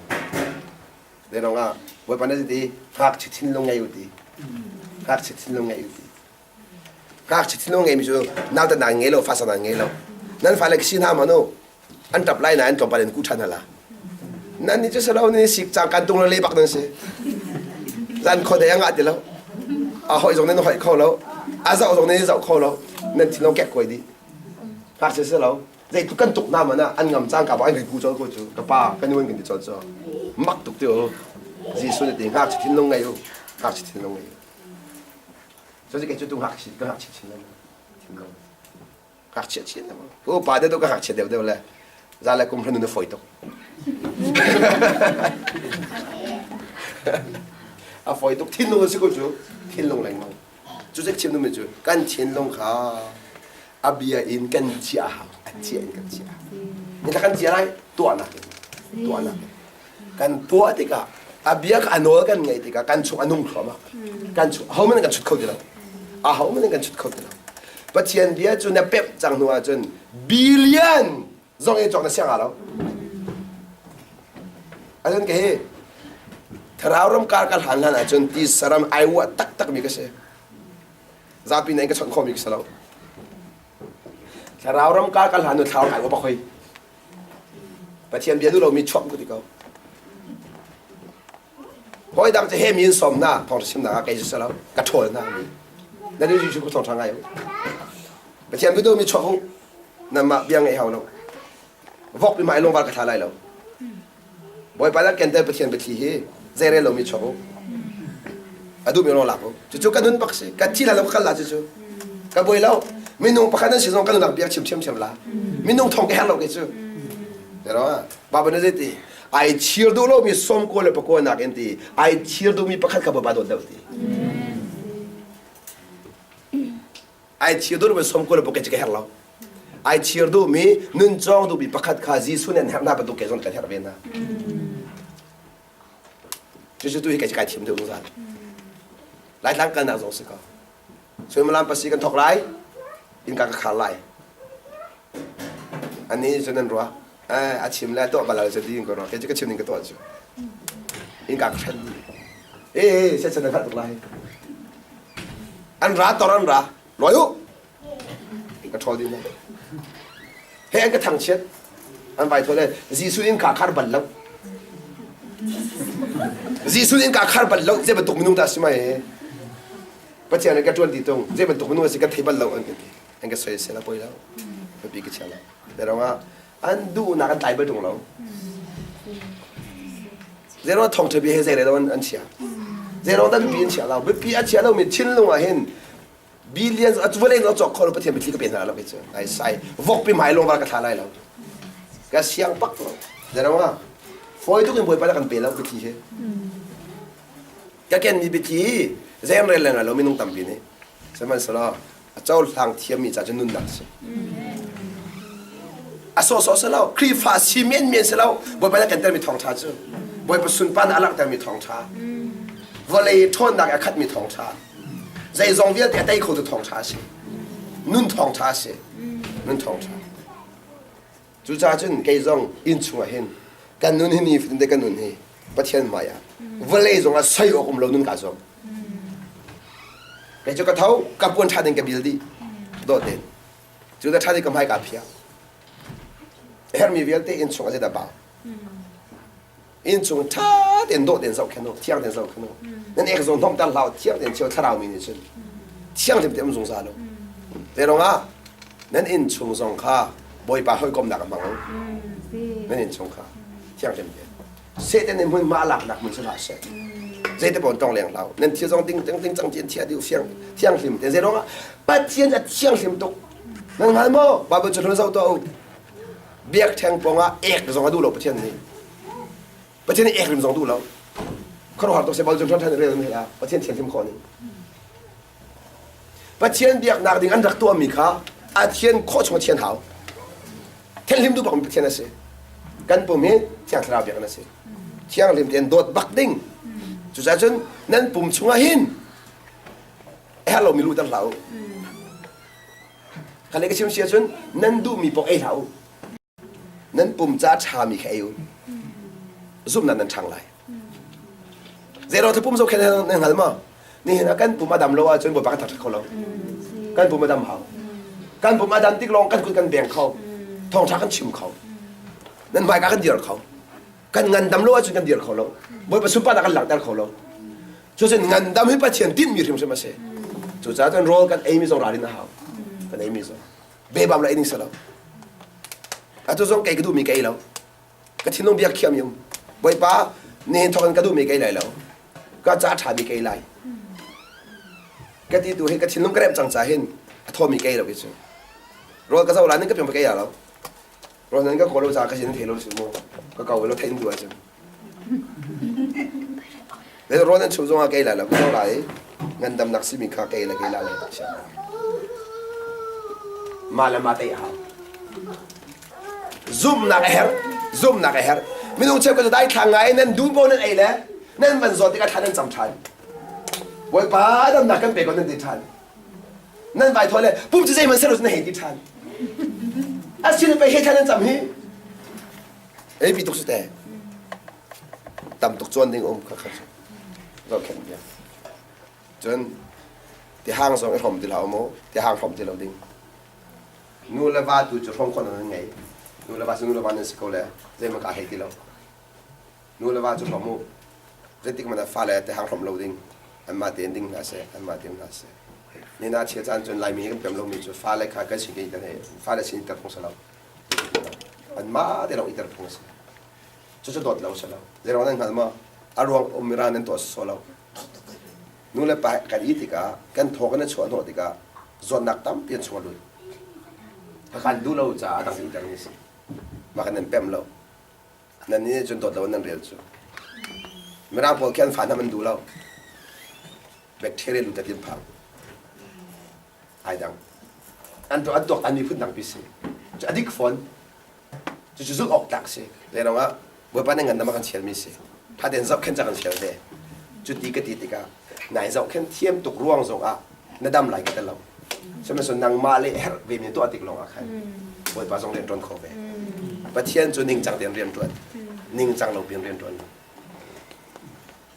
lenong ah bawipa na ti ngakchia thinlung ngei u ti ngakchia thinlung ngei u ti ngakchia thinlung ngeimi cu nauta nan ngei lo fasa nan ngei lo nan fale si hna man u an ṭap lai nain tlawmpal in kuh ṭhan hala nan nih cu salo ni sik cang kan tung le bak nan si zan kho dei ngah ti lo a hoi zong nan hoi kho lo a zoh zong nan zoh kho lo nan thinlung kek koi dih ngakchia si lo zei tu kan tuk na mana an ngam cang ka ba an kan ku chol ko cu ka pa ka nu an kan ti chol cho mak tuk ti o Jesuh nih ti ngakchia thinlung ngei u ngakchia thinlung ngei u so kei cu tu ngakchia ka ngakchia thinlung thinlung ngakchia chin lengmang ka upa deuh ka ngakchia deuh deuh le za le kum hran na fawi tuk a fawi tuk thinlung a si ko cu thinlung lengmang cu cek chim mi cu kan thinlung kha a bia in kan chia hau a chia in kan chia ni kan chia lai tuahnak in tuahnak in kan tuah tikah a bia kha a nawl kan ngaih tikah kan chung a nung thluahmah kan chung ahohmanh kan chut kho ti lo ahohmanh kan chut kho ti lo Pathian bia cu na pemh cang hnu ahcun billion zong in cawk na siang lo Ahcun ka hi thlarau ram kar ka hlan hlan ahcun ti saram ai uah taktak mi ka si zapi na in ka chawnh khawmi ka si lo thlarau ram kar ka hlan nu thlarau ai uah bak hoi Pathian bia duh lomi chuak ku ti ko. Hawi dang cu he mi in sawm hna thawng chimnak ah kei cu salo ka ṭhawl hna mi. Na ni cu thawng ṭha ngai u. Pathian bia duhmi chuak u. Nanmah bia ngaih hau lo. Vok mi mai lungvar ka thla lai lo. Bawipa nan kentel Pathian biathli hi zeirel lomi chuak u. A duhmi lawng lak u. Cucu ka nun bak si. Ka thi la lo ka kal la cucu. Ka buai lo. Minung pakhat nan si zong ka nunnak bia chim thiamthiam la. Minung thong ka herh lo kei cu. Pero Baibal nih zeiti ai chir duh lomi som ko le pakua nak in ti ai chir duhmi pakhat kha Bawipa dawt deuh ti. Ai chir duh lomi som ko le pakua ka herh lo. Ai chir duhmi, nun cawng duhmi pakhat kha Jesuh nih an herh hna bantuk ke zong kan herh ve hna. Cucu tu hi kai kai thiam deuh zungzal. Laitlang kalnak zong si ko. Suimilam pasi kan thawk lai, innka ka khar lai. Ani cu nan ruah. Eh, a chim le tuah balal cu ti in ka ruah. Kei cu ka chim ning ka tuah cu. Innka ka hren dih. Eh, eh, set nan hngalh tuk lai. An ra tor an ra. Lawi u. Ka ṭhawl dih lai. He an ka thangchiat. An vai thawl le Jesuh in ka khar bal lo. Jesuh in ka khar bal lo. Zei bantuk minung dah si mai? Pathian in ka ṭuan ti tung. Zei bantuk minung a si kan thei bal lo an ka ti. An ka soisel a poi lo. Biapi ka chia lo. Zeiruang ah an duhnak an tlai bal ṭung lo. Zeiruang thawngṭha bia he zei lo an chia. Zeiruang dah biapi an chia lo. Biapi a chia lomi thinlung ah hin billions a vawlei in a cawk kho lo Pathian biathli ka pe hna lo kei cu. Ai sai vokpi hmai lawng ka thla lai lo. Ka siang pak lo. Zeiruang ah fawi tuk in Bawipa na kan pe lo biathli he. Ka kenmi biathli zei an rel leng lo minung tampi nih. Sihmanhsehlaw a cohlang thiammi ca cu nunnak a si. A sawhsawh si lo, Khrihfa si menmen si lo, Bawipa nih a kan termi thawngṭha cu Bawipa sunparnak a langhtermi thawngṭha, vawlei ṭhawnnak a khatmi thawngṭha, zeizong vialte a tei khotu thawngṭha a si. Nun thawngṭha a si. Nun thawngṭha. Cucaah cun kei zong inn chungah hin kan nun hi nifatin te kan nun hi Pathian hmai ah vawlei zong ah soi awk um lo nun kaa zuam. Kei cu ka tho, ka puan ṭha ding ka bil dih. Dawt tein. Cu da ṭha ding ka hmai kaa phiah. Herhmi vialte inn chung ah zeidah bau. Innchung ṭha tein dawh tein zohkhenh u, thiang tein zohkhenh u. Nan ek zong hnawmter hlah u, thiang tein cheu thlarau mi nih cun thianghlim tein um zungzal u. Zeiruang ah nan innchung zong kha Bawipa hawikomnak a hmang u. Nan innchung kha thianghlim tein. Satan nih hmunhma a laknak hmun si hlah seh. Zeite pawn tong leng hlah u. Nan thil zong ding ding ding cang ti thiah dih fiang thianghlim tein. Zeiruang ah Pathian a thianghlim tuk. Nan hngal maw? Bible cu hlun zoh tuah u. Biakṭheng pawngah ek zong a duh lo Pathian nih. Pathian nih ek rim zong duh lo. Khuaruahhar tuk se bal cun ṭhan rel hei ah Pathian thianhlim khawh ning. Pathian biaknak ding an rak tuahmi kha a thian khawh chung a thian hau. Thianhlim duh bakmi Pathian a si. Kan pum hi Thiang Thlarau biakinn a si. Thianghlim tein dawt bak ding. Cucaah cun nan pum chungah hin a herh lomi luhter hlah u. Kha le ka chim si ahcun nan duhmi paoh ei hlah u. Nan pum ca ṭhami kha ei u. Zumhnak nan ṭhang lai. Zeiruang cu pum zohkhenh nan hngal maw? Nihin ah kan pum a dam lo ahcun Bawipa kan thangṭhat kho lo. Kan pum a dam hau. Kan pum a dam tik lawng kan kut kan beng kho. Thawngṭha kan chim kho. Nan hmaika kan dir kho. Kan ngandam lo ahcun kan dir kho lo. Bawipa sunparnak kan langhter kho lo. Cucun ngandam hi Pathian tinhmi hrimhrim a si. Cucaah cun rawl kan eimi zong ralrin a hau. Kan eimi zong. Bebam la ei ding si lo. Atu zong kei ka duhmi ka ei lo. Ka thinlung bia khiam um. Bawipa, nihin thawk in ka duhmi ka ei lai lo. Ka ca ṭhami ka ei lai. Ka ti tu hi ka thinlung ka remh cang ca hin a thawmi ka ei lo ki cu. Rawl ka zoh la ning ka piang ka ei lo. Rawl nan ka kawl lo ca ka sin thei lo si mu. Ka kau lo thein du ahcun. Le rawl nan chung zongah ka ei lai lo ka zoh lai i ngandamnak simi kha ka ei le ka ei la le mah le mah tei a hau. Zumhnak a herh. Zumhnak a herh. Minung cheu ka dai thlang ngai nan duh bo nan ei le nan van zawt tikah thla nan cam ṭhan. Bawipa damnak kan pe ko nan ti ṭhan. Nan vai thaw le pum cu zeihmanh selo na hei ti ṭhan. Asin pei he thla nan cam hi. Ei pi tuk si te. Tam tuk chuan ding um kha kha cu. Zohkhenh bia. Cun tihang zong i hrom ti hlah mu. Tihang hrom ti lo ding. Nu le va tu cu hrom khawh nan ngei. Nu le va cu nu le va nan si ko le zeihmanh ka hei ti lo. Nu le va cu hrom u. Zeitik hmanh ah fale tihang hrom lo ding. Anmah tein ding hna seh, anmah tein hna seh. Nina chia caan cun Laimi kan pem lomi cu fale kha kan sin kan fale sin iter phung si lo. Anmah te lawng iter phung a si. Cucu dawt lo si lo. Zeiruang nan hngal maw? A ruang um ra nan tuah sawh lo. Nu le pa kan i tikah kan thaw kan i chuah hnawh tikah zawtnak tampi an chuah lut. Kan duh lo caah a dang iter mi si. Mah kan nan pem lo. Nan nih cun dawt lo nan rel cu. Mirang pawl khi an fa hna an duh lo. Bacteria lut a tin phang. Ai dang. An tuah an tuak an miphun dang pi si. Cu a dik fawn. Cucu zulh awk tlak si. Zeiruang ah Bawipa nih ngandam a kan chialmi si. Ṭha tein zohkhenh ca kan sial ve. Cuti ka ti tikah nai zohkhenh thiam tuk ruang zong ah na dam lai ka ti lo. Sihmanhsehlaw nangmah le herh vemi tuah tik lawng ah khan Bawipa zong rian ṭuan kho ve. Pathian cu ningcang tein rian ṭuan. Ningcang lo piin rian ṭuan lo.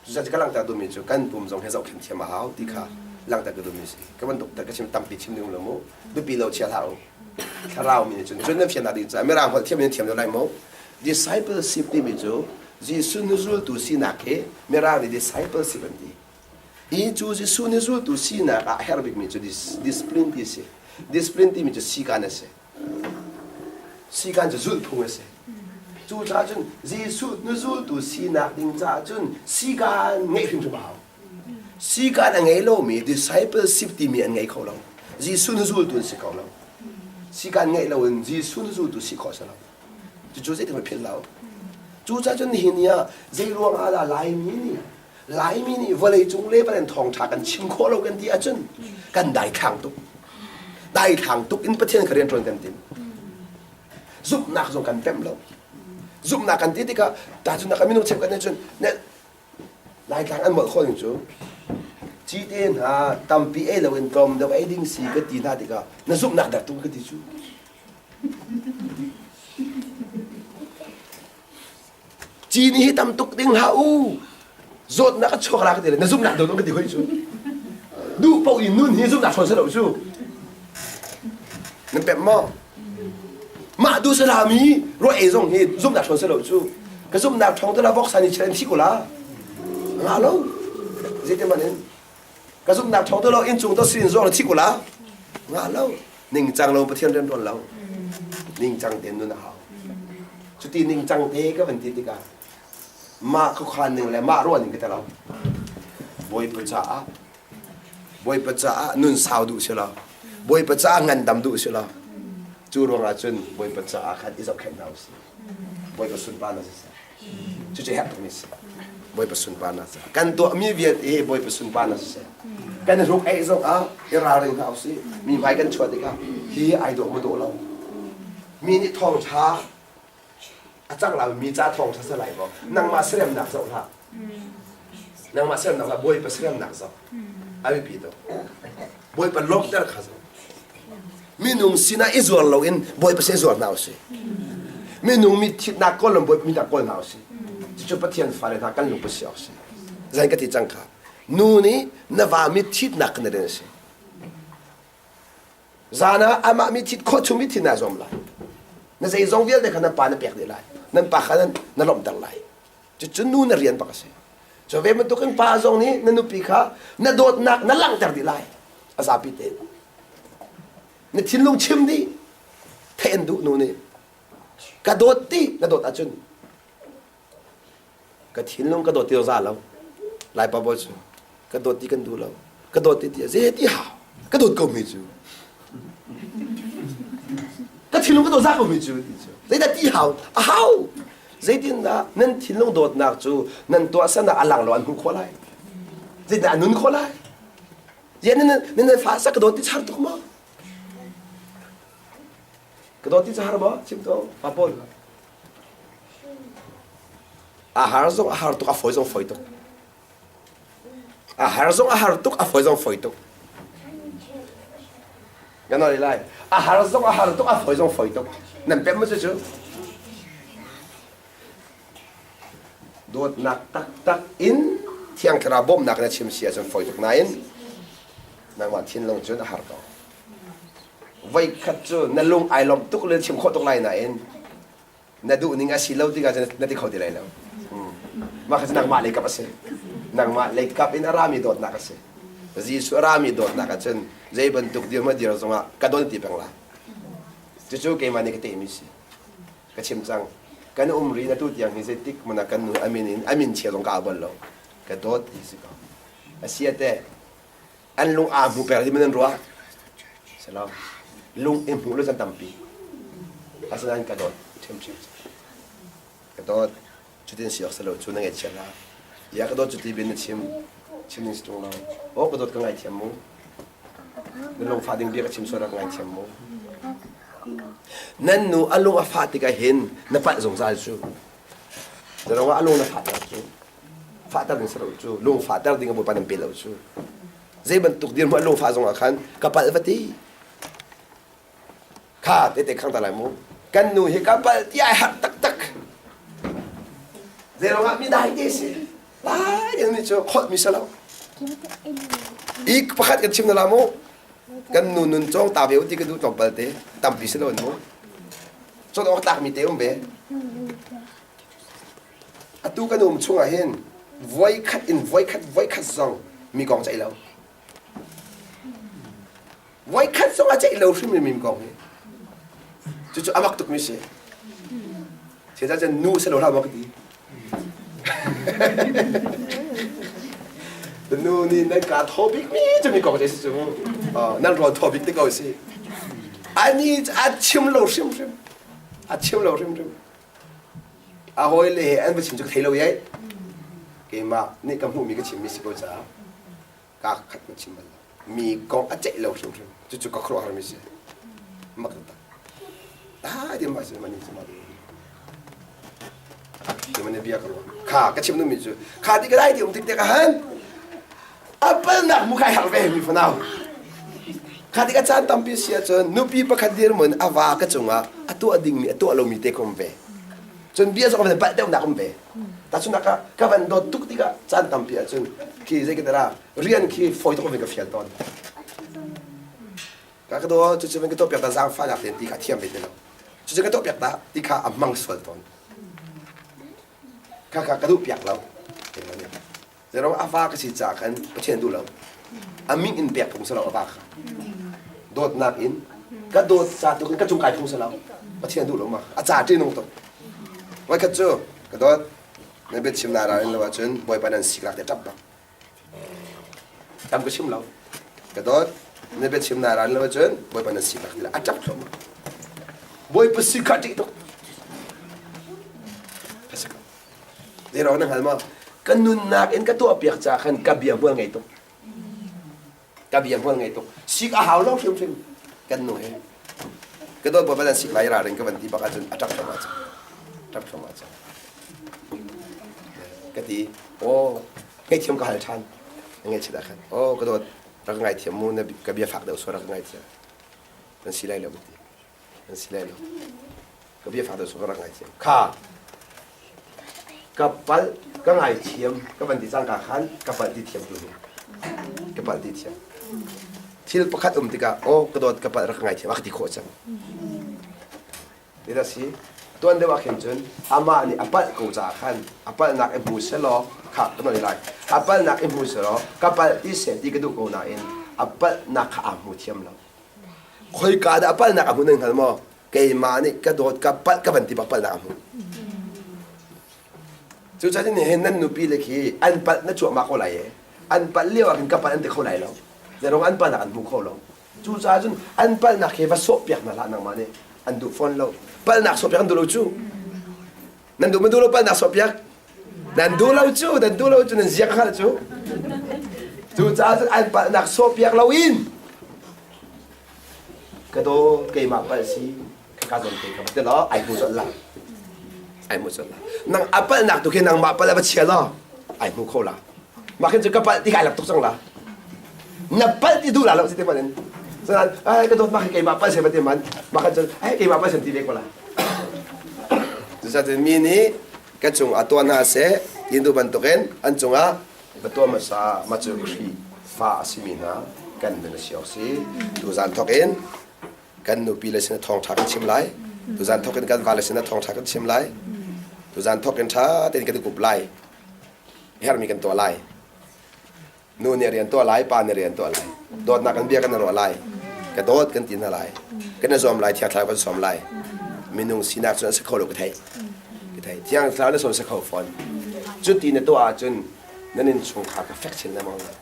Cucaah ka langhter duhmi cu kan pum zong hi zohkhenh thiam a hau ti kha langhter ka duhmi si. Ka bantuk ka chim tampi chim ding lo mu. Biapi lo chia hlah u. Thlarau mi nih cun cun nan fiannak ding caah Mirang holh thiam in thiam deuh lai mu. Discipleship timi cu Jesuh hnuzultu sinak hi Mirang nih discipleship an ti. Hi cu Jesuh hnuzultu sinak ah a herh bikmi cu discipline ti a si. Discipline timi cu sikan a si. Sikan cu zulhphung a si. Cucaah cun Jesuh hnuzultu sinak ding caah cun sikan ngeih hrimhrim a hau. Sikan a ngei lomi discipleship timi an ngei kho lo. Jesuh hnuzultu an si kho lo. Sikan ngeih loin Jesuh hnuzultu si khawh a si lo. Cucu zeitin philh lo. Cucaah cun nihin ni ah zei ruang ah dah Laimi nih Laimi nih vawleicung le van thawngṭha kan chim khawh lo kan ti ahcun kan daithlang tuk. Daithlang tuk in Pathian kha rianṭuan kan tim. Zumhnak zong kan pemh lo. Zumhnak kan ti tikah tahchunhnak ah minung cheukhat nih cun Laitlang an molh khawh ning cu cite hna tampi ei loin tlawm deuh ei ding si ka ti hna tikah na zumhnak dak tuk ka ti cu. Cini hi tam tuk ding hlah u. Zawtnak a chuak la ka ti le na zumhnak do ka ti hoi cu. Duh paoh in nun hi zumhnak hrawn si lo cu. Nan pemh maw? Mah du salami ruah ei zong hi zumhnak hrawn si lo cu. Ka zumhnak ṭhawng te la voksa ni chian thi ko la. Nga lo. Zeitin man in ka zumhnak ṭhawng te lo inncung to sin zong thi ko la. Nga lo. Ningcang lo Pathian rian ṭuan lo. Ningcang tein nun a hau. Cuti ningcang te ka van ti tikah mah khuakhan ning le mah ruah ning ka ti lo. Bawipa caah Bawipa caah nun sau duh si lo. Bawipa caah ngandam duh si lo. Cu ruangah cun Bawipa caah khan i zohkhenh hna usih. Bawipa sunparnak siseh. Cucu herh tukmi si. Bawipa sunparnak caah. Kan tuahmi vialte hi Bawipa sunparnak siseh. Kan hruk eih zong ah i ralring hna usih. Mi hmai kan chuah tikah hi ai dawh maw dawh lo. Mi nih thawngṭha a cang lai mi ca thawngṭha sa lai maw nangmah seremnak zoh hlah nangmah seremnak hlah bawipa seremnak zoh a biapi tuk bawipa lawmhter kha zoh minung sinah i zuar loin bawipa sin zuar hna usih minung mi thitnak kawl lo bawipa mitnak kawl hna usih cucu pathian fale hna kan lungput si awk si zan ka ti cang kha nu nih na va mi thitnak kan rian a si Zan ah amah mi thit khawh chung mi thin naa zuam lai. Na zeizong vialte kha nan pa na pek dih lai. Nan pa kha na lawmhter lai. Cucu nu na rian bak a si. Cu ve bantukin pa zong nih na nupi kha na dawtnak na langhter dih lai. A zapi tein. Na thinlung chim dih. Theih an duh nu nih. Ka dawt ti na dawt ahcun Ka thinlung ka dawt ti za lo. Laipa bawi cu ka dawt ti kan duh lo. Ka dawt ti ti zei ti hau. Ka dawt ko mi cu. Ka thinlung ka dawt za ko mi cu ti cu. Zeidah ti hau? A hau. Zeitindah nan thinlung dawtnak cu nan tuahsernak a lang lo an hmuh khawh lai? Zeitindah a nun khawh lai? Ziah nan nan fa sak ka dawt ti char tuk maw? Ka dawt ti char maw? Chim to pa pawl. A har zong a har tuk, a fawi zong fawi tuk. A har zong a har tuk, a fawi zong fawi tuk. Kan oi lai. A har zong a har tuk, a fawi zong fawi tuk. Nan pem ma cu cu? Dawtnak taktak in Thiang Thlarau bawmhnak na chim si ahcun fawi tuk nain nangmah thinlung cun a har ko. Voikhat cu na lung ai lawmh tuk le chim khawh tuk lai nain na duh ning a si lo tikah cun na ti kho ti lai lo. Mah kha cu nangmah lei kap a si. Nangmah lei kap in a rami dawtnak a si. Jesuh a rami dawtnak ah cun zei bantuk dirhmun dir zongah ka don ti peng lai. Cucu keimah nih ka tehmi si. Ka chim cang. Kan um ri na tu tiang hi zeitik hmanh ah kan nu amin in amin chia zong ka au bal lo. Ka dawt ti si ko. A sia te an lung aa hmu peng ti man an ruah salam lung i hmu lo can tampi asinain ka dawt ṭhiamṭhiam ka dawt cutin si awk si lo cu na ngaihchia hlah ya ka dawt cuti bin na chim chim ning si ṭung lo aw ka dawt ka ngaithiam mu na lungfah ding bia ka chim sual ka ngaithiam mu. Nan nu a lung a fah tikah hin na palh zungzal cu. Zarong ah a lung na fahter cu. Fahter ding si lo cu. Lung fahter ding a Bawipa nan pe lo cu. Zei bantuk dirhmun a lung fah zongah khan ka palh va ti. Kha tete khang ta lai mu. Kan nu hi ka palh ti ai harh taktak. Zei ruangah mi dai te si. Lai ding mi cu kholh mi si lo. I pakhat kan chim na la mu. Kan nu nun cawng ta ve ti ka duh tlawmpal te. Tampi si lo mu. Cawn awk tlak mi te um ve. Atu kan um chungah hin voikhat in voikhat voikhat zong mi kong ceih lo. Voikhat zong a ceih lo hrimhrim mi kong hi. Cucu a mak tukmi si. Sehtan cun nu si lo hlah maw ka ti. Nu nih nan ka thaw bikmi cu mi kong ce si cu. Nan rawl thaw bik te ko si. Ani a chim lo hrimhrim. A chim lo hrimhrim. A hawi le he an va chim cu ka thei lo yai. Keimah nih ka hmuhmi ka chimmi si ko caah ka khat ma chim bal lo mi kong a ceih lo hrimhrim cucu ka khuaruahhar mi si mak tak ta ti ma si mani si ma ti mani bia ka ruah kha ka chim nu mi cu kha ti ka dai ti um tik te ka han apal nak mu kai har ve mi fanau kha ti ka caan tampi si ahcun nupi pakhat dirmun a va ka cungah a tuah ding mi a tuah lomi te kom ve cun bia zong van palh deuhnak um ve tahchunhnak ah ka van dawt tuk tikah caan tampi ahcun khi zei ka tara rian khi fawi tuk van ka fial tawn ka ka daw cucu van ka tuah piak ta zaangfahnak tein ti kha thiam ve ti lo cucu ka tuah piak ta ti kha a hmang sual tawn kha kha ka duh piak lo Zeirong a va ka si caah khan Pathian duh lo. A min in pek phung si lo a va kha. Dawtnak in ka dawt ca tu in ka cung kai phung si lo. Pathian duh lo ma. A ca ṭihnung tuk. Voikhat cu ka dawt na biachim na ral in lo ahcun Bawipa nan siklak te ṭap bak. Tam ka chim lo. Ka dawt na biachim na ral in lo ahcun Bawipa nan siklak ti a ṭap thluahmah. Bawipa si kha ṭih tuk. Zeirong na hngal maw? Ka nunnak in ka tuahpiak caah khan ka bia hmual ngei tuk. Ka bia hmual ngei tuk. Sik a hau lo hrimhrim kan nu he. Ka dawt bawipa nan sik lai ralring ka van ti bak ahcun a ṭap thluahmah cang. Ṭap thluahmah cang. Ka ti, aw, ngaihthiam ka hal ṭhan. Ngaihchiat ah khan, aw, ka dawt, rak ngaithiam mu, na ka bia fak deuh sual rak ngaithiam. Nan si lai lo ka ti. Nan si lai lo. Ka bia fak deuh sual ka rak ngaithiam. Kha, ka palh ka ngaithiam ka van ti cangka khan ka palh ti thiam tu hi ka palh ti thiam thil pakhat um tikah aw ka dawt ka palh rak ngaithiam a ka ti khawh cang ti si tuan deuh ah khin cun amah nih a palh ko caah khan a palhnak i hmu selaw kha ka nawl lai a palhnak i hmu selaw ka palh ti seh ti ka duh ko nain a palhnak kha aa hmu thiam lo khoika dah a palhnak a hmu nan hngal maw Keimah nih ka dawt ka palh ka van ti bak palhnak a hmuh. Cucaah nihin nan nupi le khi an palh na cuahmah ko lai e. An palh lio ah khin ka palh an ti kho lai lo. Zeirong an palhnak an hmu kho lo. Cucaah cun an palhnak khi va sawhpiak hna hlah nangmah nih. An duh fawn lo. Palhnak sawhpiak an duh lo cu. Nan duh ma duh lo palhnak sawhpiak? Nan duh lo cu, nan duh lo cu, nan ziak hngalh cu. Cucaah cun an palhnak sawhpiak lo in Ka daw keimah palh si ka zawn te ka va ti law ai hmu colh la. Ai hmu colh la. Nang a palhnak tu khi nangmah palh a va chia law ai hmu kho la. Mah khin cu ka palh ti kai lak tuk cang la. Na palh ti duh la lo si te man in. Sanan ai ka dawt mah khi keimah palh se va ti man. Mah khan cun ai keimah palh sem ti ve ko la. Cucaah mi nih ka cung ah tuah hna seh ti duh bantukin an cungah Va tuah hmasa mah cu Khrihfa a simi hna kan nun a si awk si. Tuzaan thawk in kan nupi le sinah thawngṭha kan chim lai. Tuzaan thawk in kan vale sinah thawngṭha kan chim lai. Tuzaan thawk in ṭha tein kan i kup lai. Herhmi kan tuah lai. Nu nih rian tuah lai, pa nih rian tuah lai. Dawtnak kan bia kan i ruah lai. Ka dawt kan ti hna lai. Kan i zuam lai, thiang thlarau kan sawm lai. Minung sinak cu an si kho lo ka theih. Ka thei. Thiang Thlarau na sawm si kho fawn. Cuti na tuah ahcun nan innchungkhar ka fek chin lengmang lai.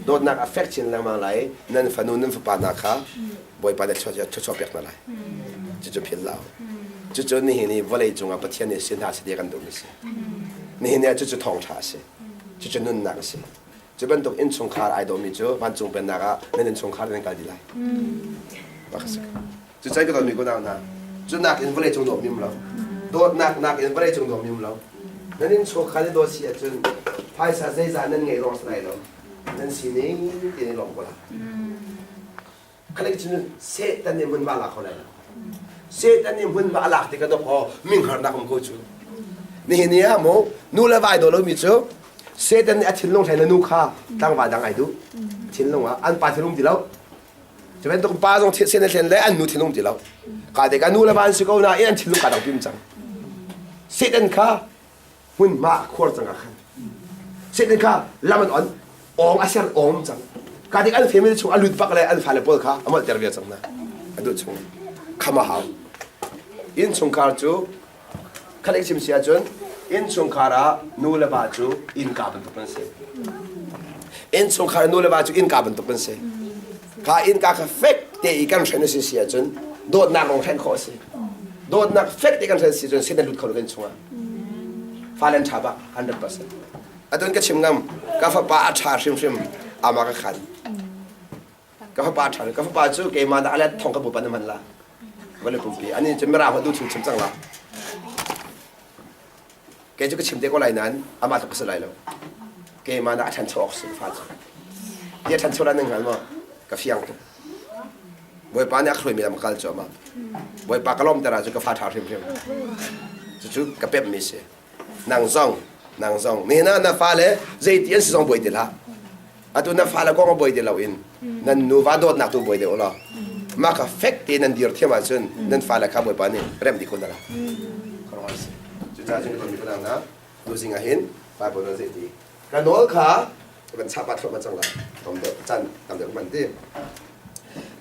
Dawtnak a fek chin lengmang lai. Nan fanu nan fapa hna kha Bawipa nih thluachuah pek hna lai. Cucu philh hlah u. Cucu nihin i vawlei cungah Pathian nih si hna seh ti a kan duhmi si. Nihin ni ah cucu thawngṭha a si. Cucu nunnak a si. Cu bantuk innchungkhar ai dawmi cu vancung pennak ah nan innchungkhar nan kal dih lai. Mah kha si ko. Cucai ka dawtmi kunau hna, cu nakin vawlei cung dawh mim lo. Dawtnak nakin vawlei cung dawh mim lo. Nan innchungkhar i dawt si ahcun phaisa zeizah nan ngeih ruang si lai lo. Nan sining ti in lawm ko lai. Khalek cun Satan nih hmunhma a lak kho lai lo. Satan nih hmunhma a lak tikah dawk mingharnak um ko cu. Nihin ni ah mu nu le vai daw lomi cu Satan nih a thinlung hlei na nu kha tlangval dang ai duh. Thinlung ah an pa thinlung ti lo. Cu bantuk pa zong sen a thlen le an nu thinlung ti lo. Ka te ka nu le va an si ko nain an thinlung ka dang pim cang. Satan kha hmunhma a khuar cang ah khan Satan kha lam an on awng a ser awng cang. Ka tik an family chung a lut bak le an fale pawl kha a molhter viar cang hna. A duh chung kham a hau. Innchungkhar cu Khalek chim si ahcun innchungkhar ah nu le va cu innka bantuk an si. Innchungkhar nu le va cu innka bantuk an si. Kha innka kha fek te i kan hren a si si ahcun dawtnak lawng hren khawh a si. Dawtnak fek te kan hren si cun sin a lut kho lo kan chungah. Fale an ṭha bak 100%. Atun ka chim ngam ka fapa a ṭha hrimhrim ama ka khan. Ka fapa ṭha ka fapa cu keimah dah alet thong ka bu pan man la. Vale pumpi ani cu mirang du chung chim cang la. Kei cu ka chim te ko lai nain amah tluk ka si lai lo. Keimah dah a ṭhancho awk si fa cu. Ti a ṭhancho lai nan hngal maw? Ka fiang tuk. Bawipa nih a hruaimi lam ka kal cu amah. Bawipa ka lawmter ahcun ka fa ṭha hrimhrim. Cucu ka pemhmi si. Nang zong, nang zong. Nihin ah na fale zeiti an si zong buai ti hlah. Atu na fale kong a buai ti loin nan nuva dawtnak tu buai deuh law mah kha fek tein nan dir thiam ahcun nan fale kha Bawipa nih remh dih kun hna. Cucaah cun ka mi na tuzing ah hin Bible na zei ti ka nawl kha kan chapa thluahmah cang lai tom deuh can tam deuh man ti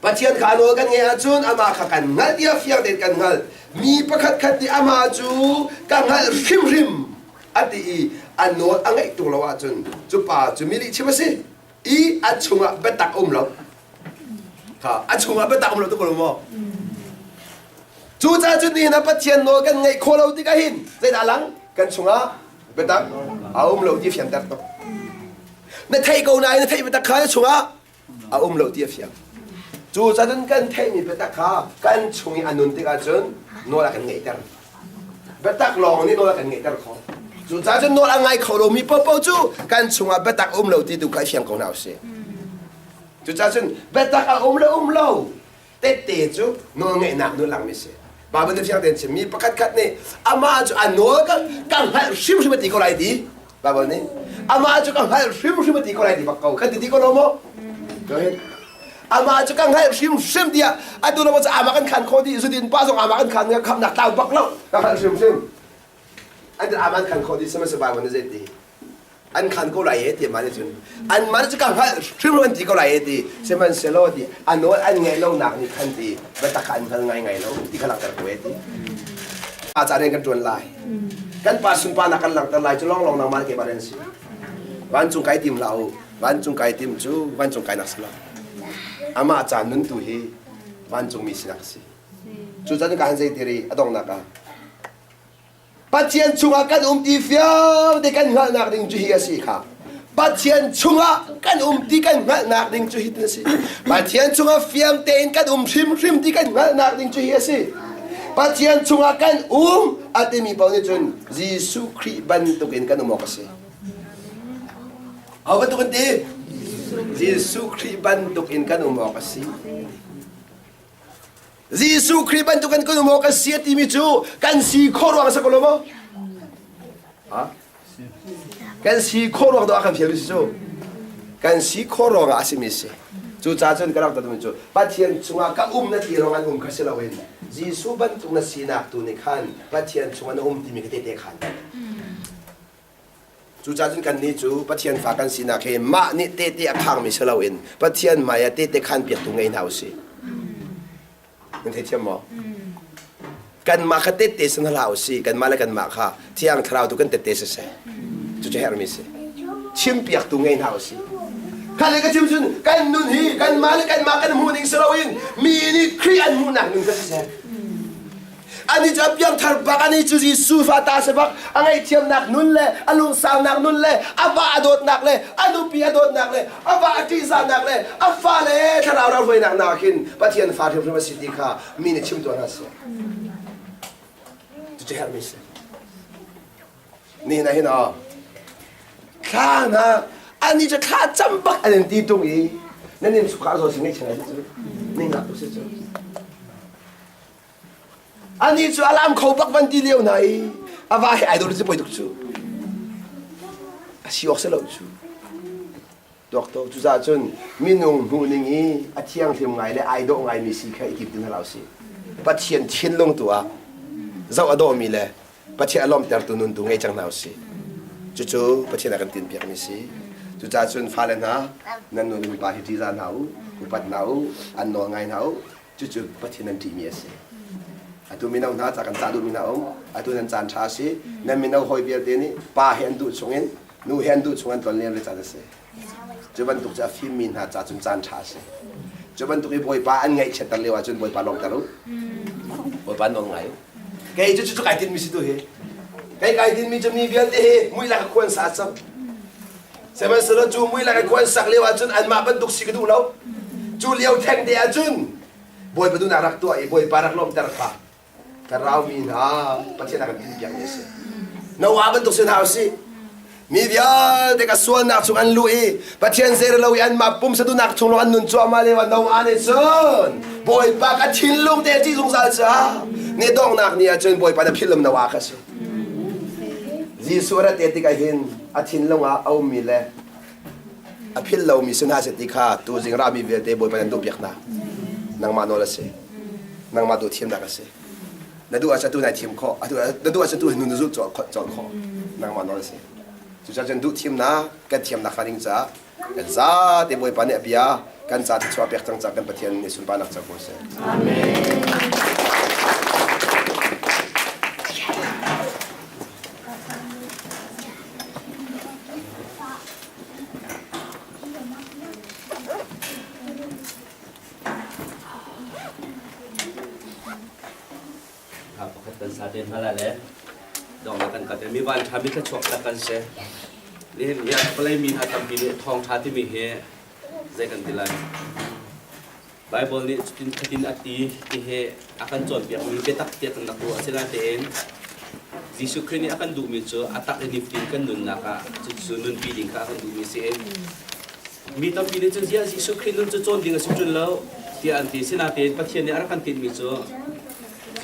Pathian kha nawl kan ngeih ahcun amah kha kan hngalh tiah fiang tein kan hngalh mi pakhat khat nih amah cu ka hngalh hrimhrim a ti i a nawl a ngeih tung lo ahcun cu pa cu mi lihchim a si i a chungah biatak a um lo kha a chungah biatak um lo tu ko lo maw cucaah cun nihin ah Pathian nawl kan ngeih khawh lo tikah hin zeidah lang kan chungah biatak a um lo ti fianter tuk na theih ko nain na theih biatak kha na chungah a um lo ti a fiang cu cun kan theihmi biatak kha kan chung i a nun tikah cun nawl a kan ngeihter biatak lawng nih nawl a kan ngeihter khawh cu ca cun nawl a ngai kho lomi paohpaoh cu kan chungah biatak a um lo ti tu kha i fiang ko hna usih cucaah cun biatak a um le um lo tette cu nawlngeihnak nu langmi si Bible nih fiang tein chimmi pakhat khat nih amah cu a nawl ka ka hngalh hrimhrim a ti ko lai ti Bible nih amah cu ka hngalh hrimhrim a ti ko lai ti bak ko kan ti ti ko lo maw go ahead amah cu ka hngalh hrimhrim tiah atu lo cu amah kan khan kho dih zudin pa zong amah kan khan khamnak tlau bak lo ka hngalh hrimhrim an amah kan khan kho dih sihmanhsehlaw Bible nih zei ti An khan ko lai e ti mah nih cun anmah nih cu ka hngalh hrimhrim an ti ko lai e ti sihmanhsehlaw ti a nawl an ngeih lonak nih khan ti biatak kha an hngal ngaingai lo ti kha langhter ko e ti. Pa ca rian kan ṭuan lai. Kan pa sunparnak kan langhter lai cu lawnglawng nangmah le keimah rian si. Vancung kai tim hlah u. Vancung kai tim cu vancung kainak si lo. Amah ca nun tu hi vancungmi sinak a si. Cucaah ka han zei ti ri a donghnak ah Pathian chungah kan um ti fiang te kan hngalhnak ding cu hi a si kha. Pathian chungah kan um ti kan hngalhnak ding cu hi a si. Pathian chungah fiang tein kan um hrimhrim ti kan hngalhnak ding cu hi a si. Pathian chungah kan um a timi paoh nih cun Jesuh Khrih bantukin kan um awk a si. Ho bantukin ti? Jesuh Khrih bantukin kan um awk a si. Jesuh Khrih bantuk kan kan um awk a si a timi cu kan si khawh ruang a si ko lo maw? Ha? Kan si khawh ruang dawh a kan fialmi si cu. Kan si khawh ruang ah a simi si. Cucaah cun ka rak timi cu Pathian chungah ka um na ti ruang an um kha si loin Jesuh bantuk na sinak tu nih khan Pathian chungah na um timi kha tehte khan. Cucaah cun kannih cu Pathian fa kan sinak hi mah nih tehte a khangmi si loin Pathian hmai ah tehte khan piaktu ngei hna usih. Nan theithiam maw? Kanmah kha tehte si hna hlah usih. Kanmah le kanmah kha Thiang Thlarau tu kan tehte siseh. Cucu herhmi si. Chimpiaktu ngei hna usih. Kha le ka chim cun kan nun hi kanmah le kanmah kan hmuh ning si loin mi nih Khrih an hmuhnak nun kha siseh. Ani cu a piangthar bak, ani cu Jesuh fa ta si bak, a ngaihthiamnak nun le a lungsaunak nun le a va a dawtnak le a nupi a dawtnak le a va a ṭihzahnak le a fale thlarau. thlarau rak hruainak nak hin Pathian fa hrimhrim a si ti kha mi nih chim tuah hna seh. Cucu herhmi si. Nihin ah hin ah thla hna ani cu thla cam bak an in ti tung i nan in sukha zaw si ngeih chin cu ning lak tu si cu. Ani cu alam kho bak van ti lio hna i a va he ai dawr cu poi tuk cu. A si awk si lo cu. Tuakto cucaah cun minung hmuhning i a thianghlim ngai le ai dawh ngaimi si kha i tim ti hna hlah usih. Pathian thinlung tu ah zoh a dawhmi le Pathian a lawmhtertu nun tu ngei cang hna usih. Cucu Pathian a kan tinhpiakmi si. Cucaah cun fale hna nan nu nan pa hi ṭihzah hna u, upat hna u, an nawl ngai hna u. Cucu Pathian nan ṭihmi a si. Atu mino hna ca kan cah duhmi hna um. Atu nan caan ṭha a si. Nan mino hawi vialte nih pa he an duh chungin nu he an duh chung an tlonlen ve caan a si. Cu bantuk cu a fimmi hna ca cun caan ṭha a si. Cu bantuk i Bawipa an ngaihchiatter lio ahcun Bawipa lawmhter u. Bawipa nawl ngai u. Kei cu cucu kai tinhmi si tu hi. Kei kai tinhmi cu mi vialte hi muilak a khuan sa cang. Sihmanhsehlaw cu muilak i khuan sak lio ahcun anmah bantuk si ka duh lo. Cu lio theng te ahcun Bawipa duhnak rak tuah i Bawipa rak lawmhter kha Thlarau mi hna Pathian a kan tinhpiakmi a si. Noah bantuk si hna usih. Mi vialte ka sualnak chung an luh i Pathian zeirelo i anmah pumsa duhnak chung lawng an nun cuahmah lio ah Noah nih cun Bawipa ka thinlung te a ṭih zungzal caah ni donghnak ni ah cun Bawipa na philh Noah kha si. Jesuh a rat te tikah hin a thinlung ah a ummi le a philh lomi si hna seh ti kha tuzing rami vialte Bawipa nan duhpiak hna. Nangmah nawl a si. Nangmah duh thimnak a si. Na duh ahcun atu nai thim khawh. Atu na duh ahcun tu hi nu na zulh colh khawh. Nangmah nawl a si. Cucaah cun duh thimnak kan thiamnak hnga ding caah kan zate Bawipa nih a bia kan ca thluachuah pek cang caah kan Pathian nih sunparnak co ko seh. Amen. Pakhat kan sa te hna la le dong kan kat mi van tha mi thla chuak tak kan se nihin ya vawlei mi hna tampi nih thawng tha timi hi zei kan ti lai Baibal nih cutin khatin a ti ti hi a kan cawnpiakmi biatak tiah kan rak ruah. Asinain Jesuh Khrih nih a kan duhmi cu a tak i nifatin kan nunnak ah cucu nunpi ding kha a kan duhmi a si. Mi tampi nih cun ziah Jesuh Khrih nun cu cawn ding a si ṭun lo tiah an ti. Sinain Pathian nih a rak kan tinhmi cu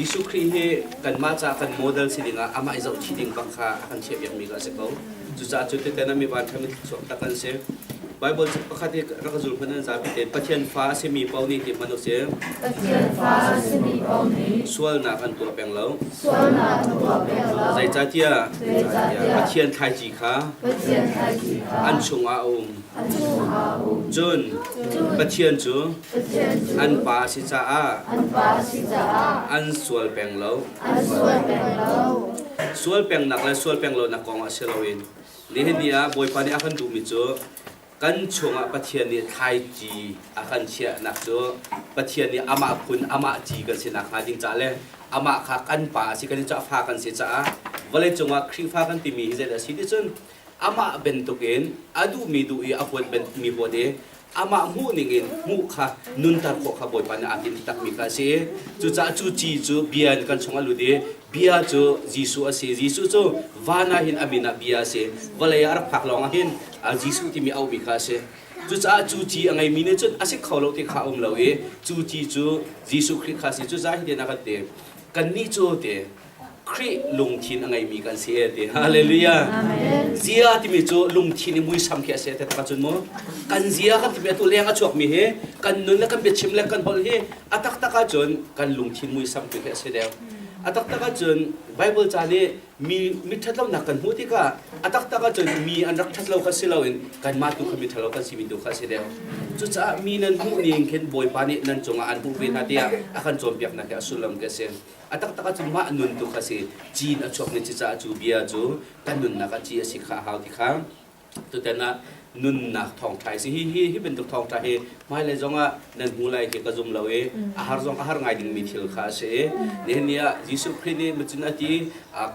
Jesuh Khrih hi kanmah caah kan model si dingah amah i zohchih ding bak kha a kan chiahpiakmi kha a si ko. Cucaah cu tutan ah mi vanṭha mi thluachuak tak an si. Baibal pakhat hi rak zul hmanh an zapi tein Pathian fa a simi paoh nih ti hmanh u sih. Pathian fa a simi paoh nih sualnak an tuah peng lo. Sualnak an tuah peng lo. Zeicahtiah Zeicahtiah Pathian thlaici kha Pathian thlaici kha an chungah a um. An chungah a um. Cun Pathian cu Pathian cu an pa a si caah an pa a si caah an sual peng lo. An sual peng lo. Sual pengnak le sual peng lonak kong ah si loin nihin ni ah Bawipa nih a kan duhmi cu kan chungah Pathian nih thlaici a kan chiahnak cu Pathian nih amah phun amah ci kan si nakhnga ding caah le amah kha kan pa a si kan i fa kan si caah vawleicung ah Khrihfa kan timi hi zeidah a si ti cun amah bantukin a duhmi duh i a huat mi huat i amah hmuh ning in hmuh kha nunter khawh kha Bawipa nih aa tinh takmi kha a si. Cucaah cu ci cu bia in kan chung a lut i bia cu Jesuh a si. Jesuh cu van ah hin a min ah bia a si. Vawlei ah a rak phak lawng ah hin Jesuh timi auhmi kha a si. Cucaah cu ci a ngeimi nih cun a si kho lo ti kha a um lo i cu ci cu Jesuh Khrih kha a si. Cucaah hitin a kan ti. Kannih cu ti Khrih lungthin a ngeimi kan si e ti. Hallelujah. Zia timi cu lungthin i muisam khi a si te tak cun mu. Kan zia kan timi atu leng a chuakmi hi kan nun le kan biachim le kan holh hi a taktak ahcun kan lungthin muisam tu khi a si deuh. A taktak ahcun Bible ca nih mi mi ṭhatlonak kan hmuh tikah a taktak ahcun mi an rak ṭhatlo kha si loin kanmah tu kha mi ṭhalo kan simi tu kha a si deuh. Cucaah mi nan hmuh ning khin Bawipa nih nan cungah an hmuh ve hna tiah a kan cawnpiaknak hi a sullam khi a si. A taktak ahcun mah nun tu kha si cin a chuakmi ci caah cu bia cu kan nunnak ah ci a si kha a hau ti kha tutan ah nunnak thawngṭha si hi hi hi bantuk thawngṭha hi hmailei zong ah nan hmu lai khi ka zum lo i a har zong a har ngai dingmi thil kha a si i nihin ni ah Jesuh Khrih nih macun a ti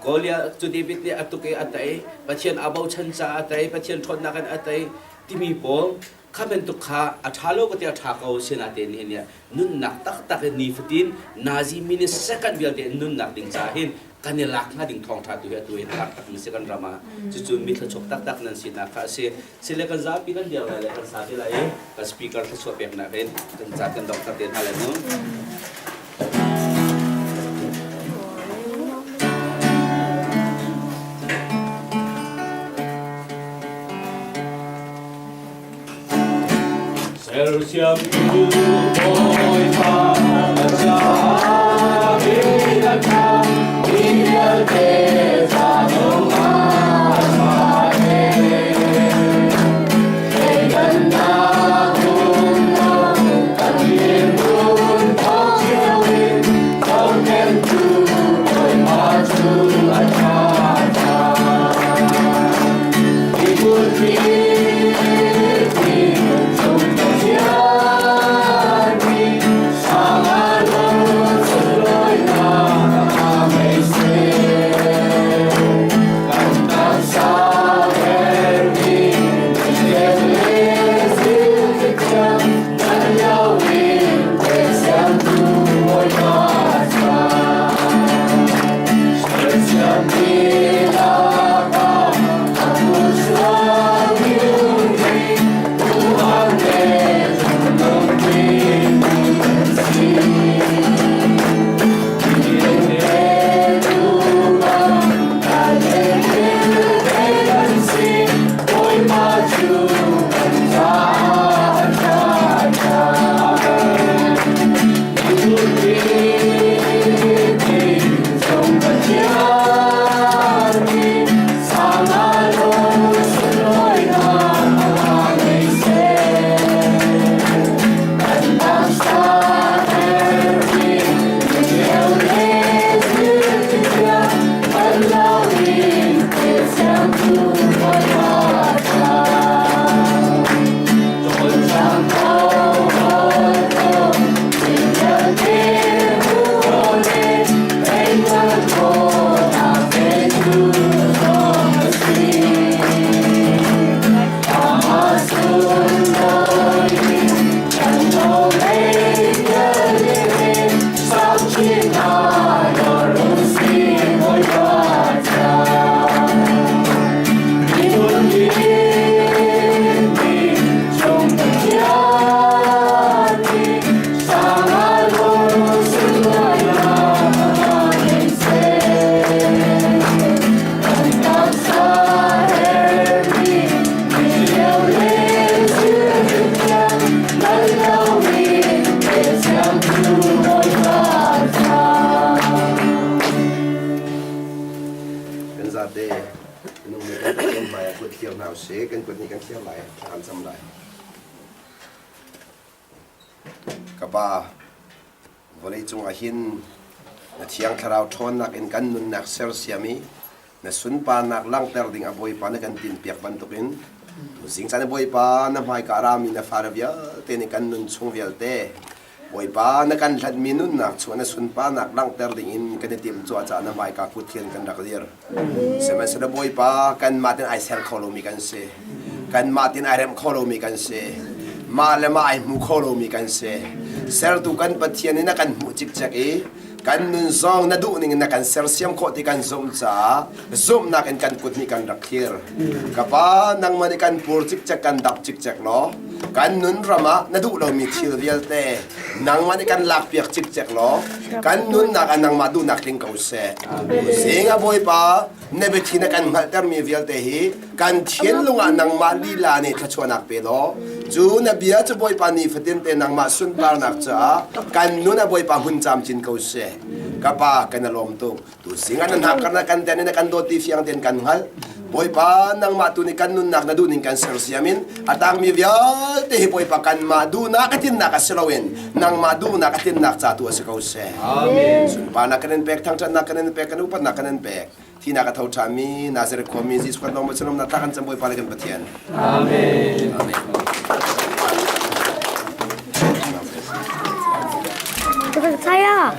Goliath cu David nih a tuk i a tei Pathian aa bochan caah a tei Pathian ṭhawnnak in a tei timi pawl. Kha bantuk kha a ṭha lo ka ti a ṭha ko sinain nihin ni ah nunnak taktak in nifatin nazi minute second vialte in nunnak ding caah hin kan i lak hnga ding thawngṭha tu hi atu hin har takmi si kan ram ah cucu mi thluachuak taktak nan sinak kha a si. Sile kan zapi kan dir lai le kan sa ti lai i kan speaker thluachuah peknak in kan caan kan donghter te hna lai mu. Sersiamtu Bawipa na caah a ṭha mi vialte ca zongah a ṭha Thleidannak um lo kan dirhmun thawk cio in zohkhenhtu Bawipa cu a ṭha. Kan zate minung nih kan Pathian hmai ah kut thlir hna usih kan kut nih kan thlir lai thla kan cam lai. Ka pa vawlei cung ah hin na thiang thlarau ṭhawnnak in kan nunnak sersiam i na sunparnak langhter ding a Bawipa na kan tinpiak bantukin tuzing caan Bawipa na hmaika a rami na fale vialte nih kan nun chung vialte Bawipa na kan hlatmi nunnak chung na sunparnak langhter ding in kan i timh cuah caah na hmaika kut hian kan rak dir. Sihmanhsehlaw Bawipa kanmah tin ai ser kho lomi kan si. Kanmah tin ai remh kho lomi kan si. Mah le mah ai hmu kho lomi kan si. Sertu kan Pathian in a kan hmuh cikcek i kan nun zong na duh ning in na kan sersiam khawh ti kan zumh caah zumhnak in kan kut nih kan rak thlir. Ka pa nangmah nih kan pur cikcek kan dap cikcek law kan nun ram ah na duh lomi thil vialte nangmah nih kan lakpiak cikcek law kan nunnak ah nangmah duhnak tling ko seh. Zing a Bawipa na biathi na kan hngalhtermi vialte hi kan thinlung ah nangmah lila nih thluachuahnak pe law cu na bia cu Bawipa ni fatin te nangmah sunparnak caah kan nun a Bawipa hun camcin ko seh. Ka pa kan i lawm tuk. Tu sing ah na hnak karna kan ten in kan dawt ti fiang ten kan hngal. Bawipa nangmah tu nih kan nunnak na duhning kan sersiam in a tangmi vialte hi Bawipa kanmah duhnak a tinnak a si loin nangmah duhnak a tlinnak ca tu a si ko seh. Amen. Sunparnak kan in pek, thangṭhatnak kan in pek, kan upatnak kan in pek. Thinak a tho ṭhanmi Nazareth khuami Jesuh kan lawm cun na kan cam Bawipa le kan Pathian. Amen. Amen. Saya.